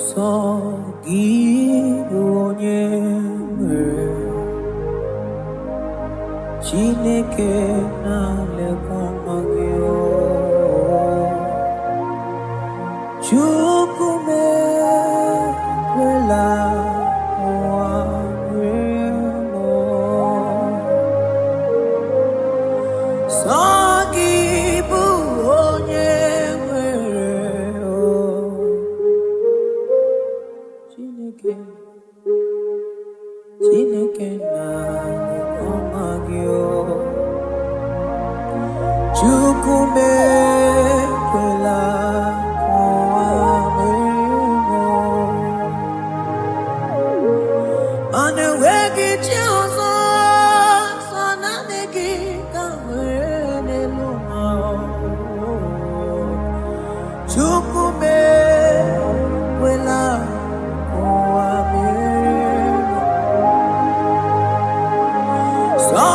Sọ gị bụ onye nwere Chineke na-alekwa ọma gị o. Chukwu m ekwela ụwa rie m o. Sọ gị bụ onye nwere o. Chineke na-ekwe gị o. Chukwu m ekwela ka ụwa merie m o. Mana enweghị chi ọzọ, sọ naanị gị ka m nwere n'elu ụwa. Chukwu m ekwela ka ụwa merie m. Sọ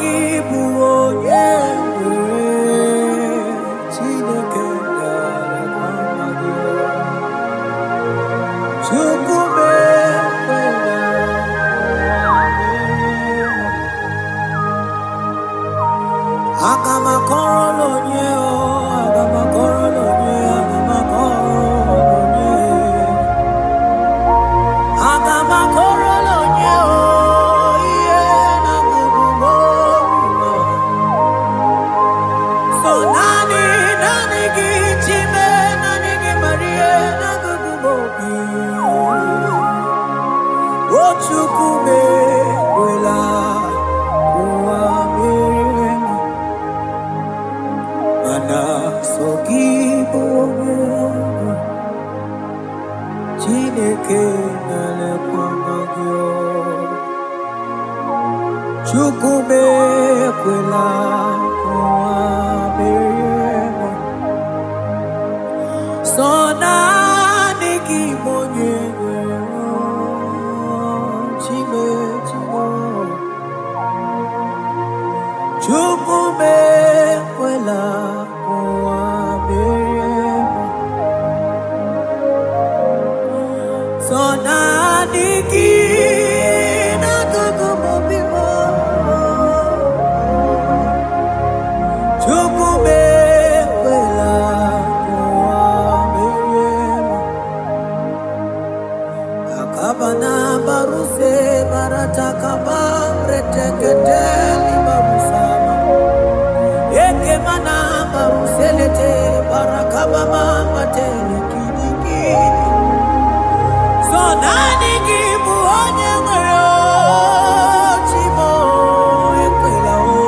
gị bụ onye nwere. Chineke na-elekwa gị. Chukwu m ekwela ka ụwa merie m. Aga m akọrọ onye o, aga m akọrọ onye, aga m akọrọ onye. Aga m akọrọ onye o, ihe na-agụgụ m obi m. So naanị, naanị gị, Chime, naanị gị mara ihe na-agụgụ m obi. O Chukwu m ekwela ka ụwa merie m. Mana sọ gị bụ onye nwe. Chineke na-elekwa gị o. Chukwu m ekwela ka ụwa merie m. Sọ naanị gị bụ onye nwere o. Chime, Chime. Chukwu m ekwela ka ụwa merie m. Sọ naanị gị na-agụgụ m obi m. Chukwu m ekwela ka ụwa merie m. Akabana baruse baratakaba reteketeli barusama. Ekemana baruselete barakabama matele kidikidi. So naanị gị bụ onye nwere o, Chimo ekwela o.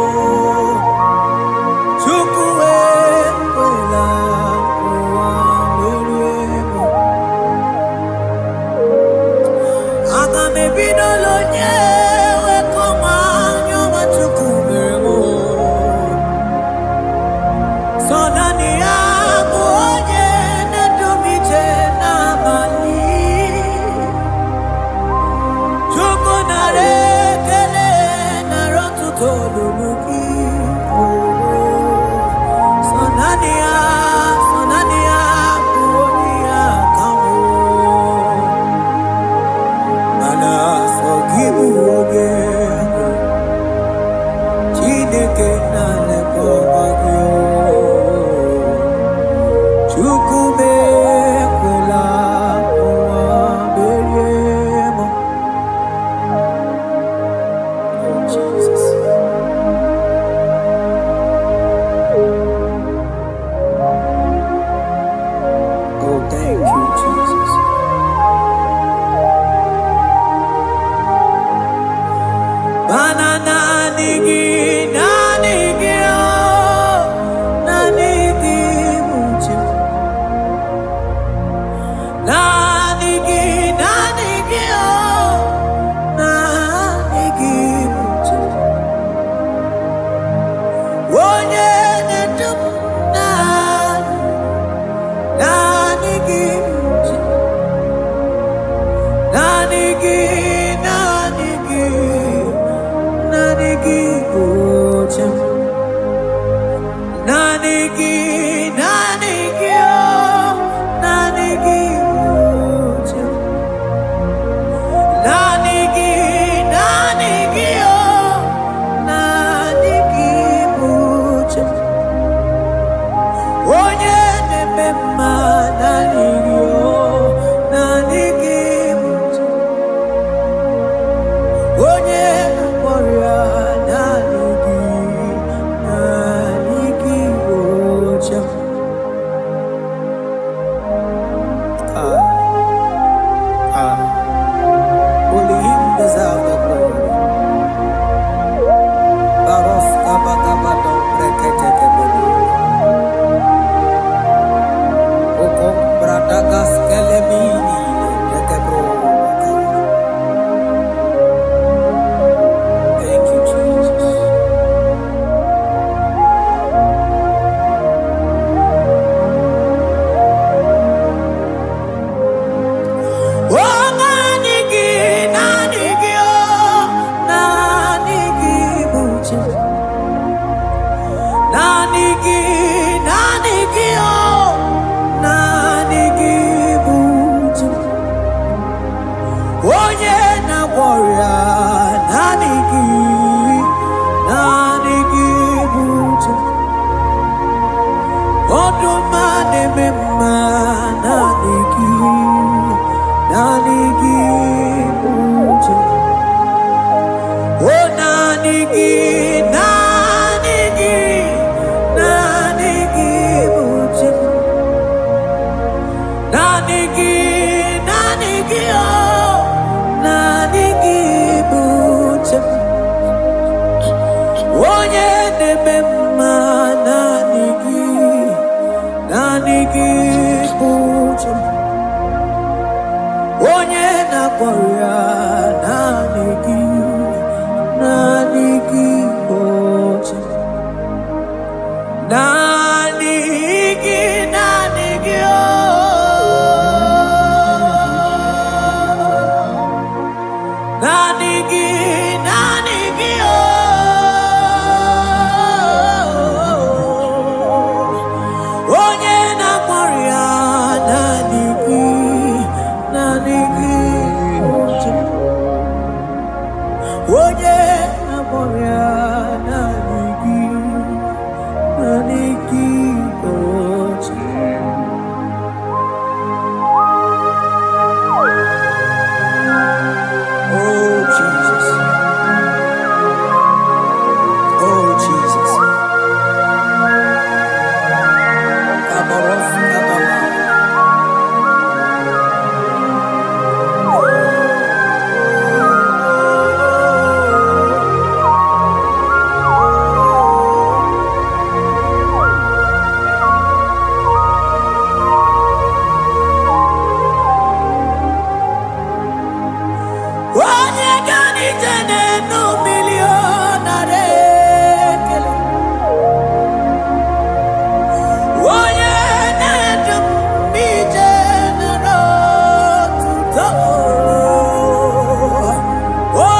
Chukwu ekwela ka ụwa merie m. Aga m ebidola onye wekọma anya ọma Chukwu mere m o. Sọ naanị ya bụ onye na-edu m ije n'abalị. Chukwu nara ekele, nara ọtụtụ olulu gị. Sọ naanị ya, sọ naanị ya bụ onye ya ka m o. Mana sọ gị bụ onye nwe. Chineke na-elekwa gị o. Chukwu m ekwela ka ụwa merie m. Oh, Jesus. Oh, thank you, Jesus. Mana naanị gị, naanị gị, oh, naanị gị bụ chi m. Naanị gị, naanị gị, oh, naanị gị bụ chi m. Onye na-edu m, naanị, naanị gị bụ chi m. Naanị gị, naanị gị, naanị gị bụ chi m. Naanị gị, naanị gị, oh, naanị gị bụ chi m. Naanị gị, naanị gị, oh, naanị gị bụ chi m. Onye na-eme mma, naanị gị, oh, naanị gị bụ chi m. Onye na-agwọ ọrịa, naanị gị. na-agwọrọ ya, naanị gị, naanị gị bụ chi. Naanị gị, naanị gị, oh. Naanị gị, naanị gị, oh. Onye na-akpọrọ ya, naanị gị, naanị gị, oche. Onye na-akpọrọ ya, naanị gị, naanị gị, oche. Oh Jesus, oh Jesus. Kabaros kabala. Onye ga n'ije n'enu mmiri ọ nara ekele. Onye na-edu m ije nara otuto. O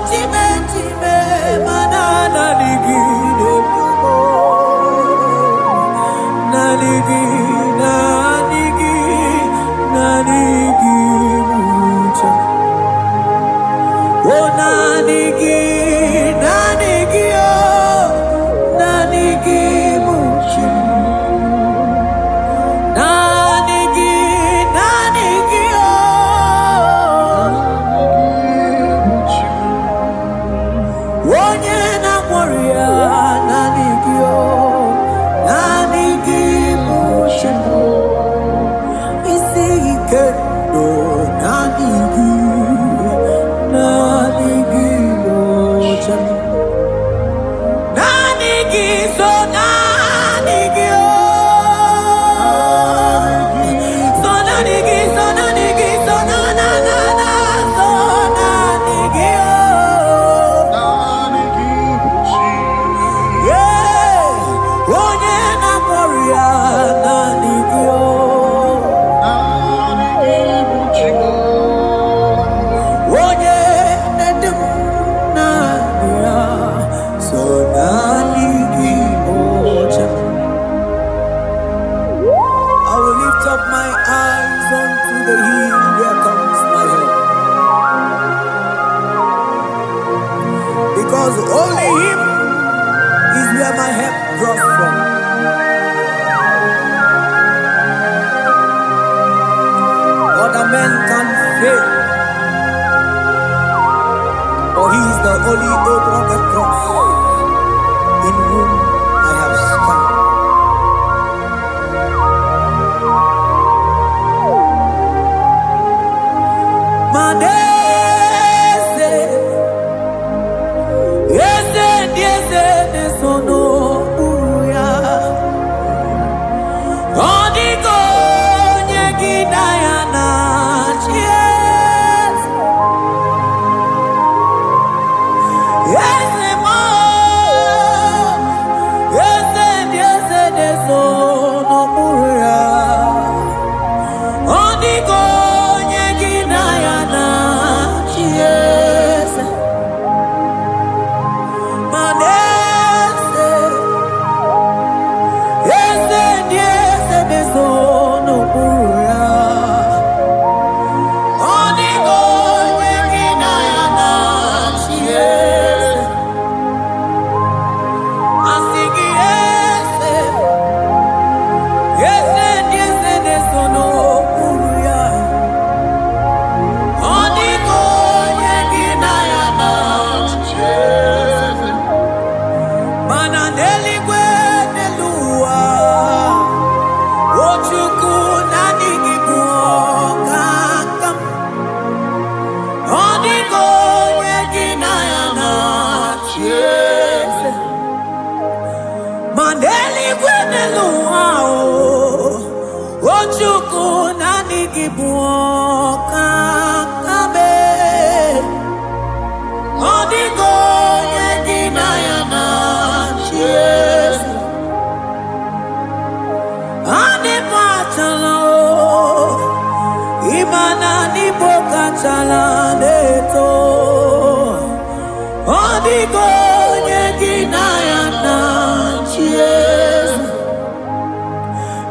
chime chime mana naanị gị na-edu m. Naanị gị, naanị gị, naanị gị bụ uche. Oh, naanị gị, naanị gị, oh, naanị gị bụ chi. Naanị gị, naanị gị, oh, onye na-agwọrọ ya, naanị gị, oh, naanị gị bụ chi. Isi ike ndụ, naanị gị, naanị gị bụ chi. Naanị gị so, naanị gị o, so naanị gị, so naanị gị, so na na na na so naanị gị o. Naanị gị bụ chi. Yeah, onye na-akpọrọ ya, naanị gị o. Naanị gị bụ chi. Onye na-edu m, naanị ya so, naanị gị bụ chi. I will lift up my eyes unto the hill, where comes my help. Because only Him is where my help draws from. Other men can fail, but He is the only old rugged cross in whom I have stand. Manese, eze ndị eze na-eso n'okpuru ya. Ọ dịghị onye gị na ya na-achị eze. Eze m, eze ndị eze na-eso n'okpuru ya. Ọ dịghị onye gị na ya na-achị eze. Mana eze, eze ndị eze na-eso n'okpuru ya. Ọ dịghị onye gị na ya na-achị eze. Asị gị eze, eze ndị eze na-eso n'okpuru ya. Ọ dịghị onye gị na ya na-achị eze. Mana n'eluigwe, n'elu ụwa, o Chukwu, naanị gị bụ ọkaka m. Ọ dịghị onye gị na ya na-achị eze. Ma n'eluigwe, n'elu ụwa, o Chukwu, naanị gị bụ ọkaka m. na n'Igbo kachala na-eto. Ọ dịgo onye gị na ya na-achị eze.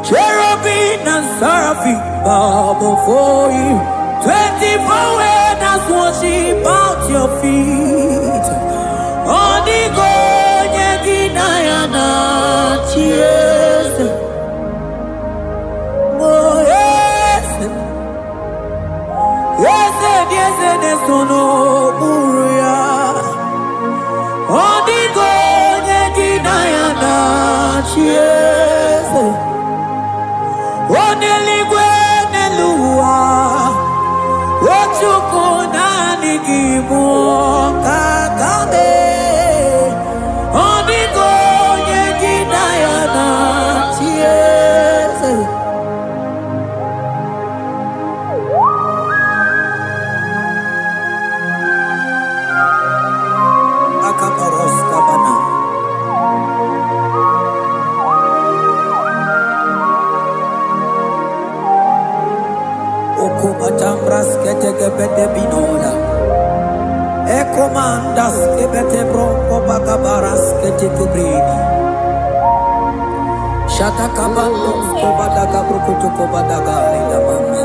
Cherubim and seraphim bow before you. 24 elders worship at your feet. Ọ dịgo onye gị na ya na-achị eze. Oh, eze, eze dị eze na-eso n'okpuru ya. Ọ dịgo onye gị na ya na-achị eze. Onye eluigwe n'elu ụwa, o Chukwu, naanị gị bụ ọkaka mee. Ọ dịgo onye gị na ya na-achị eze. Akabaros kabana. Okubatambras ketekebete binola. Ekomandas kebete bronco bakabaras ketekebrini. Shatakabandos kobadaga brukutu kobadaga lida mama.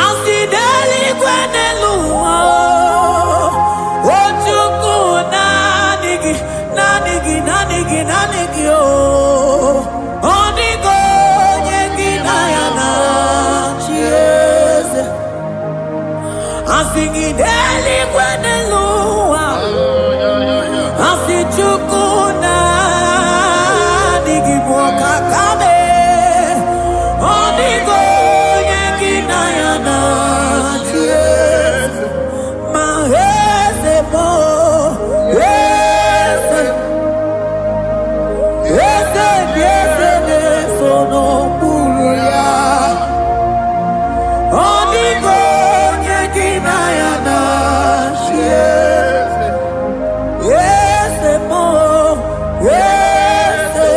Asị n'eluigwe n'elu ụwa, o Chukwu, naanị gị, naanị gị, naanị gị, naanị gị o. Ọ dịgo onye gị na ya na-achị eze. Asị gị n'eluigwe n'elu ụwa, asị Chukwu, naanị gị bụ ọkaka mee. Ọ dịgo onye gị na ya na-achị eze. Ma eze bụ eze, eze dị eze na-eso n'okpuru ya. Ọ dịgo onye gị na ya na-achị eze. Eze bụ eze,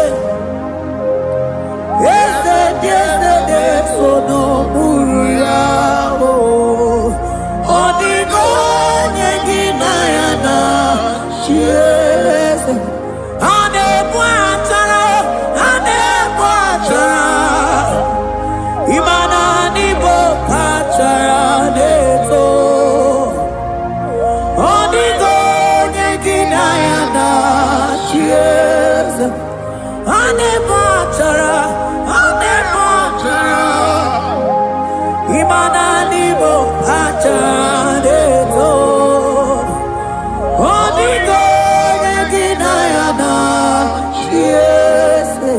eze dị eze na-eso n'okpuru ya o. Ọ dịgo onye gị na ya na-achị eze. A na-ebu achara, a na-ebu achara. Ịma na n'Igbo kachara na-eto. Ọ dịgo onye gị na ya na-achị eze. A na-ebu achara, a na-ebu achara. Ịma na n'Igbo kachara na-eto. Ọ dịgo onye gị na ya na-achị eze.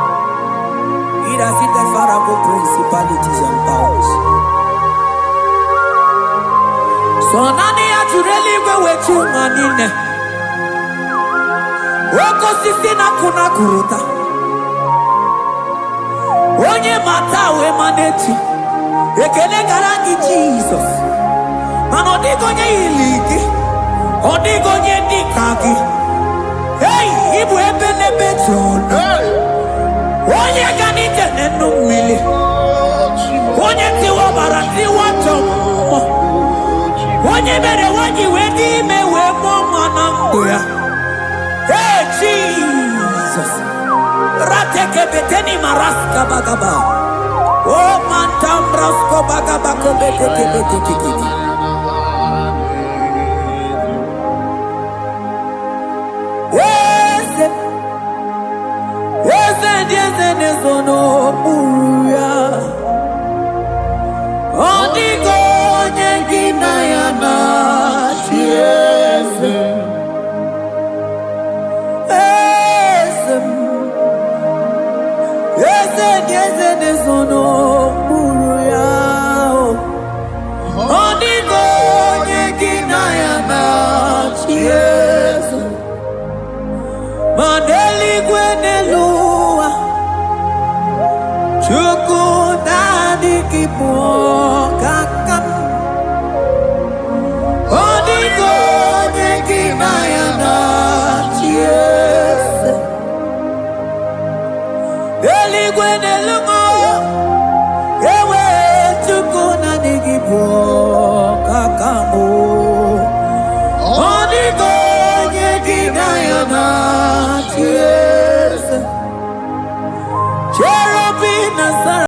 He that sitteth far above principalities and powers. So naanị ya jụrụ eluigwe wee chi ụwa niile. Oke osisi na-akụ na kụrụta. Onye mata wee ma n'echi. Ekele gara gị, Jizọs. Mana ọ dịghị onye yiri gị. Ọ dịghị onye dị ka gị. Ei, ịbụ ebe n'ebe ji ọnụ. Onye ga n'ije n'enu mmiri. Onye tiwa ọbara tiwa chọ mmụọ. Onye mere nwanyị wee dị ime wee mụọ nwa na ndụ ya. Hey, Jesus. Ratekebeteni maraska bagaba. O mantambrasko bagaba kobetekebetekete. Eze, eze ndị eze na-ezo n'okpuru ya. Ọ dịghị onye gị na ya na-achị eze. Eze m, eze ndị eze na-ezo n'okpuru ya. Ọ dịghị onye gị na ya na-achị eze. Ma n'eluigwe n'elu ụwa, Bụ ọkaka m.